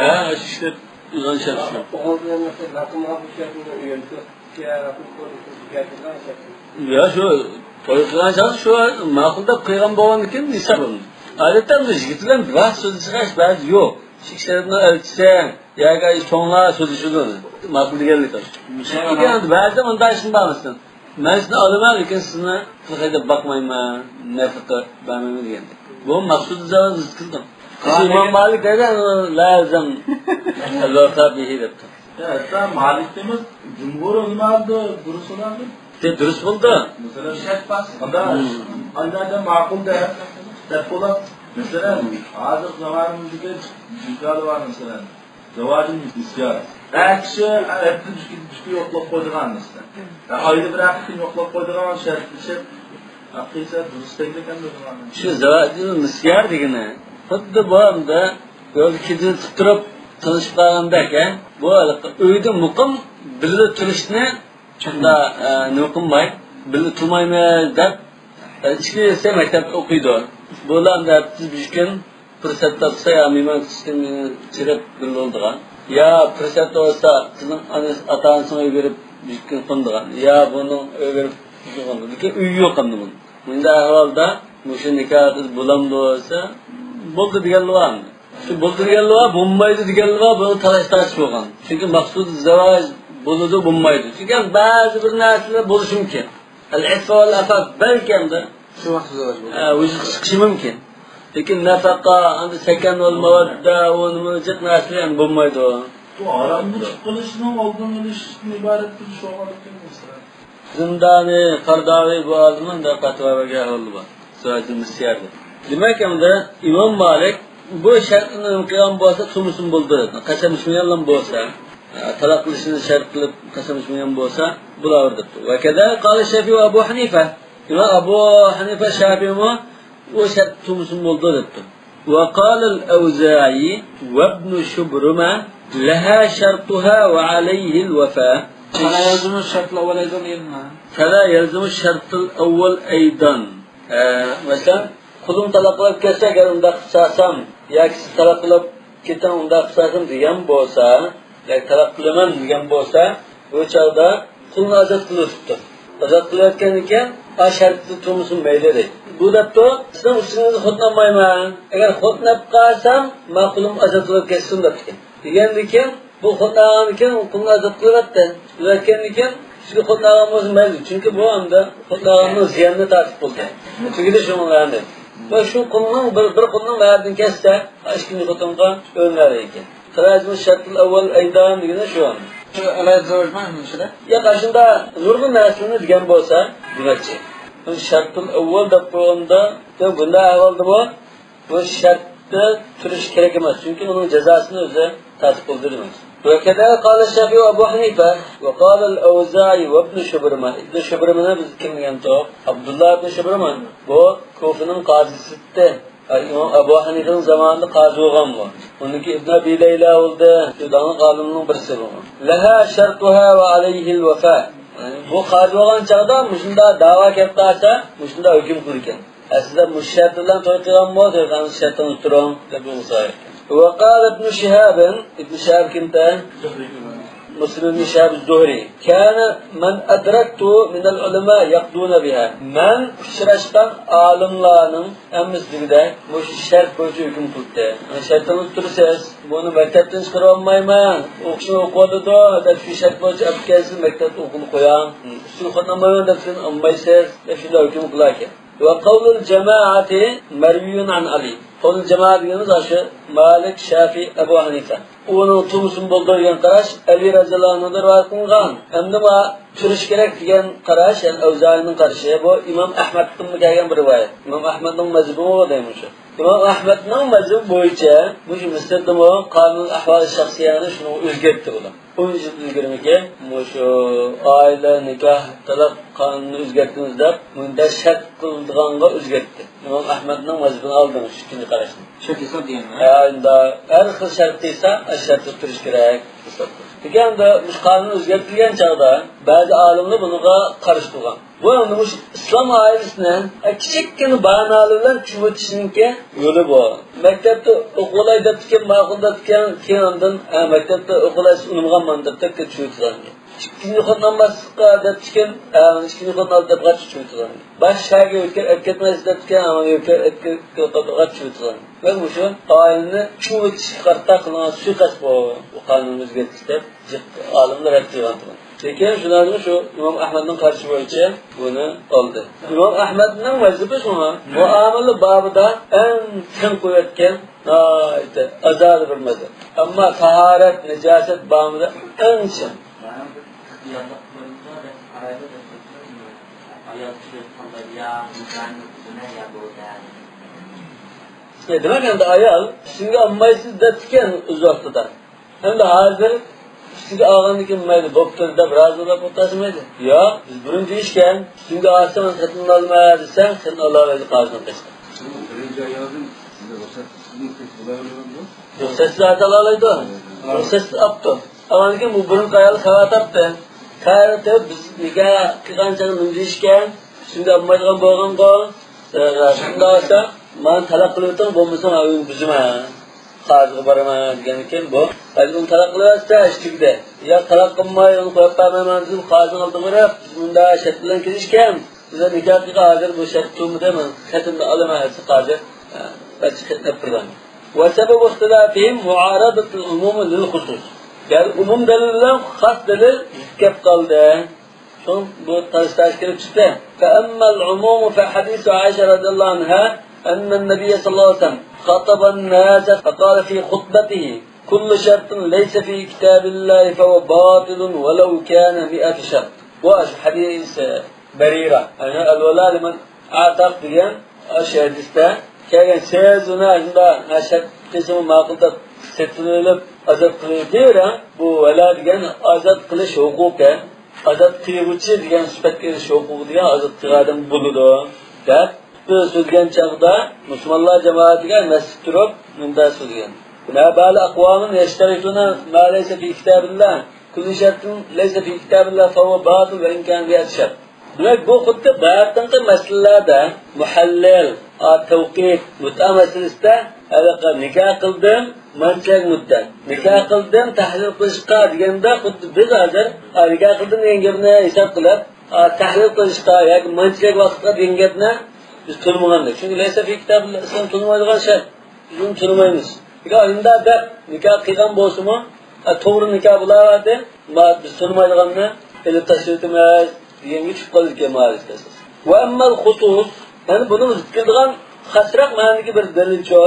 ھە، شۇ شەرت، ئۇلارنىڭ شەرتى شۇ. ئوغۇل بىلەن، مەسىلەن، ناقىمغا بۇ شەرتنى ئۆيدىكى يا، شۇ توي قىلغان چاغدا شۇ ماقۇل دەپ قىلغان بولغاندىكىن ھېسابلىنىدۇ. ئادەتتە بۇ يىگىت بىلەن بىر ۋاقىت سۆزلىشىدىغان ھېچ بەرىدە يوق. شۇ كىشىلەرنى ئەلچىسەن ياكى چوڭلار سۆزلىشىدۇ. ماقۇل دېگەنلىك. لېكىن بەزىدە مۇنداق ئىشمۇ بار مەسىلەن. مەن سىزنى ئالىمەن، لېكىن سىزنى قىلغاي دەپ باقمايمەن، نەپىقە بەرمەيمەن دېگەندەك. بۇ مەقسۇد زاۋال رىزقىدىن. ئىمام مالىك دەيدۇ، لازىم. ئەلۋەفا بىھى دەپتۇ. ھەتتا مالىكتىمىز جۇمھۇر ئۆلىمالىردا دۇرۇس بولىدۇ. دۇرۇس بولدى. مەسىلەن، شەرت بار. ئاندا، ئاندا ماقۇل دەپ، دەپ بولۇپ. مەسىلەن، ھازىر زامانىمىزدىكى جىنكالار بار، مەسىلەن، زاۋاجىل مىسيار. ھەر كىشى ھەپتىدە ئىككى، ئىككى يوقلاپ قويىدىغان، مەسىلەن. ھە، ئايدا بىر قېتىم يوقلاپ قويىدىغان شەرتلىشىپ، قىلسا دۇرۇس دەيدىكەن دېدىم. شۇ زاۋاجىل مىسيار دېگىنى خۇددى بۇ ئەمدى يولدا كېچىنى تۇتۇپ تۇرۇپ تونۇشۇپ قالغاندەك، ھە؟ بۇ ھېلىقى ئۆيدە مۇقىم بىللە تۇرۇشنى شۇنداق، ئە، نېمە قىلماي، بىللە تۇرمايمىز دەپ، ئە، ئىككىلىسى مەكتەپتە ئوقۇيدۇ. بۇلار ئەمدى ھەپتىدە بىر كۈن پۇرسەت تاپسا يا مېھمان كۈتسە چىرىپ بىللە بولىدىغان. يا پۇرسەت بولسا قىزنىڭ ئانىسى، ئاتا-ئانىسىنىڭ ئۆيىگە بېرىپ بىر كۈن قونىدىغان. يا بۇنىڭ ئۆيىگە بېرىپ بىر كۈن قونىدىغان. لېكىن ئۆيى يوق ئەمدى بۇنىڭ. بۇنداق ئەھۋالدا مۇشۇ نىكاھ بولامدۇ دېسە، بولدى دېگەنلا بار ئەمدى. شۇ بولدى دېگەنلا بار، بولمايدۇ دېگەنلا بار، بۇنىڭ تالاش-تارتىش بولغان. چۈنكى مەقسۇد زاۋاج بولىدۇ، بولمايدۇ. چۈنكى بەزى بىر نەرسىلەر بولۇشى مۇمكىن. ئەل-ئىففا ۋەل ئەفاف بەلكى ئەمدى شۇ ۋاقىت زاۋاج بولىدۇ. ھە، ۋۇجۇدقا چىقىشى مۇمكىن. لېكىن نەپەقە، ئەمدى سەكەن ۋەل مەۋەددە، ئۇ نېمە جىق نەرسىلەر ئەمدى بولمايدۇ. بۇ ھارامغا چىقىپ قېلىشنىڭ ئالدىنى ئېلىشتىن ئىبارەتتۇر شۇ ھالەتتە مەسىلە. زىندانى، قەرداۋى بۇ ئادەمنىڭ دەپ پەتىۋا بەرگەن ئەھۋالى بار. سۈرەتۇل مىسيەردە. دېمەك، ئەمدى ئىمام مالىك بۇ شەرتنى قىلغان بولسا، تۇرمۇشۇم بولدى. قەسەم ئىچمىگەنلا بولسا، تالاق قىلىشنى شەرت قىلىپ، قەسەم ئىچمىگەن بولسا، بولاۋېرىدۇ دەپتۇ. ۋە كەزا قال شافىئى ۋە ئەبۇ ھەنىفە. ئىمام ئەبۇ ھەنىفە، شافىئىمۇ ئۇ شەرت تۇرمۇشۇم بولدى دەپتۇ. وقال الأوزاعي وابن شبرمة لها شرطها وعليه الوفاء. فلا يلزم الشرط الأول أيضا. فلا يلزم الشرط الأول أيضا. ئە، مەسىلەن، قۇلۇم تالاق قىلىپ كەتسە، ئەگەر ئۇنداق قىلسام ياكى سىز تالاق قىلىپ كېتىڭ، ئۇنداق قىلسام دېگەن بولسا، ياكى تالاق قىلىمەن دېگەن بولسا، بۇ چاغدا قۇلنى ئازاد قىلىۋېتىپتۇ. ئازاد قىلىۋەتكەندىن كېيىن، ئا شەرتتە تۇرمىسۇن مەيلى دەيدۇ. بۇ دەپتۇ، سىزنىڭ ئۈستىڭىزگە خوتۇن ئالمايمەن. ئەگەر خوتۇن ئېلىپ قالسام، ما قۇلۇم ئازاد قىلىپ كەتسۇن دەپتىكەن. دېگەندىن كېيىن، بۇ خوتۇن ئالغاندىن كېيىن قۇلنى ئازاد قىلىۋەتتى. قىلىۋەتكەندىن كېيىن، سىزگە خوتۇن ئالغان بولسا مەيلى. چۈنكى بۇ ئەمدى خوتۇن ئالغاننىڭ زىيىنىنى تارتىپ بولدى. تۈگىدى شۇنىڭ بىلەن. ۋە شۇ قۇلنىڭ بىر، بىر قۇلنىڭ مەھرىدىن كەتسە، ئىككىنچى خوتۇنغا ئۆرۈنەر ئىكەن. تەلەزىمۇ شەرتۇل ئەۋۋەل ئەيدان دېگىنى شۇ. شۇ ئەلەيھى زەۋەج مەن شۇنداق. ياق، ئاشۇندا نۇرغۇن نەرسىلەرنى دېگەن بولسا دېمەكچى. شەرتۇل ئەۋۋەل دەپ قويغاندا، بۇنداق ئەھۋالدىمۇ بۇ شەرتتە تۇرۇش كېرەك ئەمەس، چۈنكى ئۇنىڭ جازاسىنى ئۆزى تارتىپ بولىدۇ دېمەكچى. وكذا قال الشافعي وأبو حنيفة وقال الأوزاعي وابن شبرمة. ئىبن شۇبرىمىنى بىز كىم دېگەنتۇق؟ ئابدۇللا ئىبن شۇبرىمە. بۇ كۇفىنىڭ قازىسى ئىدى. ئىمام ئەبۇ ھەنىفىنىڭ زامانىدا قازى بولغان بۇ. ئۇنىڭكى ئىبن ئەبى لەيلا بولدى. شۇ داڭلىق ئالىمنىڭ بىرسى بولغان. لها شرطها وعليه الوفاء. يەنى بۇ قازى بولغان چاغدا مۇشۇنداق دەۋا كەپ قالسا، مۇشۇنداق ھۆكۈم قىلىدىكەن. ئەسلىدە مۇشۇ شەرت بىلەن توي قىلغان بولسا، توي قىلغان شەرتىنى ئۇتتۇرۇڭ دەپ بولسا. وقال ابن شهاب، ئىبن شىھاب كىمتە؟ مۇسلىم ئىبن شىھاب زۇھرى، كان من أدركت من العلماء يقضون بها. مەن ئۇچراشقان ئالىملارنىڭ ھەممىسى دېگۈدەك مۇشۇ شەرت بويىچە ھۆكۈم قىلىپتۇ. يەنى شەرتىڭىزنى تۇتتۇرىسىز، بۇنى مەكتەپتىن چىقىرىۋالمايمەن، ئوقۇشنى ئوقۇۋاتىدۇ دەپ شۇ شەرت بويىچە ئەپكەنسىز، مەكتەپتە ئوقۇغىلى قوياڭ. ئۈستىگە خوتۇن ئالمايمەن دەپسىز، ئالمايسىز دەپ شۇنداق ھۆكۈم قىلاركەن. وقول الجماعة مروي عن علي. قول الجماعة دېگىنىمىز ئاشۇ مالىك، شافىئى، ئەبۇ ھەنىفە. ئۇنىڭ تۇرمىسىمۇ بولىدۇ دېگەن قاراش ئەلى رەزىياللاھۇ ئەنھۇدىن رىۋايەت قىلىنغان. ئەمدى ما تۇرۇش كېرەك دېگەن قاراش، يەنى ئەۋزائىينىڭ قارىشى. بۇ ئىمام ئەھمەدتىنمۇ كەلگەن بىر رىۋايەت. ئىمام ئەھمەدنىڭ مەزھىپىمۇ دەيمەن شۇ. ئىمام ئەھمەدنىڭ مەزھىپى بويىچە مۇشۇ مىسىردىمۇ قانۇن ئەھۋال شەخسىيەنى شۇنى ئۆزگەرتتى بۇلار. ئون يىل ئىلگىرىمىكى مۇشۇ ئائىلە نىكاھ تالاق قانۇنىنى ئۆزگەرتىمىز دەپ، مۇنداق شەرت قىلىدىغانغا ئۆزگەرتتى. ئىمام ئەھمەدنىڭ مەزھىپىنى ئالدىڭىز، ئىككىنچى قاراشنى. شەرت ھېساب دېگەنمۇ؟ ھە، ئەمدى ھەر خىل شەرت قىلسا، ئاشۇ شەرتتە تۇرۇش كېرەك. دېگەندە، مۇشۇ قانۇن ئۆزگەرتىلگەن چاغدا بەزى ئالىملار بۇنىڭغا قارشى تۇرغان. بۇ ئەمدى مۇشۇ ئىسلام ئائىلىسىنى، ئە، كىچىككىنە باھانىلەر بىلەن چۈشۈۋېتىشنىڭكى يولى بۇ. مەكتەپتە ئوقۇۋالاي دەپتىكەن، ماقۇل دەپتىكەن، كېيىن ئاندىن، ئە، مەكتەپتە ئوقۇۋالايسىز، ئۇنىمىغانمەن دەپ دەپكە چۈشۈۋېتىدىغان. ئىككىنچى خوتۇن ئالماسلىققا دەپتىكەن، ئە، ئىككىنچى خوتۇن ئال دەپ چۈشۈۋېتىدىغان. باش شەھەرگە ئۆتكەن ئەپ كەتمەيسىز دەپتىكەن، ئەپ كەتمەيسىز دەپ چۈشۈۋېتىدىغان. ۋە مۇشۇ ئائىلىنى چۈشۈۋېتىشكە قارىتا قىلغان سۇيىقەست بۇ. بۇ قانۇننى ئۆزگەرتىش دەپ جىق ئالىملار رەت قىلغان. لېكىن شۇلارمۇ شۇ ئىمام ئەھمەدنىڭ قارىشى بويىچە بۇنى ئالدى. ئىمام ئەھمەدنىڭ مەزھىپى شۇڭا مۇئامىلە بابىدا ئەڭ تەڭ قۇۋۋەتكەن ناھايىتى ئازادە بىر مەزھەپ. ئەمما تاھارەت، نىجاسەت بابىدا ئەڭ چىڭ. دېمەك، ئەمدى ئايال ئۈستۈمگە ئالمايسىز دەپتىكەن ئۆز ۋاقتىدا. ئەمدى ھازىر ئۈستىگە ئالغاندىن كېيىن مەيلى بوپتۇ دەپ رازى بولۇپ ئولتۇرسا مەيلى. ياق، بىز بۇرۇن دېيىشكەن، ئۈستۈڭگە ئالسا مەن خوتۇن ئالىمەن دېسەڭ، خوتۇن ئالالايدۇ قازىنىڭ قېشىدا. بۇ بىرىنچى ئايالدىن رۇخسەتسىز بۇ؟ رۇخسەتسىز ئالالايدۇ. رۇخسەتسىز ئاپتۇ. ئاندىن كېيىن بۇ بۇرۇنقى ئايال خەۋەر تاپتى. خەۋەر تېپىپ، بىز نىكاھ قىلغان چاغدا نېمە دېيىشكەن؟ ئۈستۈڭگە ئالمايدىغان بولغانغۇ. شۇنداق بولسا، مانا تالاق قىلىۋېتىڭ، بولمىسا مەن ئۆينى بۇزىمەن. قازىغا بارىمەن دېگەندىكىن بۇ. ئەگەر ئۇنى تالاق قىلىۋەتسە، ئىش تۈگىدى. يا تالاق قىلماي، ئۇنى قويۇپ بەرمەيمەن دېسە، قازىنىڭ ئالدىغا بېرىپ، بىز مۇنداق شەرت بىلەن كېلىشكەن. بىزنىڭ نىكاھقا ھازىر بۇ شەرت تۇرمىدى، مەن خېتىمنى ئالىمەن دېسە، قازى، ئە، بەلكى خېتىم ئېلىپ بېرىدىغان. وسبب اختلافهم معارضة العموم للخصوص. يەنى ئومۇم دەلىل بىلەن خاس دەلىل زىت كەپ قالدى. شۇڭا بۇ تاش-تاش كېلىپ چىقتى. فأما العموم فحديث عائشة رضي الله عنها أن النبي صلى الله عليه وسلم خطب الناس فقال في خطبته: كل شرط ليس في كتاب الله فهو باطل ولو كان مائة شرط. بۇ ھەدىس بەرىرە، يەنى الولاء لمن أعتق دېگەن ئاشۇ ھەدىستە كەلگەن. سىز ئۇنى شۇنداق شەرت قىلسىمۇ ماقۇل دەپ سېتىۋېلىپ ئازاد قىلىۋېتىۋېرىڭ. بۇ ۋەلا دېگەن ئازاد قىلىش ھوقۇقى. ئازاد قىلغۇچى دېگەن سۈپەتكە ئېلىش ھوقۇقى دېگەن ئازاد قىلغان ئادەم بولىدۇ دەپ سۆزلىگەن چاغدا مۇسۇلمانلار جامائىتىگە مەسچىت تۇرۇپ مۇنداق سۆزلىگەن: ما بال أقوام يشترطون ما ليس في كتاب الله، كل شرط ليس في كتاب الله فهو باطل وإن كان مائة شرط. دېمەك، بۇ خۇددى باياتىنقى مەسىلىلەردە مۇھەللەل، تەۋقىت، مۇتئە مەسىلىسىدە ھېلىقى نىكاھ قىلدىم، مانچىلىك مۇددەت. نىكاھ قىلدىم، تەھلىل قىلىشقا دېگەندە، خۇددى بىز ھازىر، ئا، نىكاھ قىلدىم دېگەن گەپنى ھېساب قىلىپ، ئا، تەھلىل قىلىشقا ياكى مانچىلىك ۋاقىتقا دېگەن گەپنى بىز تونۇمىغانىدۇق. چۈنكى لەيسە فى كىتابىللا، ئىسلام تونۇمايدىغان شەرت. بىز ئۇنى تونۇمايمىز. نىكاھ شۇنداق دەپ نىكاھ قىلغان بولسىمۇ، ئا، توغرا نىكاھ بولاۋاتىدۇ. ما، بىز تونۇمايدىغاننى ئېلىپ تاشلىۋېتىمىز دېگەنگە چۈشۈپ قالىدىكەن مائارىزدا. وأما الخصوص، يەنى بۇنىڭ زىت كېلىدىغان خاسراق مەنىدىكى بىر دەلىلچۇ.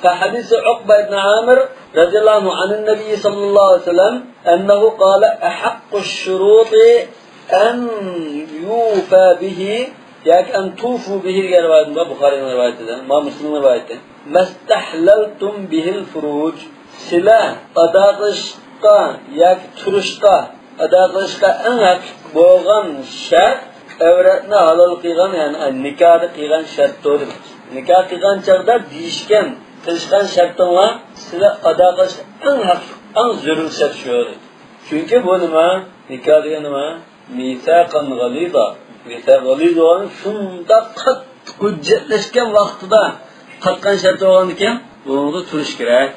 فحديث عقبة بن عامر رضي الله عنه عن النبي صلى الله عليه وسلم أنه قال: أحق الشروط أن يوفى به، ياكى أن توفوا به دېگەن رىۋايىتىم بار، بۇخارىنىڭ رىۋايىتىدە، ما مۇسلىمنىڭ رىۋايىتى. ما استحللتم به الفروج، سىلەر ئادا قىلىشقا ياكى تۇرۇشقا، ئادا قىلىشقا ئەڭ ھەقلىق بولغان شەرت، ئەۋرەتنى ھالال قىلغان، يەنى نىكاھدا قىلغان شەرتتۇر دېمەكچى. نىكاھ قىلغان چاغدا دېيىشكەن، قىلىشقان شەرتىڭلار سىلەر ئادا قىلىشقا ئەڭ ھەقلىق، ئەڭ زۆرۈر شەرت شۇ. چۈنكى بۇ نېمە؟ نىكاھ دېگەن نېمە؟ مىساقەن غەلىزا. مىساق غەلىز بولغان، شۇنداق قاتتىق ھۆججەتلەشكەن ۋاقتىدا قاتقان شەرت بولغاندىكىن، بۇنىڭدا تۇرۇش كېرەك.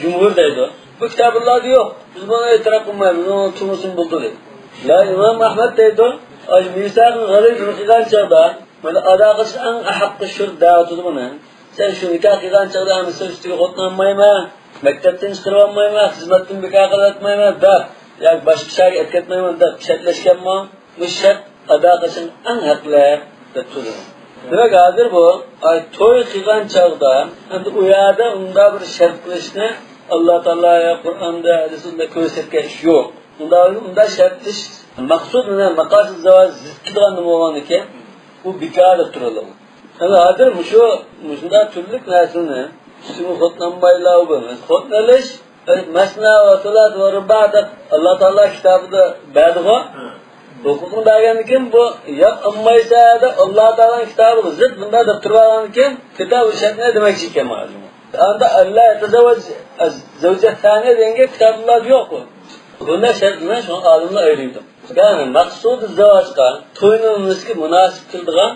جۇمھۇر دەيدۇ. بۇ كىتابىللاردا يوق. بىز بۇنى ئېتىراپ قىلمايمىز، بۇنىڭ تۇرمۇشىمۇ بولدى دەيدۇ. يا ئىمام ئەھمەد دەيدۇ، ئاشۇ مىساقىل غەلىزنى قىلغان چاغدا، مانا ئادا قىلىش ئەڭ ئەھەققى شۇ دەۋاتىدۇ بۇنى. سەن شۇ نىكاھ قىلغان چاغدا ھەممىسى ئۈستىگە خوتۇن ئالمايمەن، مەكتەپتىن چىقىرىۋالمايمەن، خىزمەتتىن بىكار قىلىۋەتمەيمەن دەپ، ياكى باشقا شەھەرگە ئەتكەتمەيمەن دەپ شەرتلەشكەنمۇ؟ بۇ شەرت ئادا قىلىشىڭ ئەڭ ھەقلىق دەپ تۇرىدۇ. دېمەك، ھازىر بۇ، ئاي، توي قىلغان چاغدا، ئەمدى ئۇ يەردە ئۇنداق بىر شەرت قىلىشنى ئاللا تائالا يا قۇرئاندا، ھەدىستە كۆرسەتكەن ئىش يوق. ئۇنداق، ئۇنداق شەرت قىلىش مەقسۇد بىلەن مەقاسىد زاۋال زىت كېلىدىغان نېمە بولغاندىكىن، ئۇ بىكار دەپ تۇرىدۇ. ئەمدى ھازىر مۇشۇ، مۇشۇنداق تۈرلۈك نەرسىنى ئۈستىمىز خوتۇن ئالمايلا بولمايمىز. خوتۇن ئېلىش، مەسنا ۋە سۇلات ۋە رۇبا دەپ ئاللا تائالا كىتابىدا بەردىغۇ. ھوقۇقنى بەرگەندىن كېيىن بۇ ياق ئالمايسەن دەپ ئاللا تائالانىڭ كىتابىغا زىت بۇنداق دەپ تۇرۇۋالغاندىن كېيىن كىتاب شەرتنى دېمەكچى ئىكەن مانا. ئاندا ئەللا يەتەزەۋۋەج زەۋجەت سانىيە دېگەن گەپ كىتابلاردا يوق بۇ. بۇنداق شەرت بىلەن شۇڭا ئالىملار ئايرىيدۇ. يەنى مەقسۇدى زاۋاجقا توينىڭ نىسكى مۇناسىپ كېلىدىغان،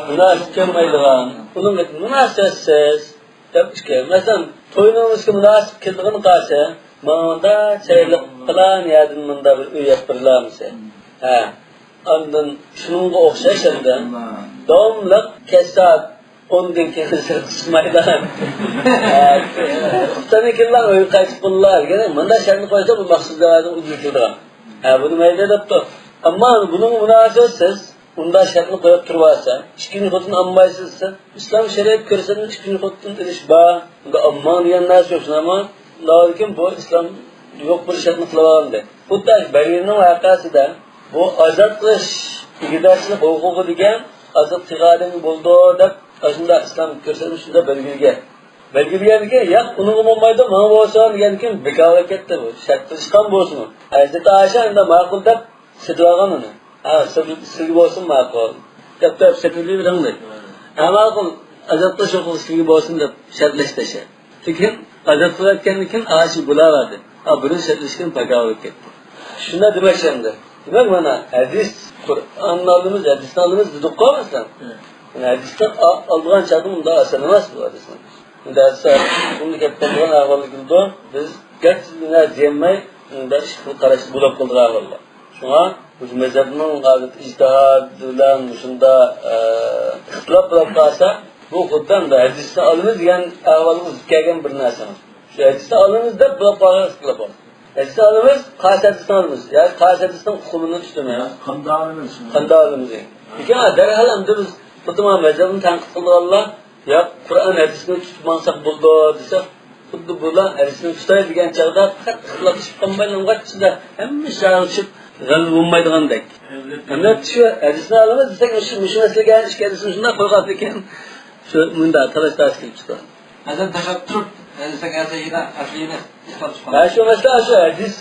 مۇناسىپ كەلمەيدىغان، ئۇنىڭغا مۇناسىۋەتسىز دەپ ئىكەن. مەسىلەن، توينىڭ نىسكى مۇناسىپ كېلىدىغىنى قارىسا، ماڭا مۇنداق چىرايلىق پىلان يەردىن مۇنداق بىر ئۆي ئېلىپ بېرىلەمسە؟ ھە. ئاندىن شۇنىڭغا ئوخشاش ئەمدى داۋاملىق كەچ سائەت ئوندىن كېيىن سىرتقا چىقمايدىغان. ھە، ئۇستاندىن كېيىنلا ئۆيگە قايتىپ قونۇلا دېگەن مۇنداق شەرتنى قويسا، بۇ مەقسەت زاۋاجنى ئۇدۇل قىلىدىغان. ھە، بۇنى مەيلى دەپتۇ. ئەمما بۇنىڭغا مۇناسىۋەتسىز، ئۇنداق شەرتنى قويۇپ تۇرۇۋالسا، ئىككىنچى خوتۇن ئالمايسىز دېسە، ئىسلام شەرىئەت كۆرسەتمىسە ئىككىنچى خوتۇن ئېلىش بار. ئۇندا ئالماڭ دېگەن نەرسە يوق، شۇنداقمۇ؟ لېكىن بۇ ئىسلام يوق بىر شەرتنى قىلىۋالدى. خۇددى بەرگىننىڭ ۋەقەسىدە بۇ ئازاد قىلىش، ئىگىدارچىلىق ھوقۇقى دېگەن ئازاد قىلغان ئادەمگە بولىدۇ دەپ، ئاشۇنداق ئىسلام كۆرسەتمىسى شۇنداق بەلگىلىگەن. بەلگىلىگەندىكىن، ياق، ئۇنىڭغا بولمايدۇ، ماڭا بولسۇن دېگەندىكىن بىكار بولۇپ كەتتى بۇ. شەرت قىلىشقان بولسىمۇ. ھەزرىتى ئائىشە ئەمدى ماقۇل دەپ سېتىۋالغان ئۇنى. ھە، سىز، سىزگە بولسۇن ماقۇل دەپ، دەپ سېتىۋېلىۋېرىڭ دەيدۇ. ھە، ماقۇل، ئازاد قىلىش ھوقۇقى سىزگە بولسۇن دەپ شەرتلەشتى. لېكىن ئازاد قىلىۋەتكەندىن كېيىن ئاشۇ بولاۋەردى. ھا، بۇرۇن شەرتلەشكەن پاكا بولۇپ كەتتى. شۇنداق دېمەكچى ئەمدى. دېمەك، مانا ھەدىس، قۇرئاننى ئالىمىز، ھەدىسنى ئالىمىز دېدۇققۇ مەسىلەن. ھە. مانا ھەدىسنى ئا-، ئالىدىغان چاغدا مۇنداق ئاسان ئەمەس بۇ ھەدىسنى. ئەمدى ھەدىس ئالىمىز بۇنداق گەپ قىلىدىغان ئەھۋالغا كېلىدۇ. بىز گەرچە نەرسە دېيەلمەي، مۇنداق ئىككى خىل قاراشتا بولۇپ قالىدىغان ئەھۋاللار. شۇڭا مۇشۇ مەزھەپنىڭ ھازىر ئىجتىھادى بىلەن مۇشۇنداق، ئە، ئىختىلاپ بولۇپ قالسا، بۇ خۇددى ئەمدى ھەدىسنى ئالىمىز دېگەن ئەھۋالغا زىت كەلگەن بىر نەرسە. شۇ ھەدىسنى ئالىمىز دەپ بولۇپ قالغان ئىختىلاپ بار. ھەدىسنى ئالىمىز، قايسى ھەدىسنى ئالىمىز؟ يا قايسى ھەدىسنىڭ ئۇقۇمىنى تۇتىمىز؟ قانداق ئالىمىز؟ قانداق ئالىمىز؟ لېكىن دەرھال ئەمدى بىز خۇددى مانا مەزھەپنى تەنقىد قىلىدىغانلار، يا قۇرئان ھەدىسنى تۇتۇپ ماڭساق بولىدۇ دېسە، خۇددى بۇلار ھەدىسنى تۇتاي دېگەن چاغدا پەقەت ئىختىلاپلىشىپ قالمايلا، ئىچىدە ھەممە ئىش جايىغا چۈشۈپ غەلىبە بولمايدىغاندەك. ئەمدى شۇ ھەدىسنى ئالىمىز دېسەك، مۇشۇ، مۇشۇ مەسىلىگە ئىككى ھەدىسنى شۇنداق قويغاندىكىن، شۇ مۇنداق تالاش تارتىش كېلىپ چىقىدۇ. مەسىلەن، تاشلاپ تۇرۇپ، ئەسلىگە ئەسلى ئەمەس، ئەسلى ئەمەس. ئىسپات چىققان. ھە، شۇ مەسىلە، شۇ ھەدىس،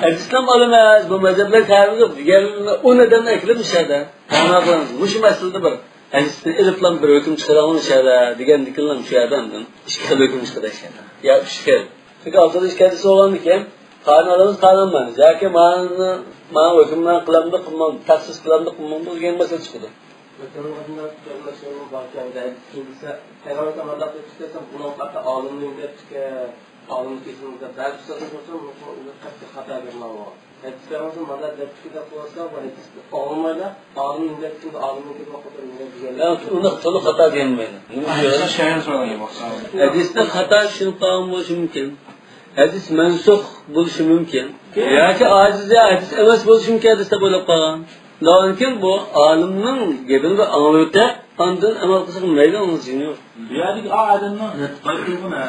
ھەدىسلەم ئالىمەن، بۇ مەزھەپلەر تەۋرى يوق دېگەن ئۇ نەدەمنى ئەكىلىپ مۇشۇ يەردە. مانا قىلىمىز. مۇشۇ مەسىلىدە بىر ھەدىسنى ئېلىپلا بىر ھۆكۈم چىقىراڭ مۇشۇ يەردە دېگەندىكىنلا مۇشۇ يەردە ئاندىن ئىككى خىل ھۆكۈم چىقىدۇ شۇ يەردە. يا ئۈچ خىل. چۈنكى ئالدىدا ئىككى ھەدىس بولغاندىكىن، قارىنى ئالىمىز، قارىنى ئالمايمىز. ياكى مانا، مانا ھۆكۈمنى قىلامدۇ، قىلمامدۇ، تەخسىس قىلامدۇ، قىلمامدۇ دېگەن مەسىلە چىقىدۇ. پەيغەمبەر مۇنداق دەپ چىقسا، بۇنىڭ قاتتىق ئالىمنى دەپ چىقە، ئالىمنى كېسىمىزدە بەزى ئۇستازلار بولسا، بۇ قاتتىق خاتا گەپ ماڭغان. پەيغەمبەر مۇنداق دەپ چىقتى دەپ قويسا، بۇ ھەدىسنى ئاڭلىمايلا، ئالىمنى دەپ چىقتى، ئالىمنى كېسىمىزدە قويسا، نېمە دېگەن؟ يا، ئۇنى تولۇق خاتا دېيەلمەيدۇ. نېمە دېيەلمەيدۇ؟ ھەدىسنى خاتا چۈشىنىپ قالغان بولۇشى مۇمكىن. ھەدىس مەنسۇخ بولۇشى مۇمكىن. ياكى ئاجىز يا ھەدىس ئەمەس بولۇشى مۇمكىن، ھەدىس دەپ ئويلاپ قالغان. لېكىن بۇ ئالىمنىڭ گېپىنى بىر ئاڭلىۋېتىپ، ئاندىن ئەمەل قىلساق مەيلى، ئۇنىڭ زىيىنى يوق. بۇ يەردىكى ئا ئادەمنىڭ رەت قايتۇرغىنى،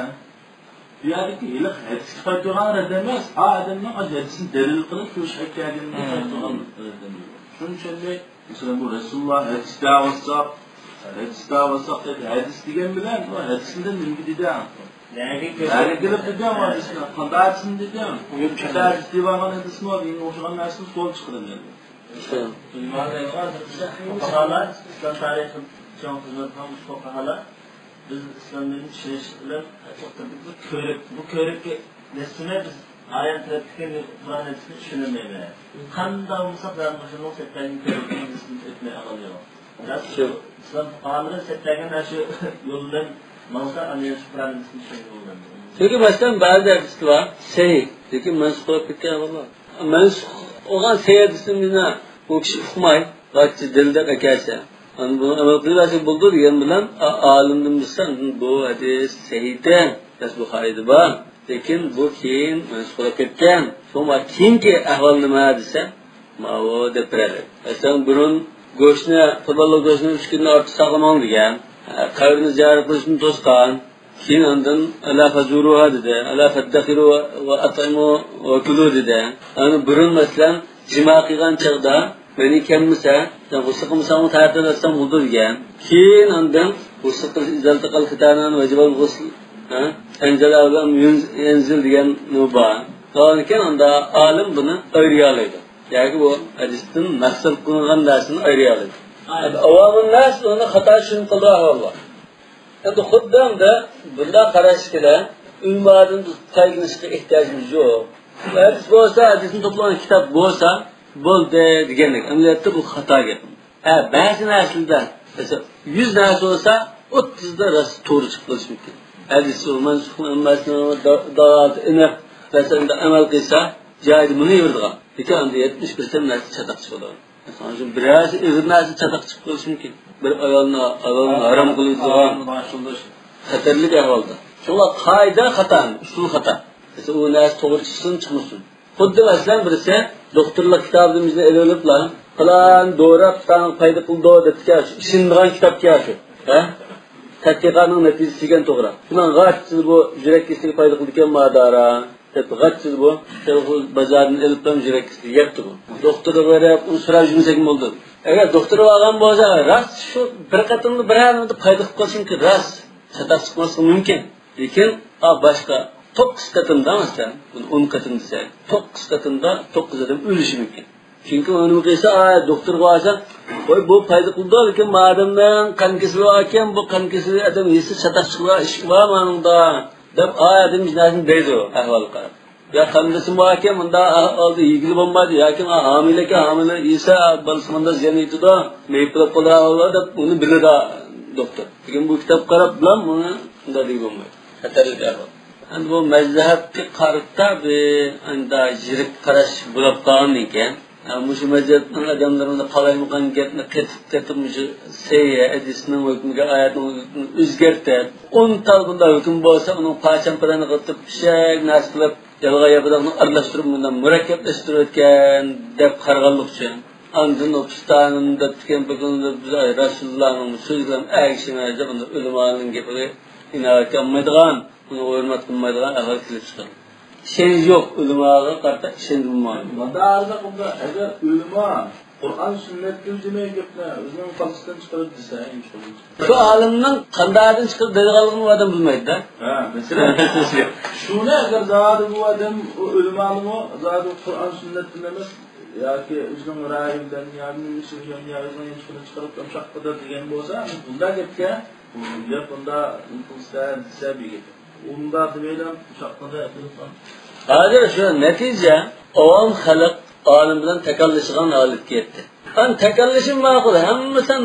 بۇ يەردىكى ھېلىقى ھەدىسكە قايتۇرغان رەت ئەمەس، ئا ئادەمنىڭ ئاشۇ ھەدىسنى دەلىل قىلىپ شۇ ئىشقا كەلگىنىگە قايتۇرغان رەت. شۇنى چۈشەنمەي، مەسىلەن، بۇ رەسۇلۇللا ھەدىس دەۋاتساق، ھەدىس دەۋاتساق دەپ، ھەدىس دېگەن بىلەن بۇ ھەدىسنى نېمىگە دېدىڭ؟ نەگە كېلىپ دېدىڭ بۇ ھەدىسنى؟ قانداق ھەدىسنى دېدىڭ؟ قانداق ھەدىس دېۋالغان ھەدىسمۇ؟ مېنىڭ ئوخشىغان نەرسىنى سوئال چىقىرىدۇ. فۇقاھالار، ئىسلام تارىخىدا چوڭ خىزمەت قىلغان فۇقاھالار، بىز ئىسلام دىنىنى چۈشىنىش بىلەن توختىدۇق. بۇ كۆرۈك، بۇ كۆرۈككە نەسسىنى بىز ئايەت تەرەپتىكى قۇرئان ھەدىسنى چۈشىنەلمەيمىز. قانداق بولساق، دادىلىشىمىز سەتتەگىن كۆرۈكنىڭ نەسسىنى ئۆتمەي ئاغالىيو. شۇ ئىسلام فۇقاھالىرى سەتتەگىن شۇ يول بىلەن ماڭسا، ئاندىن قۇرئان ھەدىسنى چۈشەنگىلى بولىدۇ. چۈنكى، مەسىلەن، بەزى ھەدىسلەر بار، سەھىھ، لېكىن مەنسۇخ بولۇپ كەتكەن ئەھۋال بار. مەنسۇخ بولغان سەھىھ ھەدىسنى بىزنى ئۇ كىشى ئۇقماي، غاچچى دەلىل دەپ ئەكەلسە، ئاندىن بۇنى ئەمەل قىلىۋەرسەك بولىدۇ دېگەن بىلەن، ئا-، ئالىمدىن بىلسە، بۇ ھەدىس سەھىھتەن، بەس بۇخارىيدا بار. لېكىن بۇ كېيىن مەنسۇخ بولۇپ كەتكەن. شۇڭا كېيىنكى ئەھۋال نېمە دېسە، ماۋۇ دەپ بېرەلەيدۇ. مەسىلەن، بۇرۇن گۆشنى، قۇربانلىق گۆشىنى ئۈچ كۈندىن ئارتۇق ساقلىماڭ دېگەن. ھە، قەبرىنى زىيارەت قىلىشنى توسقان. كېيىن ئاندىن، «ئەلا فەزۇرۇھا» دېدى، «ئەلا فەددەخىرۇ ۋە ئەتئىمۇ ۋە كۇلۇ» دېدى. يەنى بۇرۇن، مەسىلەن، جىما قىلغان چاغدا مەنى كەلمىسە، سەن غۇسل قىلمىساڭمۇ تەھارەت ئالساڭ بولىدۇ دېگەن. كېيىن ئاندىن غۇسل قىلىش، «ئىزا ئىلتەقەل خىتانان ۋەجەبەل غۇسل، ھە؟ ئەنزەل ئەۋلەم يۇنز-، يەنزىل» دېگەن بار. ئاندىن كېيىن ئاندا ئالىم بۇنى ئايرىيالايدۇ. ياكى بۇ ھەدىستىن مەقسەت قىلىنغان نەرسىنى ئايرىيالايدۇ. ئاۋامۇن ناس ئۇنى خاتا چۈشىنىپ قالىدىغان ئەھۋال بار. ئەمدى خۇددى ئەمدى بۇنداق قاراشكىدە ئۆلىمادىن بىز پايدىلىنىشقا ئېھتىياجىمىز يوق. ھەدىس بولسا، ھەدىسنى توپلىغان كىتاب بولسا، بولدى دېگەندەك. ئەمەلىيەتتە بۇ خاتا گەپ. ھە، بەزى نەرسىلەردە، مەسىلەن، يۈز نەرسە بولسا، ئوتتۇزدا راست، توغرا چىقىپ قېلىشى مۇمكىن. ھەدىس بۇ، مەنسۇخ ئەمەسنىڭ دا-، دالالىتى ئېنىق، مەسىلەن، ئەمەل قىلسا، جايىدا بۇنى يورىدىغان. لېكىن ئەمدى يەتمىش پىرسەنت نەرسە چاتاق چىقىدۇ. مىسال ئۈچۈن، بىرەرسى ئېغىر نەرسە چاتاق چىقىپ قېلىشى مۇمكىن. بىر ئايالنى، ئايالنى ھارام قىلىۋېتىدىغان خەتەرلىك ئەھۋالدا. شۇڭا قائىدە خاتا، ئۇسۇل خاتا. مەسىلەن، ئۇ نەرسە توغرا چىقسۇن، چىقمىسۇن. خۇددى، مەسىلەن، بىرسى دوختۇرلۇق كىتابىمىزنى ئېلىۋېلىپلا، «پالان دورا پالانغا پايدا قىلىدۇ» دەپتىكەن، شۇ ئىشىنىدىغان كىتابكەن شۇ. ھە؟ تەتقىقاتنىڭ نەتىجىسى ئىكەن، توغرا. شۇنىڭ غاچچىسى بۇ يۈرەك كېسىلىگە پايدا قىلىدىكەن مادارا. دەپ غاچچىسى بۇ. شەيخۇل بازاردىن ئېلىپلا يۈرەك كېسىلى يەپتۇ بۇ. دوختۇرغا بېرىپ، ئۇنى سوراپ يۈرمىسەك بولدى. ئەگەر دوختۇرغا بارغان بولسا، راست شۇ بىر قېتىمدا بىر ئادەمدە پايدا قىلىپ قالسىمكى، راست چاتاق چىقماسلىقى مۇمكىن. لېكىن، ئا، باشقا توققۇز قېتىمدا، مەسىلەن، بۇنى ئون قېتىم دېسەك، توققۇز قېتىمدا توققۇز ئادەم ئۆلۈشى مۇمكىن. چۈنكى ئۇنى قىلسا، ئا، دوختۇرغا بارسا، «ۋاي، بۇ پايدا قىلىدۇ، لېكىن مادەمنىڭ قان كېسىلى باركەن، بۇ قان كېسىلى ئادەم يېسە چاتاق چىقىدىغان ئىش بار مانىڭدا» دەپ، ئا، ئادەم ھېچ نەرسىنى دەيدۇ، ئەھۋالغا قاراپ. يا قېرىندىشىم باركەن، مۇنداق ئەھۋالدا يېگىلى بولمايدۇ، ياكى، ئا، ھامىلە ئىكەن، ھامىلە يېسە، بالىسى مۇنداق زىيان يېتىدۇ، مېيىپ بولۇپ قالىدۇ دەپ، ئۇنى بىلىدۇ دوختۇر. لېكىن بۇ كىتاب قاراپ بىلەن بۇنى مۇنداق دېگىلى بولمايدۇ. خەتەرلىك ئەھۋال. ئەمدى بۇ مەزھەپكە قارىتا بىر ئاندا يىرىك قاراش بولۇپ قالغاندىكىن، ھە، مۇشۇ مەزھەپنىڭ ئادەملىرى مۇنداق قالايمىقان گەپنى قېتىپ-قېتىپ مۇشۇ سەھىھ ھەدىسنىڭ ھۆكمىگە، ئايەتنىڭ ھۆكمىنى ئۆزگەرتىپ، ئون تال بۇنداق ھۆكۈم بولسا، ئۇنىڭ پاچان-پىرەنە قىلىپ، پىششەك نەرسە قىلىپ، يالغان ياپىلاقنى ئارىلاشتۇرۇپ، مۇنداق مۇرەككەپلەشتۈرۈۋەتكەن دەپ قارىغانلىق ئۈچۈن. ئاندىن ئۇ پۇستانىم دەپتىكەن، بىر كۈنى بىز، ئاي، رەسۇلۇللانىڭ سۆزىگە ئەگىشىمىز دەپ، ئۇنى ئۆلىمانىڭ گېپىگە ئىناۋەت قىلمايدىغان، ئۇنى ھۆرمەت قىلمايدىغان ئەھۋال كېلىپ چىقىدۇ. ئىشەنچ يوق، ئۆلىماغا قارىتا ئىشەنچ بولمايدۇ. مۇنداق ئەگەر ئۆلىما قۇرئان سۈننەتتىن دېمەي گەپنى ئۆزىنىڭ كاللىسىدىن چىقىرىپ دېسە، شۇ ئالىمنىڭ قانداقتىن چىقىرىپ دەيدىغانلىقىنى ئۇ ئادەم بىلمەيدۇ-دە. ھە، مەسىلەن، شۇنى ئەگەر زادى بۇ ئادەم، ئۇ ئۆلىمانىمۇ زادى قۇرئان سۈننەتتىن ئەمەس، ياكى ئۆزىنىڭ رايى بىلەن، يا نېمىسى بىلەن، يا ئۆزىنىڭ يانچۇقىنى چىقىرىپ ئۇششاق قىلدى دېگەن بولسا، بۇنداق گەپكە، بۇ گەپ بۇنداق، بۇ دېسە، دېسە بىر گەپ. ئۇنداق دېمەيلا، ئۇششاق قىلدى دەپ. ھازىر شۇ نەتىجە، ئاۋام خەلق ئالىم بىلەن تاكاللىشىدىغان ھالەتكە يەتتى. ئەمدى تاكاللىشىش ماقۇل، ھەممىسى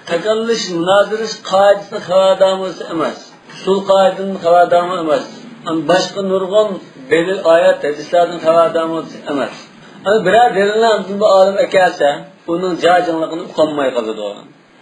تاكاللىشىش، مۇنازىرىلىشىش قائىدىسىدىن خەۋەردارمۇ ئەمەس، ئۇسۇل قائىدىدىن خەۋەردارمۇ ئەمەس، ئەمدى باشقا نۇرغۇن دەلىل، ئايەت، ھەدىسلەردىن خەۋەردارمۇ ئەمەس. ئەمدى بىرەر دەلىلنى ئاندىن بۇ ئالىم ئەكەلسە، ئۇنىڭ جاجىڭلىقىنى ئۇقالماي قالىدۇ.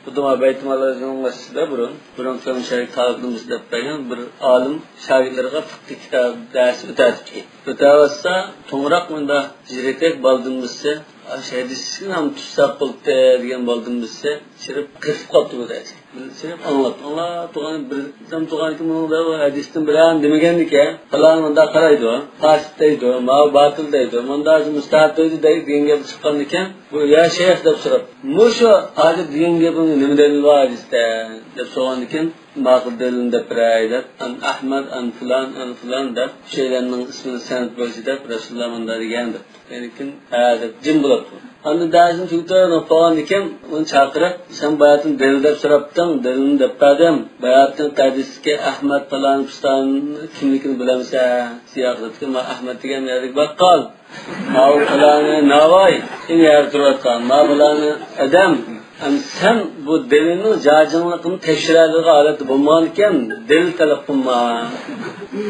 خۇددى مانا بەيتۇماللارنىڭ ۋاسىتىسىدە بۇرۇن، بۇرۇن كۆرگەن شەيخ تالىپىمىز دەپ بەرگەن بىر ئالىم شاگىرتلىرىغا فىقھى كىتاب دەرسى ئۆتەتتى. ئۆتەۋاتسا، توڭراق مۇنداق جىرىكەك بالدىن بىرسى، «ئاشۇ ھەدىسكىنى ھەم تۇتساق بولدى» دېگەن بالدىن بىرسى چىرىپ قېتىپ قاپتۇ بۇ دەرسى. بىر چىرىپ ئاڭلاپ، ئاڭلاپ تۇرغان، بىر دەم تۇرغاندىكىن بۇنىڭدا بۇ ھەدىستىن بىرەرنى دېمىگەندىكىن، پالان مۇنداق قارايدۇ، پاسىق دەيدۇ، ماۋۇ باتىل دەيدۇ، مۇنداق مۇستەھەپ دەيدۇ دەي-، دېگەن گەپ چىققاندىكىن، بۇ، «يا شەيخ» دەپ سوراپ، «مۇشۇ ھازىر دېگەن گېپىڭىز نېمە دەلىل بار ھەدىستە؟» دەپ سورىغاندىكىن، «ماقۇل دەلىلنى دەپ بېرەي» دەپ، «ئەن ئەھمەد، ئەن پىلان، ئەن پىلان» دەپ، «شۇ ئىككىيلەننىڭ ئىسمىنى سەنەد بويىچە» دەپ، «رەسۇلۇللا مۇنداق دېگەن» دەپ. لېكىن، «ھە» دەپ جىم بولۇپتۇ. ئاندىن دەرسنى تۈگىتىپ بولغاندىكىن، ئۇنى چاقىرىپ، «سەن باياتىن دەلىل دەپ سوراپتىڭ، دەلىلنى دەپ بەردىم. باياتىن ھەدىستىكى ئەھمەد پالان پۇستان كىملىكىنى بىلەمسەن؟» سىياق دەپتىكەن، «ما ئەھمەد دېگەن يەردىكى باققال. ماۋۇ پالانى ناۋاي، ئىنى يەردە تۇرۇۋاتقان. ما پالانى ئادەم، ئەمدى سەن بۇ دەلىلنىڭ جاجىڭلىقىنى تەكشۈرەلەيدىغان ھالەتتە بولمىغانىكەن، دەلىل تەلەپ قىلما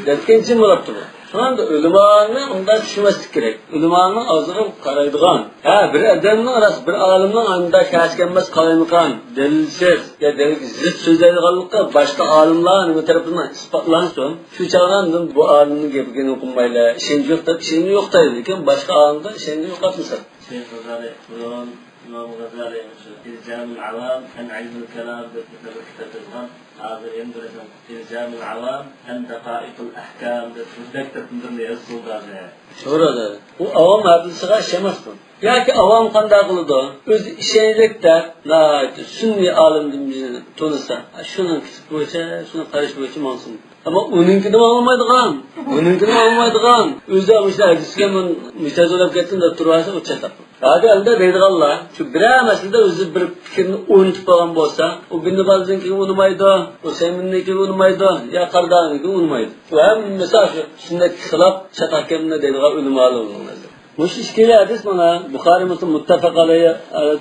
دەپكەن جىم بولاپتۇ بۇ. شۇڭا ئەمدى ئۆلىمانى ئۇنداق چۈشىنىۋەتسەك كېرەك. ئۆلىمانىڭ ئاغزىغا قارايدىغان. ھە، بىر ئادەمنىڭ راست، بىر ئالىمنىڭ ئانداق كەچكەنمەس قالايمىقان، دەلىلسىز يا دەلىلگە زىت سۆزلەيدىغانلىقى باشقا ئالىملار نېمە تەرىپىدىن ئىسپاتلانسۇن. شۇ چاغدا بۇ ئالىمنىڭ گېپىگە ئىنىڭ قىلمايلى، ئىشەنچ يوق دەپ ئىشەنچنى يوقىتايلى، لېكىن باشقا ئالىمدا ئىشەنچنى يوقاتمىسۇن. شەيخ غازالى بۇرۇن ئىمام غازالى شۇ ئىلجامۇل ئاۋام ئەن ئىلمۇل كالام دەپ بىر كىتاب يازغان. ھازىر يەنە بىر ئىلجامۇل ئاۋام ئەن دەقائىقىل ئەھكام دەپ بىر كىتابنى يازدى ھازىر. توغرا. ئۇ ئاۋام ھەدىسىغە ئىشەنمەس بۇ. ياكى ئاۋام قانداق قىلىدۇ؟ ئۆزى ئىشەنچلىك دەپ، ناھايىتى سۈنئىي ئالىمدىن بىرنى تونۇسا، شۇنىڭ كىتابى بويىچە، شۇنىڭ قارىشى بويىچە ماڭسۇن. ئەمما ئۇنىڭكىنى ئاڭلىمايدىغان، بۇنىڭكىنى ئاڭلىمايدىغان، ئۆزى مۇشۇ ھەدىسكە مەن مۇجتەھىد بولۇپ كەتتىم دەپ تۇرۇۋالسا، ئۇ چاتاق. ھازىر ئەمدى دەيدىغانلار، شۇ بىرەر مەسىلىدە ئۆزى بىر پىكىرنى ئوينىتىپ قالغان بولسا، ئۇ بىن بازنىڭكىگە ئۇنىمايدۇ، ئۇسەيمىننىڭكىگە ئۇنىمايدۇ، يا قارىداغىنىڭكىگە ئۇنىمايدۇ. ئۇ ھەممىسى شۇ سۈننەتكە خىلاپ، چاتاق گەپنى دەيدىغان ئۆلىمالار بولغان ھازىر. مۇشۇ ئىككىلا ھەدىس مانا بۇخارىي مۇسلىم مۇتتەپەق ئەلەيھى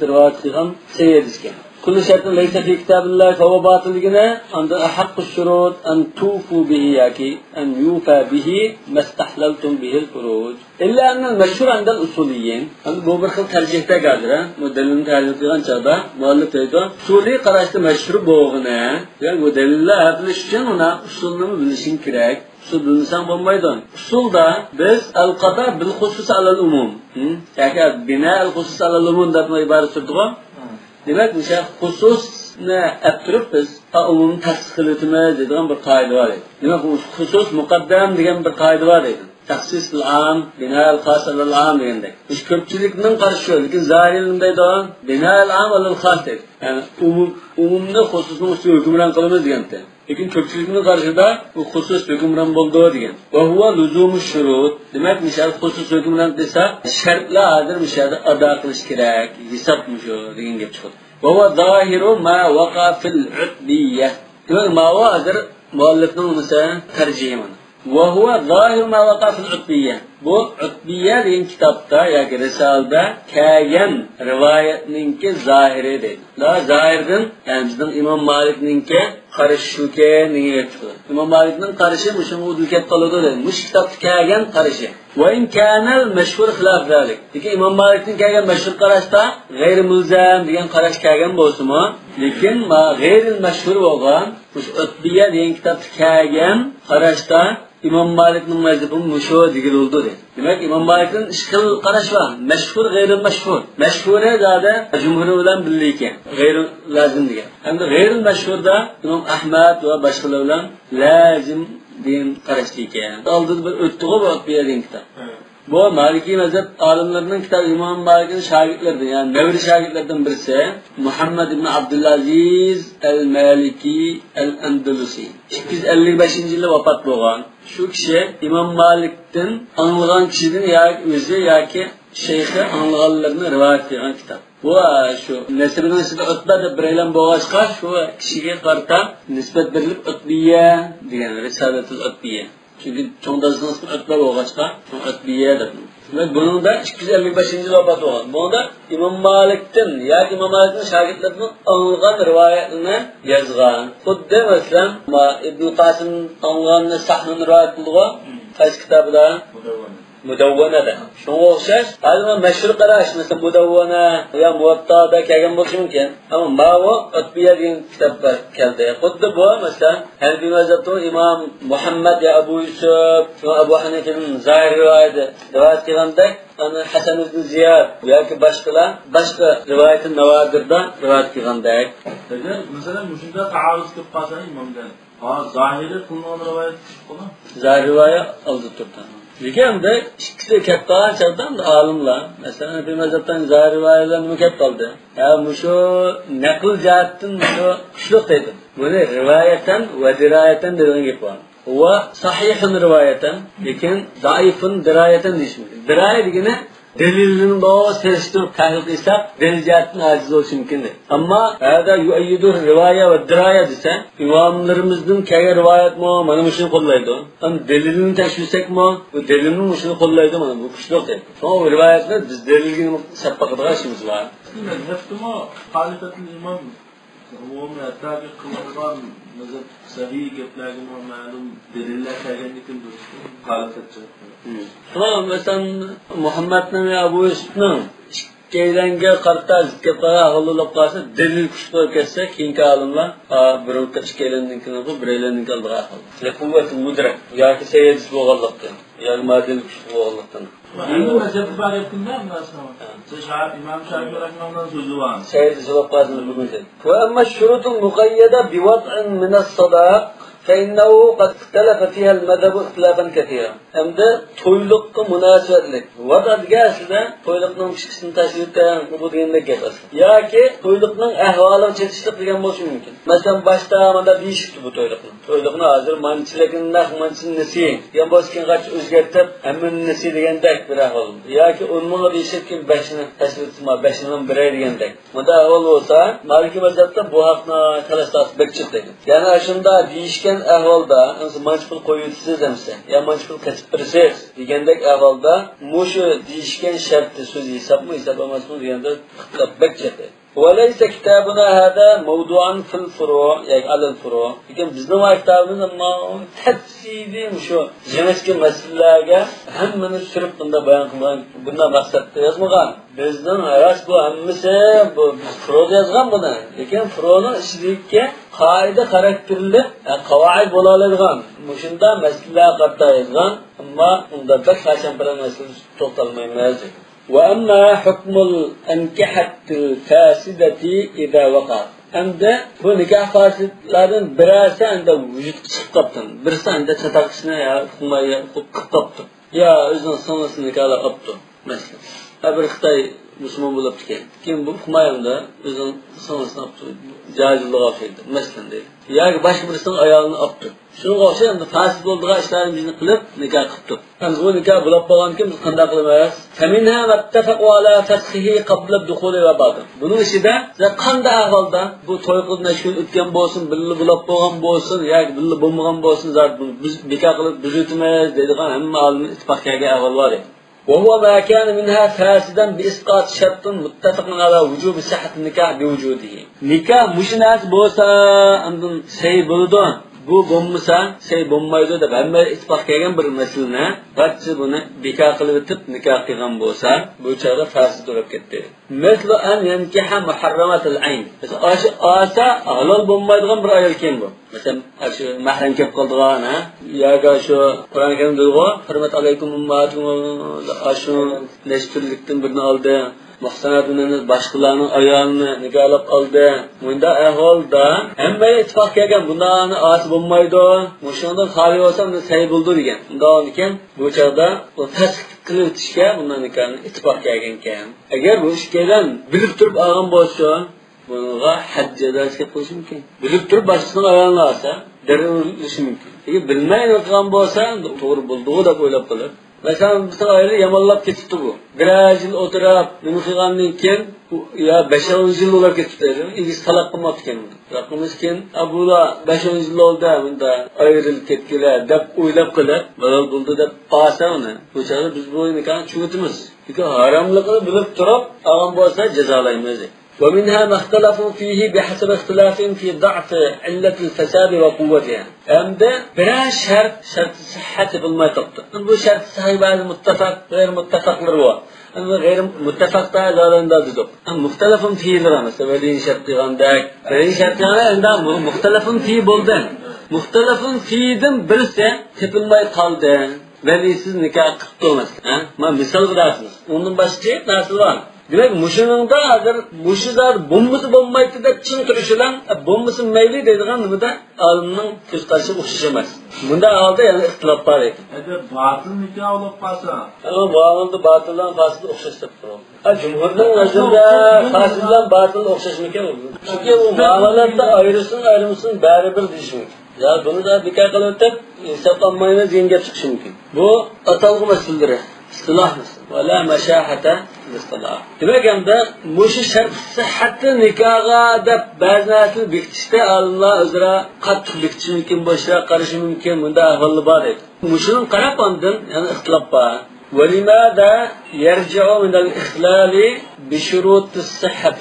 رىۋايەت قىلغان سەھىھ ھەدىسكەن. كل شرط ليس في كتاب الله فهو باطل دېگىنى، ئاندىن أحق الشروط أن توفوا به ياكى أن يوفى به ما استحللتم به الفروج. إلا أن المشهور عند الأصوليين. ئەمدى بۇ بىر خىل تەرجىھتەك ھازىر، ھە؟ بۇ دەلىلنى تەھلىل قىلغان چاغدا مۇئەللىپ دەيدۇ، ئۇسۇلىي قاراشتا مەشھۇر بولغىنى، يەنى بۇ دەلىللەر ھەپلىشىش ئۈچۈن ئۇنى ئۇسۇلنىمۇ بىلىشىڭ كېرەك. ئۇسۇل بىلمىسەڭ بولمايدۇ. ئۇسۇلدا بىز القضاء بالخصوص على العموم. ھە؟ ياكى بناء الخصوص على العموم دەپمۇ ئىبارە سۈرىدىغۇ. دېمەك، مۇشۇ خۇسۇسنى ئەپ تۇرۇپ بىز ئومۇمنى تەخسىس قىلىۋېتىمىز دەيدىغان بىر قائىدە بار ئىدى. دېمەك، خۇسۇس مۇقەددەم دېگەن بىر قائىدە بار ئىدى. تەخسىس ئام، بىنائەل خاس ئەلەل ئام دېگەندەك. مۇشۇ كۆپچىلىكنىڭ قارىشى شۇ، لېكىن زاھىرىي نېمە دەيدۇ؟ بىنائەل ئام ئەلەل خاس دەيدۇ. يەنى ئومۇم، ئومۇمنى خۇسۇسنىڭ ئۈستىگە ھۆكۈمران قىلىمىز دېگەنتى. لېكىن كۆپچىلىكنىڭ قارىشىدا بۇ خۇسۇس ھۆكۈمران بولىدۇ دېگەن. وهو لزوم الشروط. دېمەك، مىسال خۇسۇس ھۆكۈمران دېسە، شەرتلەر ھازىر مۇشۇ يەردە ئادا قىلىش كېرەك، ھېساب مۇشۇ دېگەن گەپ چىقىدۇ. وهو ظاهر ما وقع في العتبية. دېمەك، ماۋۇ ھازىر مۇئەللىپنىڭ نېمىسى؟ تەرجىھى مانا. وهو ظاهر ما وقع في العتبية. بۇ ئۇتبىيە دېگەن كىتابتا ياكى رىسالىدە كەلگەن رىۋايەتنىڭكى زاھىرى دەيدۇ. دا زاھىردىن، يەنى بىزنىڭ ئىمام مالىكنىڭكى قارىشى شۇكەن دېگەن گەپ چىقىدۇ. ئىمام مالىكنىڭ قارىشى مۇشۇنىڭغا ئۇدۇل كەپ قالىدۇ دەيدۇ. مۇشۇ كىتابتا كەلگەن قارىشى. وإن كان المشهور خلاف ذلك. لېكىن ئىمام مالىكتىن كەلگەن مەشھۇر قاراشتا غەيرىي مۇلزەم دېگەن قاراش كەلگەن بولسىمۇ، لېكىن ما-، غەيرىي مەشھۇر بولغان مۇشۇ ئۇتبىيە دېگەن كىتابتا كەلگەن قاراشتا ئىمام مالىكنىڭ مەزھىپىمۇ مۇشۇ دېگىلى بولىدۇ دەيدۇ. دېمەك، ئىمام مالىكتىن ئىككى خىل قاراش بار. مەشھۇر، غەيرىي مەشھۇر. مەشھۇرى زادى جۇمھۇر بىلەن بىللە ئىكەن. غەيرىي لازىم دېگەن. ئەمدى غەيرىي مەشھۇردا ئىمام ئەھمەد ۋە باشقىلار بىلەن لازىم دېگەن قاراشتا ئىكەن. ئالدىدا بىر ئۆتتىغۇ بۇ ئۇتبىيە دېگەن كىتاب. بۇ مالىكىي مەزھەپ ئالىملىرىنىڭ كىتابى، ئىمام مالىكنىڭ شاگىرتلىرىدىن، يەنى نەۋرە شاگىرتلىرىدىن بىرسى مۇھەممەد ئىبن ئابدۇلئازىز ئەل مالىكى ئەل ئەندىلۇسى. ئىككى يۈز ئەللىك بەشىنچى يىلى ۋاپات بولغان. شۇ كىشى ئىمام مالىكتىن ئاڭلىغان كىشىدىن ياكى ئۆزى ياكى شەيخى ئاڭلىغانلىرىنى رىۋايەت قىلغان كىتاب. بۇ، شۇ نەسىبىنىڭ ئىچىدە ئۇتبە دەپ بىرەيلەن بولغاچقا، شۇ كىشىگە قارىتا نىسبەت بېرىلىپ ئۇتبىيە دېگەن، رىسالەتۇل ئۇتبىيە. چۈنكى چوڭ دادىسىنىڭ ئىسمى ئۇتبە بولغاچقا، شۇڭا ئۇتبىيە دەپ. دېمەك، بۇنىڭدا ئىككى يۈز ئەللىك بەشىنچى يىل ۋاپات بولغان. بۇنىڭدا ئىمام مالىكتىن ياكى ئىمام مالىكنىڭ شاگىرتلىرىدىن ئاڭلىغان رىۋايەتلىرىنى يازغان. خۇددى، مەسىلەن، ما-، ئىبنۇ قاسىم ئاڭلىغاننى سەھنۇن رىۋايەت قىلىدىغۇ، قايسى كىتابىدا؟ مۇدەۋۋەنە. مۇدەۋۋەنەدە. شۇڭا ئوخشاش، ھازىر مانا مەشھۇر قاراش، مەسىلەن، مۇدەۋۋەنە يا مۇۋەتتادا كەلگەن بولۇشى مۇمكىن. ئەمما ماۋۇ ئۇتبىيە دېگەن كىتابتا كەلدى. خۇددى بۇ، مەسىلەن، ھەنىفىي مەزھەپتە ئىمام مۇھەممەد يا ئەبۇ يۈسۈپ، شۇڭا ئەبۇ ھەنىفىنىڭ زاھىر رىۋايىتى رىۋايەت قىلغاندەك، ئانا ھەسەن ئىبن زىياد ياكى باشقىلار باشقا رىۋايىتى ناۋادىردا رىۋايەت قىلغاندەك. ئەگەر، مەسىلەن، مۇشۇنداق تائارۇز كېلىپ قالسا ئىمامدىن، ھا، زاھىرى قىلىنغان رىۋايەت چىقىپقۇ؟ زاھىر رىۋايە ئالدى تۇرىدۇ. لېكىن ئەمدى ئىككىسى كەپ قالغان چاغدا ئەمدى ئالىملار، مەسىلەن، ھەنىفىي مەزھەپتە زاھىر رىۋايەلەر نېمە كەپ قالدى؟ ھە، مۇشۇ نەقىل جەھەتتىن مۇشۇ كۈچلۈك دەيدۇ. بۇنى رىۋايەتەن ۋە دىرايەتەن دەيدىغان گەپ بار. ھۇۋا سەھىھۇن رىۋايەتەن، لېكىن زەئىفۇن دىرايەتەن دېيىش مۇمكىن. دىرايە دېگىنى دەلىلىنى بىلەن سېلىشتۇرۇپ تەھلىل قىلساق، دەلىل جەھەتتىن ئاجىز بولۇشى مۇمكىن دەيدۇ. ئەمما ھەدە يۇئەييىدۇ رىۋايە ۋە دىرايە دېسە، ئىماملىرىمىزدىن كەلگەن رىۋايەتمۇ مانا مۇشۇنى قوللايدۇ. ئەمما دەلىلىنى تەكشۈرسەكمۇ، بۇ دەلىلمۇ مۇشۇنى قوللايدۇ، مانا بۇ كۈچلۈك دەيدۇ. شۇڭا ئۇ رىۋايەتنى بىز دەلىلگە سەپ باقىدىغان ئىشىمىز بار. مەزھەپتىمۇ خالىفەتۇل ئىمام ئومۇمىي ھەتتاكى قىلىنغان مەزھەپ سەھىھ گەپلەرگىمۇ مەلۇم دەلىللەر كەلگەندىكىن دۇرۇس مۇخالىپەتچى. شۇڭا مەسىلەن، مۇھەممەدنىڭ ۋە ئەبۇ يۈسۈپنىڭ ئىككىيلەنگە قارىتا زىت گەپ قىلغان ئەھۋالدا بولۇپ قالسا، دەلىل كۈچلۈك بولۇپ كەتسە، كېيىنكى ئالىملار، ئا، بۇرۇنقى ئىككىيلەننىڭكىنى، بىرەيلەننىڭكى ئالدىغا ئەھۋال. لقوة المدرك ياكى سەي ھەدىسى بولغانلىقتىن، ياكى ما دەلىل كۈچلۈك بولغانلىقتىن. ئەمدى مەزھەبتە بار گەپتىن مۇناسىۋەت. ھە. سىز شا-، ئىمام شافىئى رەھىمەھۇللاھنىڭ سۆزى بار. سەي ھەدىسى بولۇپ قالسا بولمايدۇ. وأما الشروط المقيدة بوضع من الصداق فإنه قد اختلف فيها المذهب اختلافا كثيرا. ئەمدى تويلۇققا مۇناسىۋەتلىك. ۋادا دېگەن ئەسلىدە تويلۇقنىڭ ئىچكىسىنى تاشلىۋېتىڭ، بۇ دېگەندەك گەپ ئەسلى. ياكى تويلۇقنىڭ ئەھۋالىغا چېتىشلىق دېگەن بولۇشى مۇمكىن. مەسىلەن، باشتا مانا دېيىشىپتۇ بۇ تويلۇقنى. تويلۇقنى ھازىر مانچىلىكىنى نەق مانچىنى نېسى دېگەن بولسا، كېيىن قاچا ئۆزگەرتىپ، ھەممىنى نېسى دېگەندەك بىر ئەھۋال. ياكى ئون مىڭغا دېيىشىپ، كېيىن بەشنى تەشۋىقتىما، بەشنى بىرەي دېگەندەك. مۇنداق ئەھۋال بولسا، مالىكىي مەزھەپتە بۇ ھەقنى تەلەش بەك جىق دەيدۇ. يەنى ئاشۇنداق دېيىشكەن ئەھۋالدا، ئەمسە مانچە پۇل قويۇۋېتىسىز ئەمسە، يا مانچە پۇل قېچىپ بېرىسىز دېگەندەك ئەھۋالدا، مۇشۇ دېيىشكەن شەرتى سۆز ھېسابمۇ، ھېساب ئەمەسمۇ دېگەندە ئىختىلاپ بەك جىق دەيدۇ. وليس كتابنا هذا موضوعا في الفروع، ياكى على الفروع. لېكىن بىزنىڭ كىتابىمىز ئەمما تەپسىلىي مۇشۇ جىڭىچكى مەسىلىلەرگە ھەممىنى سۈرۈپ بۇنداق بايان قىلغان، بۇنداق مەقسەتتە يازمىغان. بىزنىڭ راست بۇ ھەممىسى، بۇ بىز فرودا يازغان بۇنى. لېكىن فرونىڭ ئىچىدىكى قائىدە خاراكتېرلىك، ھە، قاۋائىد بولالايدىغان مۇشۇنداق مەسىلىلەرگە قارىتا يازغان. ئەمما ئۇنداق بەك ھەشەمپىرەس مەسىلىگە توختالمايمىز. وأما حكم الأنكحة الفاسدة إذا وقعت. ئەمدى بۇ نىكاھ فاسىدلاردىن بىرەرسى ئەمدى ۋۇجۇدقا چىقىپ قاپتۇ. بىرسى ئەمدى چاتاق ئىشنى يا ئۇقماي قىلىپ قاپتۇ. يا ئۆزىنىڭ سىڭلىسىنى نىكاھلاپ قاپتۇ. مەسىلەن، ھە، بىر خىتاي مۇسۇلمان بولۇپتىكەن. كېيىن بۇ ئۇقماي ئەمدى ئۆزىنىڭ سىڭلىسىنى ئاپتۇ. جاھىللىققا ئوخشايدۇ. مەسىلەن دەيلى. ياكى باشقا بىرسىنىڭ ئايالىنى ئاپتۇ. شۇنىڭغا ئوخشاش ئەمدى فاسىد بولىدىغان ئىشلارنى بىزنى قىلىپ نىكاھ قىپتۇ. ئەمدى بۇ نىكاھ بولاپ بولغاندىكىن بىز قانداق قىلىمىز؟ فمنها ما اتفقوا على فسخه قبل الدخول وبعده. بۇنىڭ ئىچىدە سىلەر قانداق ئەھۋالدا بۇ توي قىلىپ نەچچە كۈن ئۆتكەن بولسۇن، بىللە بولاپ بولغان بولسۇن ياكى بىللە بولمىغان بولسۇن، زادى بۇنى بىز بىكار قىلىپ بۇزۇۋېتىمىز دەيدىغان ھەممە ئالىمنىڭ ئىتتىپاق كەلگەن ئەھۋالى بار ئىدى. وهو ما كان منها فاسدا بإسقاط شرط متفق على وجوب صحة النكاح بوجوده. نىكاھ مۇشۇ نەرسە بولسا، ئاندىن سەي بولىدۇ، بۇ بولمىسا، سەي بولمايدۇ دەپ ھەممە ئىتتىپاق كەلگەن بىر مەسىلىنى، بارچە بۇنى بىكار قىلىۋېتىپ نىكاھ قىلغان بولسا، بۇ چاغدا فاسىد بولۇپ كەتتى. مثل أن ينكح محرمة العين. مەسىلەن، ئاشۇ ئالسا ھالال بولمايدىغان بىر ئايال ئىكەن بۇ. مەسىلەن، ئاشۇ مەھرەم كەپ قالىدىغان، ھە؟ ياكى ئاشۇ قۇرئان كەرىمدە دەيدىغۇ، حرمت عليكم أمهاتكم، ئاشۇ نەچچە تۈرلۈكتىن بىرنى ئالدى. مۇھسانات بىلەن باشقىلارنىڭ ئايالىنى نىكاھلاپ ئالدى. مۇنداق ئەھۋالدا ھەممە ئىتتىپاق كەلگەن، بۇنداقنى ئالسا بولمايدۇ. مۇشۇنىڭدىن خالىي بولسا، بۇنى سەي بولىدۇ دېگەن. ئۇنداق ئىكەن، بۇ چاغدا ئۇ فەسخ قىلىۋېتىشكە بۇنداق نىكاھنى ئىتتىپاق كەلگەنكەن. ئەگەر بۇ ئىككىيلەن بىلىپ تۇرۇپ ئالغان بولسا، بۇنىڭغا ھەد جازاسى كېلىپ قېلىشى مۇمكىن. بىلىپ تۇرۇپ باشقىسىنىڭ ئايالىنى ئالسا، دەررۇ ئۆلۈشى مۇمكىن. لېكىن بىلمەي قىلغان بولسا، توغرا بولدىغۇ دەپ ئويلاپ قېلىپ. مەسىلەن، بىزنىڭ ئايالى يامانلاپ كېتىپتۇ بۇ. بىرەر يىل ئولتۇراپ، نېمە قىلغاندىن كېيىن، ئۇ، يا بەش-ئون يىل بولاپ كېتىپتۇ، ئىگىسى تالاق قىلماپتىكەن بۇنى. تالاق قىلمىسىكىن، ئا، بۇلار بەش-ئون يىل بولدى، بۇنداق ئايرىلىپ كەتكىلى، دەپ ئويلاپ قېلىپ، ھالال بولدى دەپ قالسا ئۇنى. بۇ چاغدا بىز بۇ نىكاھنى چۈشۈرۈۋېتىمىز. لېكىن ھاراملىقىنى بىلىپ تۇرۇپ ئالغان بولسا جازالايمىز. ومنها ما اختلفوا فيه بحسب اختلافهم في ضعف علة الفساد وقوتها. ھەمدە بىرەر شەرت، شەرت سىھھە تېپىلماي قاپتۇ. بۇ شەرت سىھھە بەزى مۇتتەپەق، غەيرىي مۇتتەپەقلىرى بار. ئەمما غەيرىي مۇتتەپەق دەپ ئازادە دېدۇق. ئەمما مۇختەلەفۇن فىھىلىرى، مەسىلەن، ۋەلىي شەرت دېگەندەك. ۋەلىي شەرت دېگەندە ئەمدى مۇ-، مۇختەلەفۇن فىھى بولدى. مۇختەلەفۇن فىھىدىن بىرسى تېپىلماي قالدى. ۋەلىيسىز نىكاھ قىپتۇ، مەسىلەن. ھە؟ مانا مىسالغا دەرسىمىز. ئۇنىڭدىن باشقا نەرسە بار. دېمەك، مۇشۇنىڭدا ھازىر مۇشۇ زات بولمىسا بولمايتتى دەپ چىڭ تۇرۇش بىلەن، ئە، بولمىسا مەيلى دەيدىغان نېمىدە ئالىمنىڭ كۆز قارىشى ئوخشاش ئەمەس. مۇندا ھالدا يەنە ئىختىلاپ بار ئىكەن. ئەگەر باتىل نىكاھ بولۇپ قالسا؟ ئەمما مۇئامىلىدە باتىل بىلەن فاسىد ئوخشاش دەپ تۇرۇڭ. ھە، جۇمھۇرنىڭ نەزىرىدە فاسىد بىلەن باتىل ئوخشاشمىكەن؟ چۈنكى ئۇ مۇئامىلاتتا ئايرىسۇن، ئايرىمىسۇن، بەرىبىر دېيىشى مۇمكىن. يا بۇنى دا بىكار قىلىۋېتىپ، ھېسابلانمايمىز دېگەن گەپ چىقىشى مۇمكىن. بۇ ئاتالغۇ مەسىلىلىرى. ئىستىلاھ مەسىلە. ۋەلا مەشاھەتە ئىستىلاھ. دېمەك، ئەمدى مۇشۇ شەرت سىھھەتتە نىكاھقا دەپ بەزى نەرسىنى بېكىتىشتە ئالىملار ئۆزئارا قاتتىق بېكىتىشى مۇمكىن، بوشراق قارىشى مۇمكىن، بۇنداق ئەھۋاللار بار دەيدۇ. مۇشۇنىڭ قاراپ ئاندىن يەنە ئىختىلاپ بار. ولماذا يرجع من الإخلال بشروط الصحة.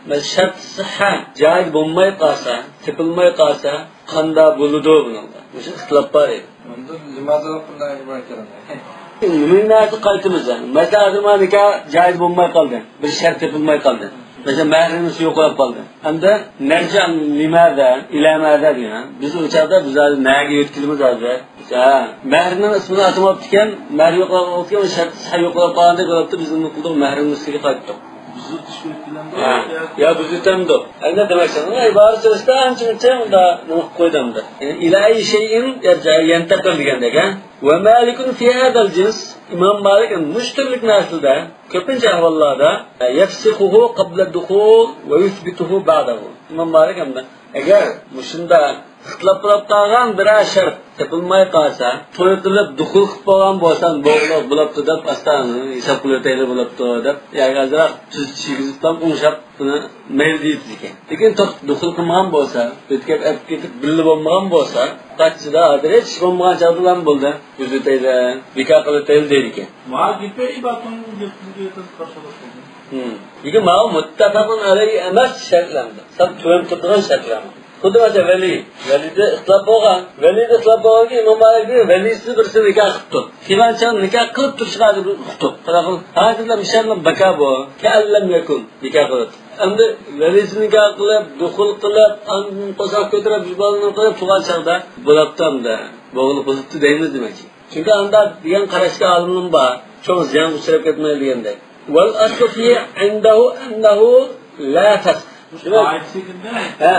مەسىلەن، شەرت سىھھە جايىز بولماي قالسا، تېپىلماي قالسا، قاندا بولىدۇ بۇنىڭدا؟ مۇشۇ ئىختىلاپ بار ئىدى. ئۇندىن لىمازىلىق بۇنداق ئىبارەت كەلمەيدۇ. نېمىنى نەرسە قايتىمىز؟ مەسىلەن، ھازىر مانا نىكاھ جايىز بولماي قالدى. بىر شەرت تېپىلماي قالدى. مەسىلەن، مەھرىمىز يوقاپ قالدى. ئەمدى نەرجە لىمازا، ئىلە مازا دېگەن. بىز ئۇ چاغدا بىز ھازىر نەگە يۆتكىلىمىز ھازىر؟ ھە، مەھرىنىڭ ئىسمىنى ئاتىماپتىكەن، مەھرى يوقاپ قالغان، شەرت سىھھە يوقاپ قالغاندەك بولۇپتۇ، بىز نېمە قىلدۇق؟ مەھرىنىڭ ئۈستىگە قايتتۇق. بۇزۇلتۇش بىلەن يا، يا بۇزۇلتامدۇ؟ ئەمدى دېمەكچى، ئۇنىڭ ئىبارە سۆزىدە ئانچە-مۇنچە ئۇنداق نېمە قىلىپ قويدى ئەمدى. يەنى ئىلە ئەي شەيئىن يەنتەقىل دېگەندەك، ھە؟ ۋە مالىكۇن فى ھازال جىنس، ئىمام مالىك مۇشۇ تۈرلۈك نەرسىلەردە كۆپىنچە ئەھۋاللاردا يەفسىخۇھۇ قابلە دۇخۇل ۋە يۇسبىتۇھۇ بەئدەھۇ. ئىمام مالىك ئەمدى ئەگەر مۇشۇنداق ئىختىلاپ بولۇپ قالغان بىرەر شەرت تېپىلماي قالسا، توي قىلىپ، دۇخۇل قىلىپ بولغان بولسا، بولدى، بولاپتۇ دەپ، ئاستا ھېساب قىلىۋېتەيلى، بولاپتۇ دەپ، ياكى ئازراق تۈزىتىش يېگۈزۈپ، ئوڭشاپ بۇنى مەيلى دېيىپتىكەن. لېكىن توختاپ، دۇخۇل قىلمىغان بولسا، ئۆتكەپ ئەپ كېتىپ، بىللە بولمىغان بولسا، قاچىدا ھازىر ھېچ ئىش بولمىغان چاغدىلا بولدى، ئۈزۈۋېتەيلى، بىكار قىلىۋېتەيلى دەيدىكەن. ماڭا گېپى ئىباتنىڭ گېپىگە قارشى بولۇپ قالدى. ھىم. لېكىن ماۋۇ مۇتتەپەقۇن ئەلەيھى ئەمەس شەرتلەردە، سەل تۆۋەن تۇرىدىغان شەرتلەر. خۇددى مەسىلەن، ۋەلىي. ۋەلىيدە ئىختىلاپ بولغان. ۋەلىيدە ئىختىلاپ بولغاندىكىن ئىمام مالىك دېگەن ۋەلىيسىز بىرسى نىكاھ قىپتۇ. قىلغان چاغ نىكاھ قىلىپ تۇرۇشىغا ھازىر بىر ئۇقتۇق. قانداق قىلىپ؟ ھازىرلا مىشەلنىڭ بەكا بۇ. كەئەللەم يەكۇن. نىكاھ قىلىپ. ئەمدى ۋەلىيسىز نىكاھ قىلىپ، دۇخۇل قىلىپ، ئاندىن قورساق كۆتۈرۈپ، يۈز بالىنى قىلىپ تۇرغان چاغدا بولاپتۇ ئەمدى. بولغىلى بولۇپتۇ دەيمىز دېمەكچى. چۈنكى ئاندا دېگەن قاراشتا ئالىملىرىم بار. چوڭ زىيانغا ئۇچراپ كەتمەيلى دېگەندەك. ۋەل ئەسلۇ فى ئىندەھۇ ئەننەھۇ لا تەس. دېمەك، ھە.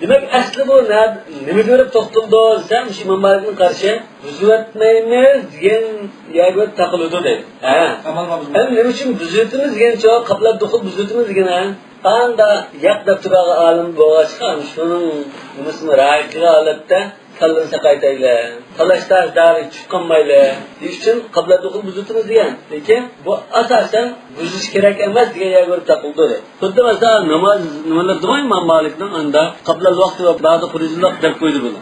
دېمەك، ئەسلى بۇ نە-، نېمىگە بېرىپ توختىلىدۇ دېسەم، شۇ ئىمام مالىكنىڭ قارىشى، بۇزۇۋەتمەيمىز دېگەن يەرگە بېرىپ تاقىلىدۇ دەيدۇ. ھە. ئەمدى نېمە ئۈچۈن بۈزۈۋېتىمىز دېگەنچۇ، قابلە دۇخۇل بۈزۈۋېتىمىز دېگەن، ھە. ئاندا ياق دەپ تۇرغان ئالىم بولغاچقا، شۇنىڭ نېمىسىنى رىئايە قىلغان ھالەتتە كاللىنى ساقايتايلى، تالاش-تارتىشلارغا چۈشۈپ قالمايلى دېيىش ئۈچۈن قابلە دۇخۇل بۇزۇۋېتىمىز دېگەن. لېكىن بۇ ئاساسەن بۇزۇش كېرەك ئەمەس دېگەن يەرگە بېرىپ تاقىلىدۇ دەيدۇ. خۇددى مەسىلەن ناماز نېمىلەردىغۇ ئىمام مالىكنىڭ ئاندا قابلەل ۋاقتى ۋە بەئدە خۇرۇجىلىق دەپ قويدى بۇنى.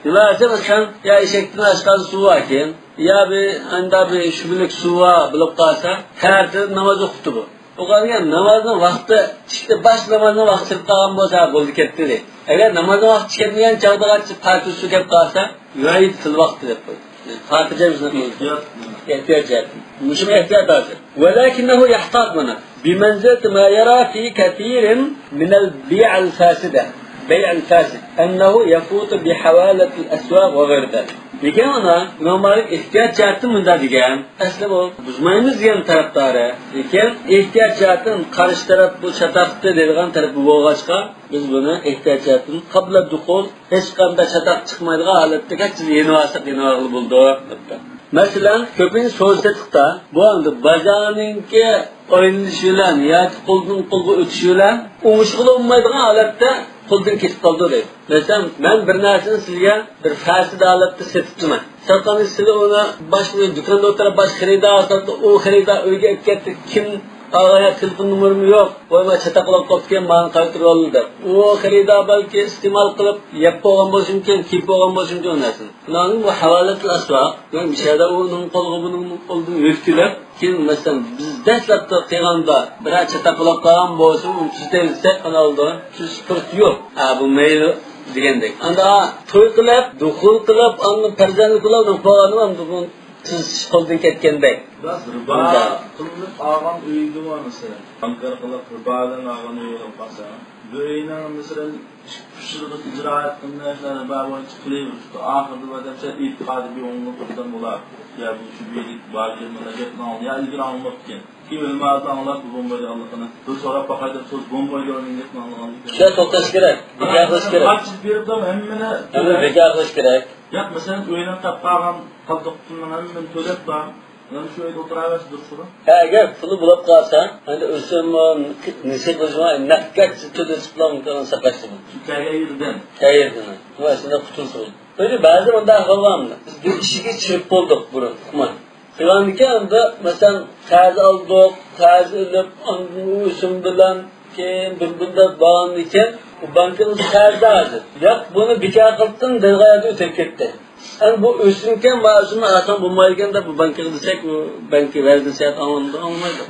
نېمە دېسە مەسىلەن يا ئېشەكتىن ئاشقان سۇ باركەن، يا بىر ئاندا بىر شۈبھىلىك سۇ بار بولۇپ قالسا، تەرتىپ ناماز ئوقۇپتۇ بۇ. ئوقۇغانكەن نامازنىڭ ۋاقتى چىقتى، باش نامازنىڭ ۋاقتى كىرىپ قالغان بولسا، بولدى كەتتى دەيدۇ. ئەگەر نامازنىڭ ۋاقتى چىقىپ كەتمىگەن چاغدىغىچە پاتىتى سۇ كەپ قالسا، يۇئەيد فىل ۋاقتى دەپ قويدى. خاتىرجەم شۇنداق قىلىدۇ. ئېھتىيات. ئېھتىيات جەھەتتىن. مۇشۇمۇ ئېھتىيات ھازىر. ولكنه يحتاط مانا. بمنزلة ما يرى في كثير من البيع الفاسدة. بيع الفاسد. أنه يفوت بحوالة الأسواق وغير ذلك. لېكىن ئانا، ئىمام مالىك ئېھتىيات جەھەتتىن مۇنداق دېگەن. ئەسلى بۇ بۇزمايمىز دېگەن تەرەپدارى. لېكىن ئېھتىيات جەھەتتىن قارشى تەرەپ بۇ چاتاقتى دەيدىغان تەرىپى بولغاچقا، بىز بۇنى ئېھتىيات جەھەتتىن قابلە دۇخۇل، ھېچقانداق چاتاق چىقمايدىغان ھالەتتە يېنىۋالساق يېنىۋالغىلى بولىدۇ، دەپتۇ. مەسىلەن، كۆپىنچە سودا سېتىقتا بۇ ئەمدى بازارنىڭكى ئايلىنىشى بىلەن ياكى قولدىن قولغا ئۆتۈشى بىلەن ئوڭۇشقىلى بولمايدىغان ھالەتتە قولدىن كېتىپ قالىدۇ دەيدۇ. مەسىلەن، مەن بىر نەرسىنى سىزگە بىر فاسىد ھالەتتە سېتىپتىمەن. ساتقاندىن سىلى ئۇنى باشقا بىر دۇكاندا ئولتۇرۇپ باشقا خېرىدار ساتتى، ئۇ خېرىدار ئۆيگە ئېلىپ كەتتى، كىم ئالغان يا تېلېفون نومۇرۇم يوق، ۋاي مانا چاتاق بولۇپ قاپتىكەن، مانا قايتۇرۇۋالدى دەپ. ئۇ خېرىدار بەلكى ئىستېمال قىلىپ يەپ بولغان بولۇشى مۇمكىن، كىيىپ بولغان بولۇشى مۇمكىن ئۇ نەرسىنى. شۇنىڭ بۇ ھاۋالەتۇل ئەسۋاق، مەن مۇشۇ يەردە ئۇنىڭ قولىغا بۇنىڭ قولىدىن يۆتكىلەپ، كېيىن مەسىلەن بىز دەسلەپتە قىلغاندا بىرەر چاتاق بولاپ قالغان بولسا ئۇنى تۈزىتەيلى دېسەك، ئانا ئالدى تۈزىتىش پۇرسىتى يوق. ھە، بۇ مەيلى دېگەندەك. ئاندا توي قىلىپ، دۇخۇل قىلىپ، ئاندىن پەرزەنتلىك بولۇپ، بۇ تۈزىتىش قولدىن كەتكەندەك. راست، رىبا قىلىنىپ ئالغان ئۆيدىمۇ مەسىلەن، بانكا ئارقىلىق رىبا بىلەن ئالغان ئۆي بولۇپ قالسا، بۇ ئۆينىڭ مەسىلەن ئۈچ يىلغىچە ئىجرائەت قىلىنىش، رىبا بويىچە قىلىۋېرىش، ئاخىرىدا بىر ئادەمچە ئېتىقادى بىر ئوڭلۇق ئادەم بولا. يا بۇ شۇ بىر بار يىل مانا گەپنى ئاڭلىدى، يا ئىلگىرى ئاڭلىماپتىكەن. كېيىن ئۆلىمەزدىن ئاڭلاپ بۇ بولمايدىغانلىقىنى، بىر سوراپ باقاي دەپ سوز بولمايدۇ ئۇنىڭ گېپىنى ئاڭلىغاندىن كېيىن. شۇ توختاش كېرەك، بىكار قىلىش كېرەك. قاچىلىپ بېرىپ ھەممىنى ھەممە تۆلەپ. بىكار قىلىش كېرەك. ياق، مەسىلەن، ئۆينىڭ تاپقان قالدۇق پۇلىنىڭ ھەممىنى تۆلەپ بار. مانا شۇ ئۆيدە ئولتۇرۇۋەرسە دۇرۇسىغۇ. ھە، ئەگەر پۇلى بولاپ قالسا، ئەمدى ئۆسۈممۇ، نېسى قىلىشمۇ، نەققەت تۆلىسىپلا ساقاشسا بولىدۇ. شۇ كەلگەن يىلدىن. كەلگەن يىلدىن. بۇ ئەسلىدە قۇتۇلسا بولىدۇ. ئۆيدە بەزى مۇنداق ئەھۋال بارمۇ؟ بىز بىر ئىشىككە چىرىپ بولدۇق بۇرۇن، ئۇقماي. قىلغاندىكىن ئەمدى، مەسىلەن، قەرز ئالدۇق، قەرز ئېلىپ، ئاندىن ئۇ ئۆسۈم بىلەن كېيىن بىر مۇددەت بارغاندىن كېيىن، بۇ بانكىمىز قەرزدار ھازىر. ياق، بۇنى بىكار قىلدىڭ دەيدىغان يەردە ئۆتۈپ كەتتى. ئەمدى بۇ ئۆسۈمكەن، ما ئۆسۈمنى ئالساڭ بولمايدىكەن دەپ، بۇ بانكىغا دېسەك، ئۇ بانكا ۋەزىر سەت ئاڭلىمىدى، ئاڭلىمايدۇ.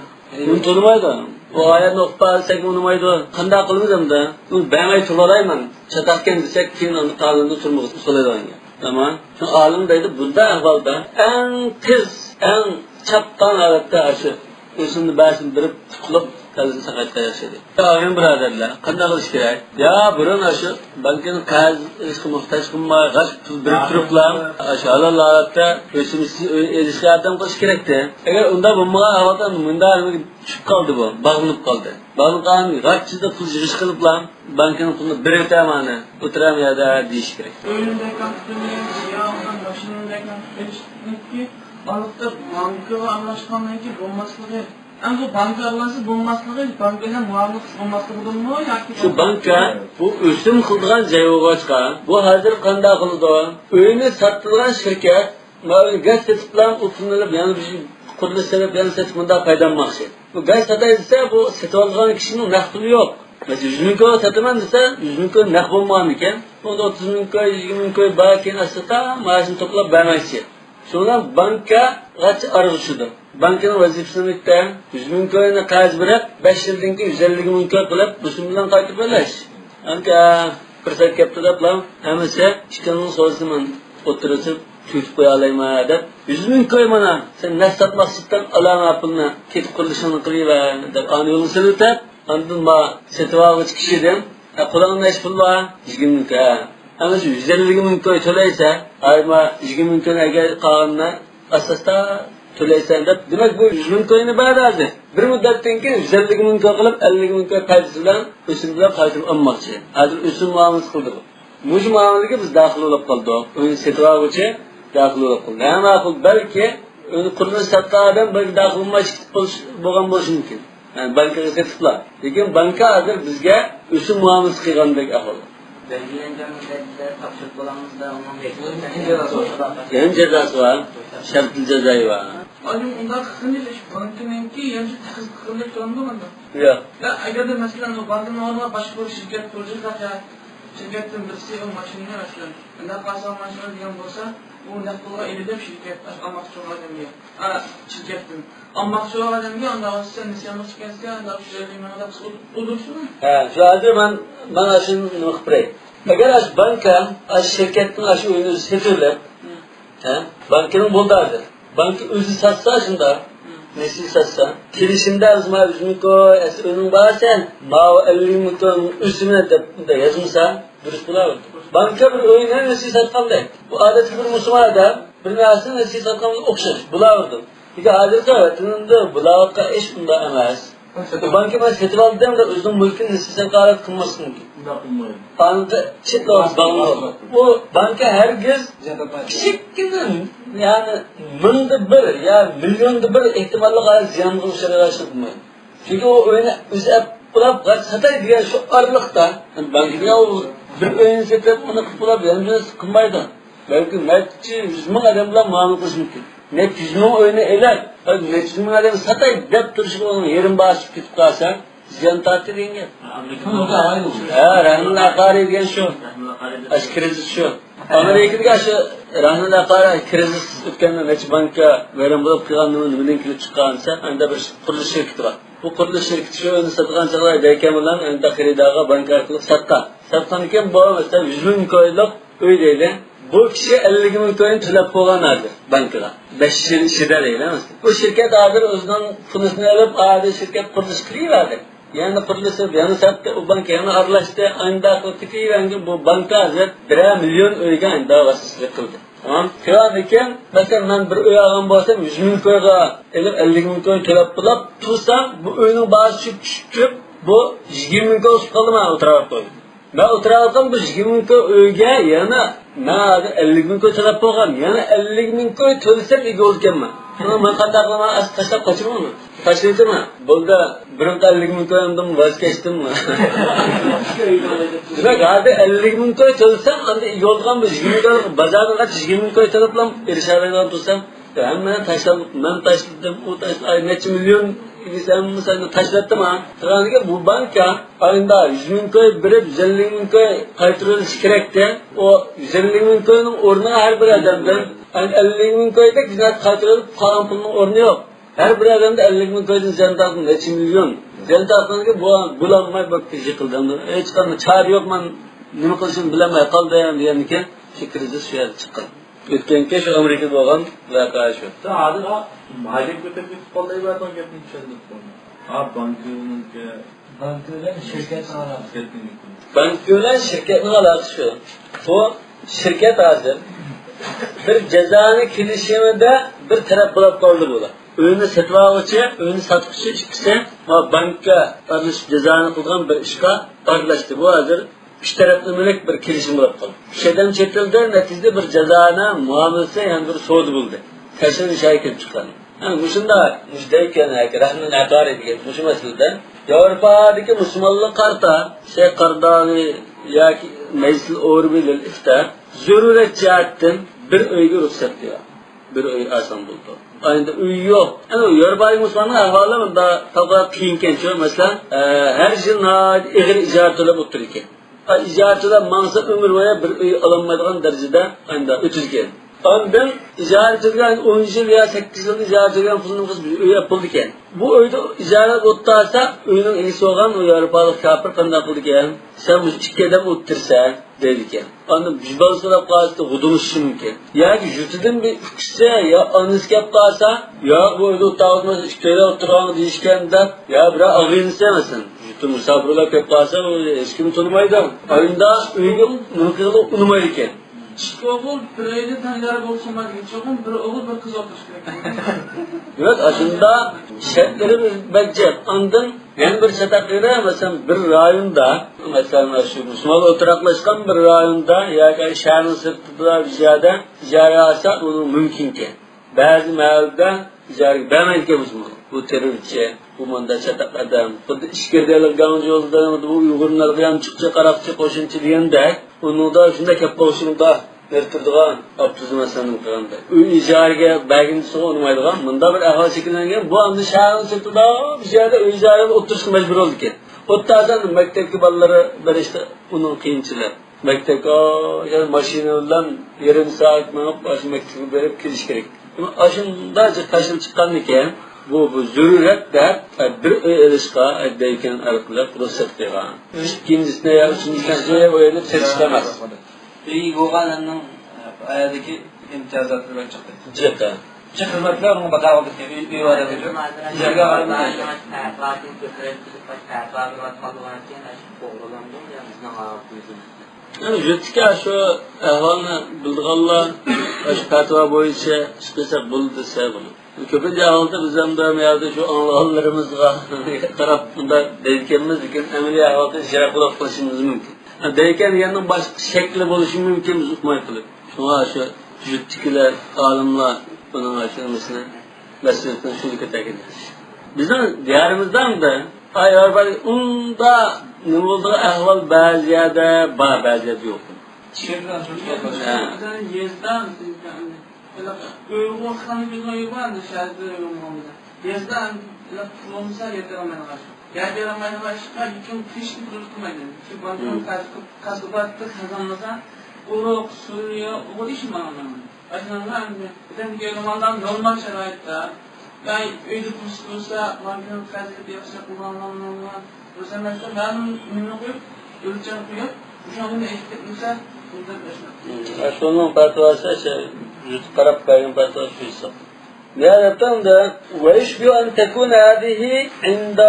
ئۇنتۇلمايدۇ. بۇ ئايەتنى ئوقۇپ بەرسەك ئۇنىمايدۇ. قانداق قىلىمىز ئەمدى؟ ئۇنى بەرمەي تۇرالايمەن. چاتاقكەن دېسەك، كېيىن ئۇنى قانۇندا تۈرمىگە سولايدىغان گەپ. تامام. شۇ ئالىم دەيدۇ، بۇنداق ئەھۋالدا ئەڭ تېز، ئەڭ چاپقان ھالەتتە ئاشۇ ئۆسۈمنى بەرسىن بېرىپ قۇتۇلۇپ، قەلبىنى ساقايتقان ياخشى ئىدى. ئاغىنە بۇرادەرلەر، قانداق قىلىش كېرەك؟ يا بۇرۇن ئاشۇ بانكىنىڭ قەرز ئېلىشقا موھتاج قىلماي، غەش پۇل بېرىپ تۇرۇپلا، ئاشۇ ھالال ھالەتتە ئۆسۈمسىز ئۆي ئېلىشقا ياردەم قىلىش كېرەكتى. ئەگەر ئۇنداق بولمىغان ئەھۋالدا مۇنداق نېمىگە چۈشۈپ قالدى بۇ، باغلىنىپ قالدى. باغلىنىپ قالغان غەش پۇل يىغىش قىلىپلا، بانكىنىڭ پۇلىنى بېرىۋېتەي مانا، ئولتۇرام يەردە دېيىش كېرەك. ئۆيۈمدەك كەمتۈكلىمىگەن، يا ئۇنىڭ ماشىنىمدەك كەمتۈكلىنىشتىكى ئاڭلىقتا بانكىغا ئارىلاشقاندىن كېيىن بولماسلىقى. ئەمدى بانكا ئارىلاشسا بولماسلىقى، بانكا بىلەن مۇئامىلە قىلسا بولماسلىقىدۇرمۇ ياكى؟ شۇ بانكا بۇ ئۆسۈم قىلىدىغان جاي بولغاچقا، بۇ ھازىر قانداق قىلىدۇ؟ ئۆينى ساتىدىغان شىركەت ماۋۇ گاز سېتىپلا ئۇ پۇلنى ئېلىپ، يەنە بىر قۇرۇلۇش سېلىپ، يەنە سېتىپ، مۇنداق پايدىلانماقچى. بۇ گاز ساتاي دېسە، بۇ سېتىۋالىدىغان كىشىنىڭ نەق پۇلى يوق. مەسىلەن، يۈز مىڭ كوي ساتىمەن دېسە، يۈز مىڭ كوي نەق بولمىغان ئىكەن. ئۇندا ئوتتۇز مىڭ كوي، يىگىرمە مىڭ كوي بار، كېيىن ئاستا مائاشىنى توپلاپ بەرمەكچى. شۇنىڭ بىلەن بانكا غەچ ئارىغا چۈشىدۇ. بانكىنىڭ ۋەزىپىسى نېمە؟ يۈز مىڭ كوينى قەرز بېرىپ، بەش يىلدىن كېيىن يۈز ئەللىك مىڭ كوي قىلىپ، بۇ سومما بىلەن قايتۇرۇپ ئېلىش. ئانكا پۇرسەت كەپتۇ دەپلا، ھەممىسى ئىككىڭنىڭ سودىسىنى مەن ئوتتۇرىغا چىقىپ تۈگىتىپ قويالايمەن دەپ، يۈز مىڭ كوي مانا، سەن نەق ساتماقچىدىن ئالامە پۇلنى كېتىپ قۇرۇلۇشۇڭنى قىلىۋەر دەپ، ئانى يولغا سېلىۋېتىپ، ئاندىن ما سېتىۋالغۇچى كىشىدىن، ھە، قولۇڭدا نەچچە پۇل بار؟ يىگىرمە مىڭ كوي. ھە. ئەمما شۇ يۈز ئەللىك مىڭ كوي تۆلەيسەن، ئاي ما يىگىرمە مىڭ كوينى ئەگەر قالغىنىنى ئاستا ئاستا تۆلەيسەن دەپ، دېمەك، بۇ يۈز مىڭ كوينى بەردى ھازىر. بىر مۇددەتتىن كېيىن يۈز ئەللىك مىڭ كوي قىلىپ، ئەللىك مىڭ كوي پايدىسى بىلەن ئۆسۈم بىلەن قايتۇرۇپ ئالماقچى. ھازىر ئۆسۈم مۇئامىلىسى قىلدى بۇ. مۇشۇ مۇئامىلىگە بىز داخىل بولۇپ قالدۇق. ئۆينى سېتىۋالغۇچى داخىل بولۇپ قالدى. ھە، ماقۇل، بەلكى ئۆينى قۇرۇلۇش ساتقان ئادەم بەلكى داخىل بولماي چىقىپ بولۇش، بولغان بولۇشى مۇمكىن. يەنى بانكىغا سېتىپلا. لېكىن بانكا ھازىر بىزگە ئۆسۈم مۇئامىلىسى قىلغاندەك ئەھۋال. بەلگىلەنگەن مۇددەتتە تاپشۇرۇپ بولامىز-دە، ئۇنىڭ يەنە جازاسى بار. شەرتلىك جازايى بار. ئايدىم، ئۇنداق قىلغىنى شۇ بانكىنىڭكى يەنە تەخسىس قىلىنىپ تۇرامدۇ مۇنداق؟ ياق. يا، ئەگەردە، مەسىلەن، ئۇ بانكىنىڭ ئورنىغا باشقا بىر شىركەت قۇرۇلۇشى، شىركەتتىن بىرسى ئۇ ماشىنىنى، مەسىلەن، ئۇنداق قىلسا ماشىنا دېگەن بولسا، ئۇ نەق پۇلغا ئېلىدۇ شىركەت، ئاشۇ ئالماقچى بولغان ئادەمگە. ئا، شىركەتتىن. ئالماقچى بولغان ئادەمگە ئۇنداق بولسا، سەن نېسى ئالماقچى ئىكەنسەن، ئۇنداق ئۈچ يۈز ئەللىك مىڭ دەپ ئۇ-، ئۇدۇرسىزمۇ؟ ھە، شۇ ھازىر مەن، مەن ئاشۇنى نېمە قىلىپ بېرەي. ئەگەر ئاشۇ بانكا، ئاشۇ شىركەتنىڭ ئاشۇ ئۆيىنى سېتىۋېلىپ، ھە، بانكىنىڭ بولدى ھازىر. بانكا ئۆزى ساتسا شۇنداق، نېسى ساتسا، كېلىشىمدە ئۆزۈڭ ئۆزۈڭ كوي، ئەسلى ئۆيۈڭ بار سەن، ماۋۇ ئەللىك مىڭ كوينىڭ ئۆسۈمى دەپ بۇنداق يازمىسا، دۇرۇس بولاۋېرىدۇ. بانكا بىر ئۆينى نېسى ساتقاندەك. بۇ ئادەتتىكى بىر مۇسۇلمان ئادەم بىر نەرسىنى نېسى ساتقانغا ئوخشاش بولاۋېرىدۇ. لېكىن ھازىرقى ۋەتىنىمىزدە بولاۋاتقان ئىش ئۇنداق ئەمەس. بانكا مەن سېتىۋالدىم دەپ ئۆزىنىڭ مۈلكىنى نېسى سەرقارات قىلماسلىقى مۇمكىن. ئۇنداق قىلمايدۇ. ئاندا چېتىۋالىدۇ. ئۇ بانكا ھەرگىز كىچىككىنە، يەنى مىڭدا بىر يا مىليوندا بىر ئېھتىماللىق ھالدا زىيانغا ئۇچرايدىغان ئىشنى قىلمايدۇ. چۈنكى ئۇ ئۆينى ئۆزى ئەپ قۇلاپ، ساتاي دېگەن شۇ ئارىلىقتا، بانكىدا ئۇ بىر ئۆينى سېتىپ، ئۇنى قىلىپ بولۇپ، يەنە بىرنېمە قىلمايدۇ. بەلكى نەچچە يۈز مىڭ ئادەم بىلەن مۇئامىلە قىلىشى مۇمكىن. نەچچە يۈز مىڭ ئۆينى ئېلىپ، نەچچە يۈز مىڭ ئادەم ساتاي دەپ تۇرۇشىغا ئۇنىڭ يېرىم باھاسى چۈشۈپ كېتىپ قالسا، زىيان تارتتى دېگەن گەپ. ھە، رەھنىل ئەقارى دېگەن شۇ. ئاشۇ كىرىزىس شۇ. ئامېرىكىدىكى ئاشۇ رەھنىل ئەقارى كىرىزىس ئۆتكەندە نەچچە بانكا ۋەيران بولۇپ قېلىپ، نېمە، نېمىدىن كېلىپ چىققان دېسە، ئەندە بىر قۇرۇلۇش شىركىتى بار. بۇ قۇرۇلۇش شىركىتى شۇ ئۆينى ساتىدىغان چاغدا دەيكەن بىلەن ئەندە خېرىدارغا بانكا ئارقىلىق ساتقان. ساتقاندىن كېيىن بۇ، مەسىلەن، يۈز مىڭ كويلۇق ئۆي دەيلى. بۇ كىشى ئەللىك مىڭ كوينى تۆلەپ بولغان ھازىر بانكىغا. بەش يىل ئىچىدە دەيلى. ئۇ شىركەت ھازىر ئۆزىنىڭ پۇلىسىنى ئېلىپ، ھازىر شىركەت قۇرۇلۇش قىلىۋەردى. يەنە قۇرۇلۇش قىلىپ، يەنە ساتتى، ئۇ بانكا يەنە ئارىلاشتى. ئانداق قىلىپ كېتىۋەرگەن بۇ بانكا ھازىر بىرەر مىليون ئۆيگە ئەندىغا ۋاسىتىچىلىك قىلدى. تامام. شۇنىڭدىن كېيىن، مەسىلەن، مەن بىر ئۆي ئالغان بولسام، يۈز مىڭ كويغا ئېلىپ، ئەللىك مىڭ كوي تۆلەپ بولۇپ تۇرسام، بۇ ئۆينىڭ باھاسى چۈشۈپ، چۈشۈپ، چۈشۈپ، بۇ يىگىرمە مىڭ كوي ئۈستى قالدى، مەن ئولتۇرۇۋاتقان. مەن ئولتۇرۇۋاتقان بۇ يىگىرمە مىڭ كوي ئۆيگە يەنە مەن ھازىر ئەللىك مىڭ كوي تۆلەپ بولغان. يەنە ئەللىك مىڭ كوي تۆلىسەم ئىگە بولىدىكەنمەن. شۇڭا مەن قانداق قىلىمەن؟ ئاستا تاشلاپ قاچىمەن ئۇنى. تاشلىۋېتىمەن. بولدى، بۇرۇنقى ئەللىك مىڭ كويۇمدىن ۋاز كەچتىم. دېمەك، ھازىر ئەللىك مىڭ كوي تۆلىسەم، ئاندىن ئىگە بولىدىغان بۇ يىگىرمە مىڭ كوي، بازاردا قاچ يىگىرمە مىڭ كوي تۆلەپلا ئېرىشەلەيدىغان تۇرسام، ھەممىنى تاشلاپ، مەن تاشلىدىم، ئۇ تاشلىدى، ئاي نەچچە مىليون دېسە ھەممىسى تاشلاتتىما؟ تۇرغانىكەن بۇ بانكا ئايدا يۈز مىڭ كوي بېرىپ، يۈز ئەللىك مىڭ كوي قايتۇرۇۋېلىشى كېرەكتى. ئۇ يۈز ئەللىك مىڭ كوينىڭ ئورنىغا ھەر بىر ئادەمدىن، ئەللىك مىڭ كويدەك بىزنى قايتۇرۇۋېلىپ قالغان پۇلنىڭ ئورنى يوق. ھەر بىر ئادەمدە ئەللىك مىڭ كويدىن زىيان تارتىپ، نەچچە مىليون زىيان تارتقاندىن كېيىن بۇ بولالماي بولۇپتۇ، يىقىلدى. ھېچقانداق چارە يوق، مەن نېمە قىلىشىمنى بىلەلمەي قالدىم دېگەندىن كېيىن شۇ كىرىزىس شۇ يەردە چىققان. ئۆتكەنكى شۇ ئامېرىكىدا بولغان ۋەقە شۇ. سەن ھازىر ھا، ماجەك كۆتۈرۈپ كېتىپ قالدى، بەردىڭ گەپنى چۈشەندۈرۈپ قويما. ھا، بانكىنىڭكى بانكا بىلەن شىركەتنىڭ ئالاقىسى. شىركەتنىڭ بانكا بىلەن شىركەتنىڭ ئالاقىسى شۇ. بۇ شىركەت ھازىر بىر جازانى كېلىشىمىدە بىر تەرەپ بولۇپ قالدى بۇلار. ئۆينى سېتىۋالغۇچى، ئۆينى ساتقۇچى ئىككىسى، ما بانكا ئارىلىشىپ جازانى قىلغان بىر ئىشقا ئارىلاشتى. بۇ ھازىر ئۈچ تەرەپلىمىلىك بىر كېلىشىم بولۇپ قالدى. ئۈچ ئادەم چېتىلدى، نەتىجىدە بىر جازانە مۇئامىلىسى، يەنە بىر سودا بولدى. تەشۋىش شايى كېلىپ چىققان. ھە، مۇشۇنداق، مۇشۇ دەيكەن، ياكى رەھمەتۇل ئەقارى دېگەن مۇشۇ مەسىلىدە ياۋروپادىكى مۇسۇلمانلارغا قارىتا شەيخ قارداۋى ياكى مەجلىسىل ئوربىلىل ئىفتە زۆرۈرەت جەھەتتىن بىر ئۆيگە رۇخسەت بېرىدۇ. بىر ئۆي ئاسان بولىدۇ. ئەمدى ئۆي يوق. ئەنە ياۋروپادىكى مۇسۇلماننىڭ ئەھۋالى مۇنداق پەۋقۇلئاددە قىيىنكەنچۇ. مەسىلەن، ئە، ھەر يىل ناھايىتى ئېغىر ئىجارە تۆلەپ ئولتۇرىدىكەن. ئىجارىچىلار ماڭسا ئۆمۈر بويى بىر ئۆي ئالالمايدىغان دەرىجىدە ئەمدى ئۆتىدىكەن. ئاندىن ئىجارىچىلىكى ئون يىل يا سەككىز يىل ئىجارىچىلىكى پۇلنى قىلسا بىز ئۆي ئېلىپ بولىدىكەن. بۇ ئۆيدە ئىجارە ئولتۇرسا، ئۆينىڭ ئىگىسى بولغان ئۇ ياۋروپالىق كاپىر قانداق قىلىدىكەن؟ سەن مۇشۇ ئىككى ئادەم ئولتۇرسەن دەيدىكەن. ئاندىن بىر بالىسى بولۇپ قالسا غۇدۇڭلىشىشى مۇمكىن. ياكى يۇرتىدىن بىر ئۇكىسى يا ئانىسى كەپ قالسا، ياق، بۇ ئۆيدە ئولتۇرغۇزماس، ئىككى ئۆيدە ئولتۇرغان دېيىشكەن دەپ، يا بىرەر ئاغىنىسى، مەسىلەن، يۇرتتىن مۇساپىرلار كەپ قالسا، ئۇ ھېچكىمنى تونۇمايدۇ. ئايدا ئۆيگە نېمە قىلغىلى ئۇنىمايدىكەن. ئىككى ئوغۇل بىر ئۆيدە تەڭدار بولسىمۇ دېگىنى چوقۇم بىر ئوغۇل بىر قىز ئولتۇرۇشى كېرەك. دېمەك، ئاشۇنداق شەرتلىرىمىز بەك جىق. ئاندىن يەنە بىر چاتاق يېرى، مەسىلەن، بىر رايوندا، مەسىلەن، شۇ مۇسۇلمانلار ئولتۇراقلاشقان بىر رايوندا ياكى شەھەرنىڭ سىرتىدا بىر يەردە ئىجارە ئالسا، ئۇ مۇمكىنكەن. بەزى مەھەللىدە ئىجارىگە بەرمەيدىكەن مۇسۇلمانلار. بۇ تېررورچى، بۇ مۇنداق چاتاق ئادەم. خۇددى ئىچكىرىدە گاڭجۇلىدا، بۇ ئۇيغۇرلارغا يانچۇقچى، قاراقچى، قوشۇنچى دېگەندەك، ئۇنىڭدا شۇنداق گەپ قوشۇڭدا بېرىپ تۇرىدىغان ئابدۇزۇم ھەسەننىڭ قىلغاندا. ئۆي ئىجارىگە بەرگىنى ئۇنىمايدىغان مۇنداق بىر ئەھۋال شەكىللەنگەن. بۇ ئەمدى شەھەرنىڭ سىرتىدا بىر يەردە ئۆي ئىجارىگە ئولتۇرۇشقا مەجبۇر بولىدىكەن. ئولتۇرسا مەكتەپكە بالىلىرى بېرىشتە ئۇنىڭ قىيىنچىلىقى. مەكتەپكە يەنە ماشىنا بىلەن يېرىم سائەت مېڭىپ، ئاشۇ مەكتەپكە بېرىپ كېلىش كېرەك. ئاشۇنداق تەشكىل چىققاندىكىن، بۇ، بۇ زۆرۈرەت دەپ، بىر ئۆي ئېلىشقا دەيكەن ئارقىلىق رۇخسەت قىلغان. ئىككىنچىسىنى يا ئۈچىنچىسىنى ئۆيلەپ سېتىشقا ئەمەس. ئۆيى بولغان ئادەمنىڭ، ئە، ئايالدىكى ئىمتىيازاتلىرى چىقتى. جىق. جىق خىزمەتلەر ئۇنىڭغا باتاغان ئۆي، ئۆي ئادەمگە جىق. يەنى يۇرتتىكى شۇ ئەھۋالنى بىلىدىغانلار شۇ پەتىۋا بويىچە ئىش قىلسا بولىدۇ دېسە بولىدۇ. كۆپىنچە ھالدا بىز ھەم بۇ يەردە شۇ ئاڭلىغانلىرىمىزغا قاراپ بۇنداق دەيدىكەنمىز، لېكىن ئەمەلىي ئەھۋالدا يىراق بولۇپ قېلىشىمىز مۇمكىن. دەيدىكەن دېگەننىڭ باشقا شەكلى بولۇشى مۇمكىن، بىز ئۇقماي قېلىپ. شۇڭا شۇ يۇرتتىكىلەر، ئالىملار بۇنىڭ ئاشۇ نېمىسىنى، مەسئۇلىيىتىنى شۇنى كۆتەرگەن. بىزنىڭ دىيارىمىزدا ئۇنداق نېمە بولىدىغان ئەھۋال بەزى يەردە بار، بەزى يەردە يوق. ھە. يېزىدا ئۇيغۇر خەلقىنىڭ ئۆيى بار، شەھەردە ئۆيى بولمىغان. يېزىدا پۇل بولمىسا يەتەلمەيدىغان. يەتەلمەيدىغان ئىشقا ھېچكىم تىرىشىپ تۇرۇش قىلمايدۇ. شۇ بانكىنىڭ قەرزى، قەرزى بار، قازانمىسا، ئۇرۇق، سۈرە، ئۇرۇق ئىش ماڭىدۇ. ئاشۇنىڭغا ئەمدى بىردەمدىكى ئۆگىنىۋالغان نورمال شارائىتتا، يا ئۆيدە پۇرسەت بولسا، بانكىنىڭ قەرزى ياخشى قىلغانلارنىڭ بۇ سەمەستە مەلۇم نېمىنى قويۇپ، ئۆلچەم قويۇپ، مۇشۇنىڭدىن ئېشىپ كەتمىسە، بۇندىن ئۆسمەيدۇ. شۇنىڭ پەتىۋاسى، قاراپ بەرگەن پەتىۋاسى شۇ ھېساب. نىھايەتتە، ويشبه أن تكون هذه عنده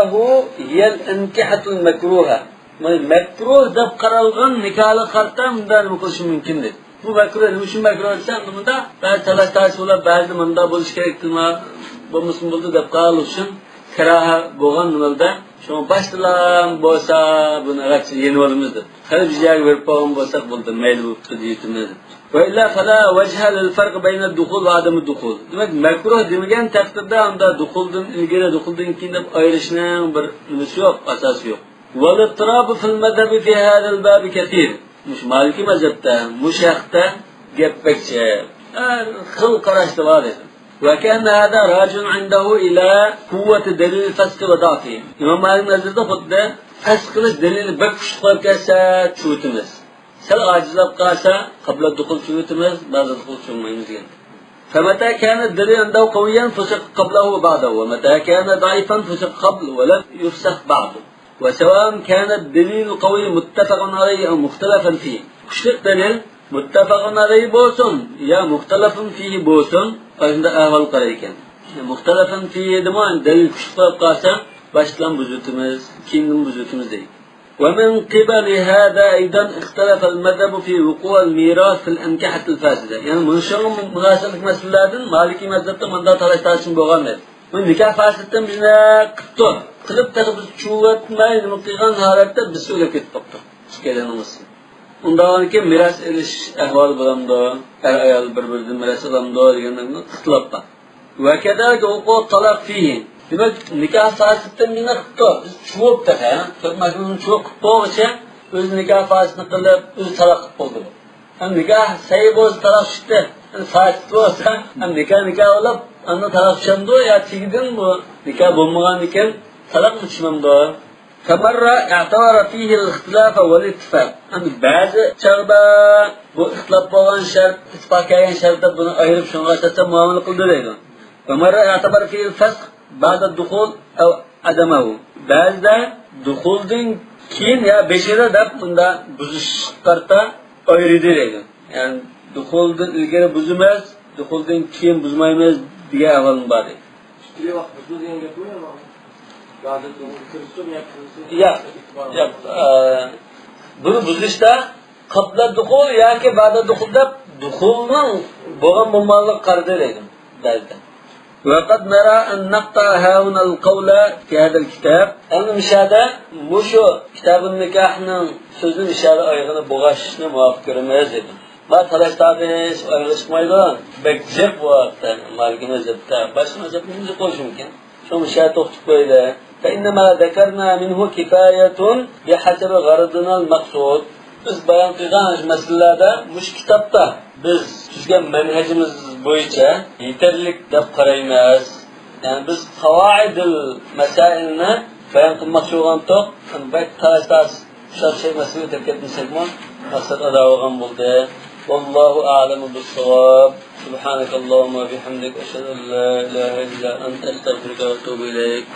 هي الأنكحة المكروهة. مەكرۇھ دەپ قارالغان نىكاھلىق قارتا مۇنداق نېمە قىلىشى مۇمكىن دەيدۇ. بۇ مەكرۇھ، نېمە ئۈچۈن مەكرۇھ دېسە، ئەمدى مۇنداق بەزى تالاش-تارتىش بولۇپ، بەزىدە مۇنداق بولۇشى كېرەك، نېمە بولمىسىمۇ بولىدۇ دەپ قارالغان ئۈچۈن كاراھە بولغان نېمىدە. شۇڭا باشتىلا بولسا بۇنى ئەگەرچە يېنىۋالىمىز دەپ. خېلى بىر يەرگە بېرىپ بولغان بولساق بولدى، مەيلى بولۇپتۇ دېيىتىمىز. وإلا فلا وجه للفرق بين الدخول وعدم الدخول. دېمەك، مەكرۇھ دېمىگەن تەقدىردە ئاندا دۇخۇلدىن ئىلگىرى، دۇخۇلدىن كېيىن دەپ ئايرىشنىڭ بىر نېمىسى يوق، ئاساسى يوق. والاضطراب في المذهب في هذا الباب كثير. مۇشۇ مالىكىي مەزھەپتە، مۇشۇ ھەقتە گەپ بەك جىق. ھەر خىل قاراشلار بار دەيدۇ. وكأن هذا راجع عنده إلى قوة دليل الفسخ وضعفه. ئىمام مالىكنىڭ نەزىرىدە خۇددى پەسخ قىلىش دەلىلى بەك كۈچلۈك بولۇپ كەتسە چۇۋۇتىمىز. سەل ئاجىزلاپ قالسا، قبل الدخول چۇۋۇتىمىز، بعد الدخول چۇۋۇمايمىز دېگەن. فمتى كان الدليل عنده قويا فسخ قبله وبعده، ومتى كان ضعيفا فسخ قبل ولم يفسخ بعد. وسواء كان الدليل القوي متفق عليه أو مختلفا فيه. كۈچلۈك دەلىل مۇتتەپەقۇن ئەلەيھى بولسۇن يا مۇختەلەفۇن فىھى بولسۇن، ئاشۇنداق ئەھۋال قارايدىكەن. مۇختەلەفۇن فىھىدىمۇ دەلىل كۈچلۈك بولۇپ قالسا، باشتىن بۇزۇۋېتىمىز، كېيىندىن بۇزۇۋېتىمىز دەيدۇ. ومن قبل هذا أيضا اختلف المذهب في وقوع الميراث في الأنكحة الفاسدة. يەنى مۇنۇ شۇنىڭغا مۇناسىۋەتلىك مەسىلىلەردىن مالىكىي مەزھەپتە مۇنداق تالاش-تارتىشما بولغان ئىدى. بۇ نىكاھ فاسىتتىن بىزنى قىپتۇ. قىلىپ تېخى بىز چۇۋۇۋەتمەي نېمە قىلغان ھالەتتە بىز ئۆلۈپ كېتىپ قاپتۇ. ئىككىيلەننىڭ ئىككىسى. ئۇنداق ئىكەن، مىراس ئېلىش ئەھۋالى بولامدۇ؟ ئەر-ئايال بىر-بىرىدىن مىراس ئالامدۇ دېگەندە ئىختىلاپ بار. وكذلك وقوع الطلاق فيه. دېمەك، نىكاھ فاسىتتىن بىزنى قىپتۇ. بىز چۇۋۇپ تېخى، تۆت مەھكىمىدىن چۇۋۇپ قىپتۇ بولغۇچە، ئۆزى نىكاھ فاسىتنى قىلىپ، ئۆزى تالاق قىلىپ بولدى بۇ. ھەم نىكاھ سەھىھ بولسا تالاق چۈشتى. ھەم فاسىت بولسا، ھەم نىكاھ نىكاھ بولۇپ، ئاندىن تالاق چۈشەمدۇ يا تېگىدىن بۇ نىكاھ بولمىغاندىكىن تالاقمۇ چۈشمەمدۇ؟ فمرة اعتبر فيه الاختلاف والاتفاق. ئەمدى بەزى چاغدا بۇ ئىختىلاپ بولغان شەرت، ئىتتىپاق كەلگەن شەرت دەپ بۇنى ئايرىپ شۇنىڭغا ئاساسەن مۇئامىلە قىلدى دەيدۇ. ومرة اعتبر فيه الفسخ بعد الدخول أو عدمه. بەزىدە دۇخۇلدىن كېيىن يا بېشىدا دەپ بۇندا بۇزۇشقا قارىتا ئايرىدى دەيدۇ. يەنى دۇخۇلدىن ئىلگىرى بۇزىمىز، دۇخۇلدىن كېيىن بۇزمايمىز دېگەن ئەھۋالمۇ بار دەيدۇ. ئىككىلى ۋاقىت بۇزۇلدى دېگەن گەپمۇ يا؟ ياق، ياق. ئە، بۇنى بۇزۇشتا قابلا دۇخۇل ياكى بادا دۇخۇل دەپ دۇخۇلنىڭ بولغان بولمىغانلىقىغا قارىدى دەيدۇ بەزىدە. وقد نرى أن نقطع هاهنا القول في هذا الكتاب. ئەمدى مۇشۇ يەردە مۇشۇ كىتابۇن نىكاھنىڭ سۆزىنى مۇشۇ يەردە ئايىغىنى بوغاشنى مۇۋاپىق كۆرىمىز دېدى. ما تالاش تارتىش ئايىغى چىقمايدۇ. بەك جىق بۇ ھەقتە مالىكىي مەزھەبتە. باشقا مەزھەپنى بولۇشى مۇمكىن. شۇڭا مۇشۇ يەردە توختىتىپ قويىلى. فإنما ذكرنا منه كفاية بحسب غرضنا المقصود. بىز بايان قىلغان مەسىلىلەردە مۇشۇ كىتابتا بىز تۈزگەن مەنھەجىمىز بويىچە يېتەرلىك دەپ قارايمىز. يەنى بىز قاۋائىدىل مەسائىلنى بايان قىلماقچى بولغانتۇق. بەك تاس-تاس ئۇششاق شەي مەسىلىگە ئۆتۈپ كەتمىسەكمۇ، مەقسەت ئادا بولغان بولدى. والله أعلم بالصواب. سبحانك اللهم وبحمدك، أشهد أن لا إله إلا أنت، أستغفرك وأتوب إليك.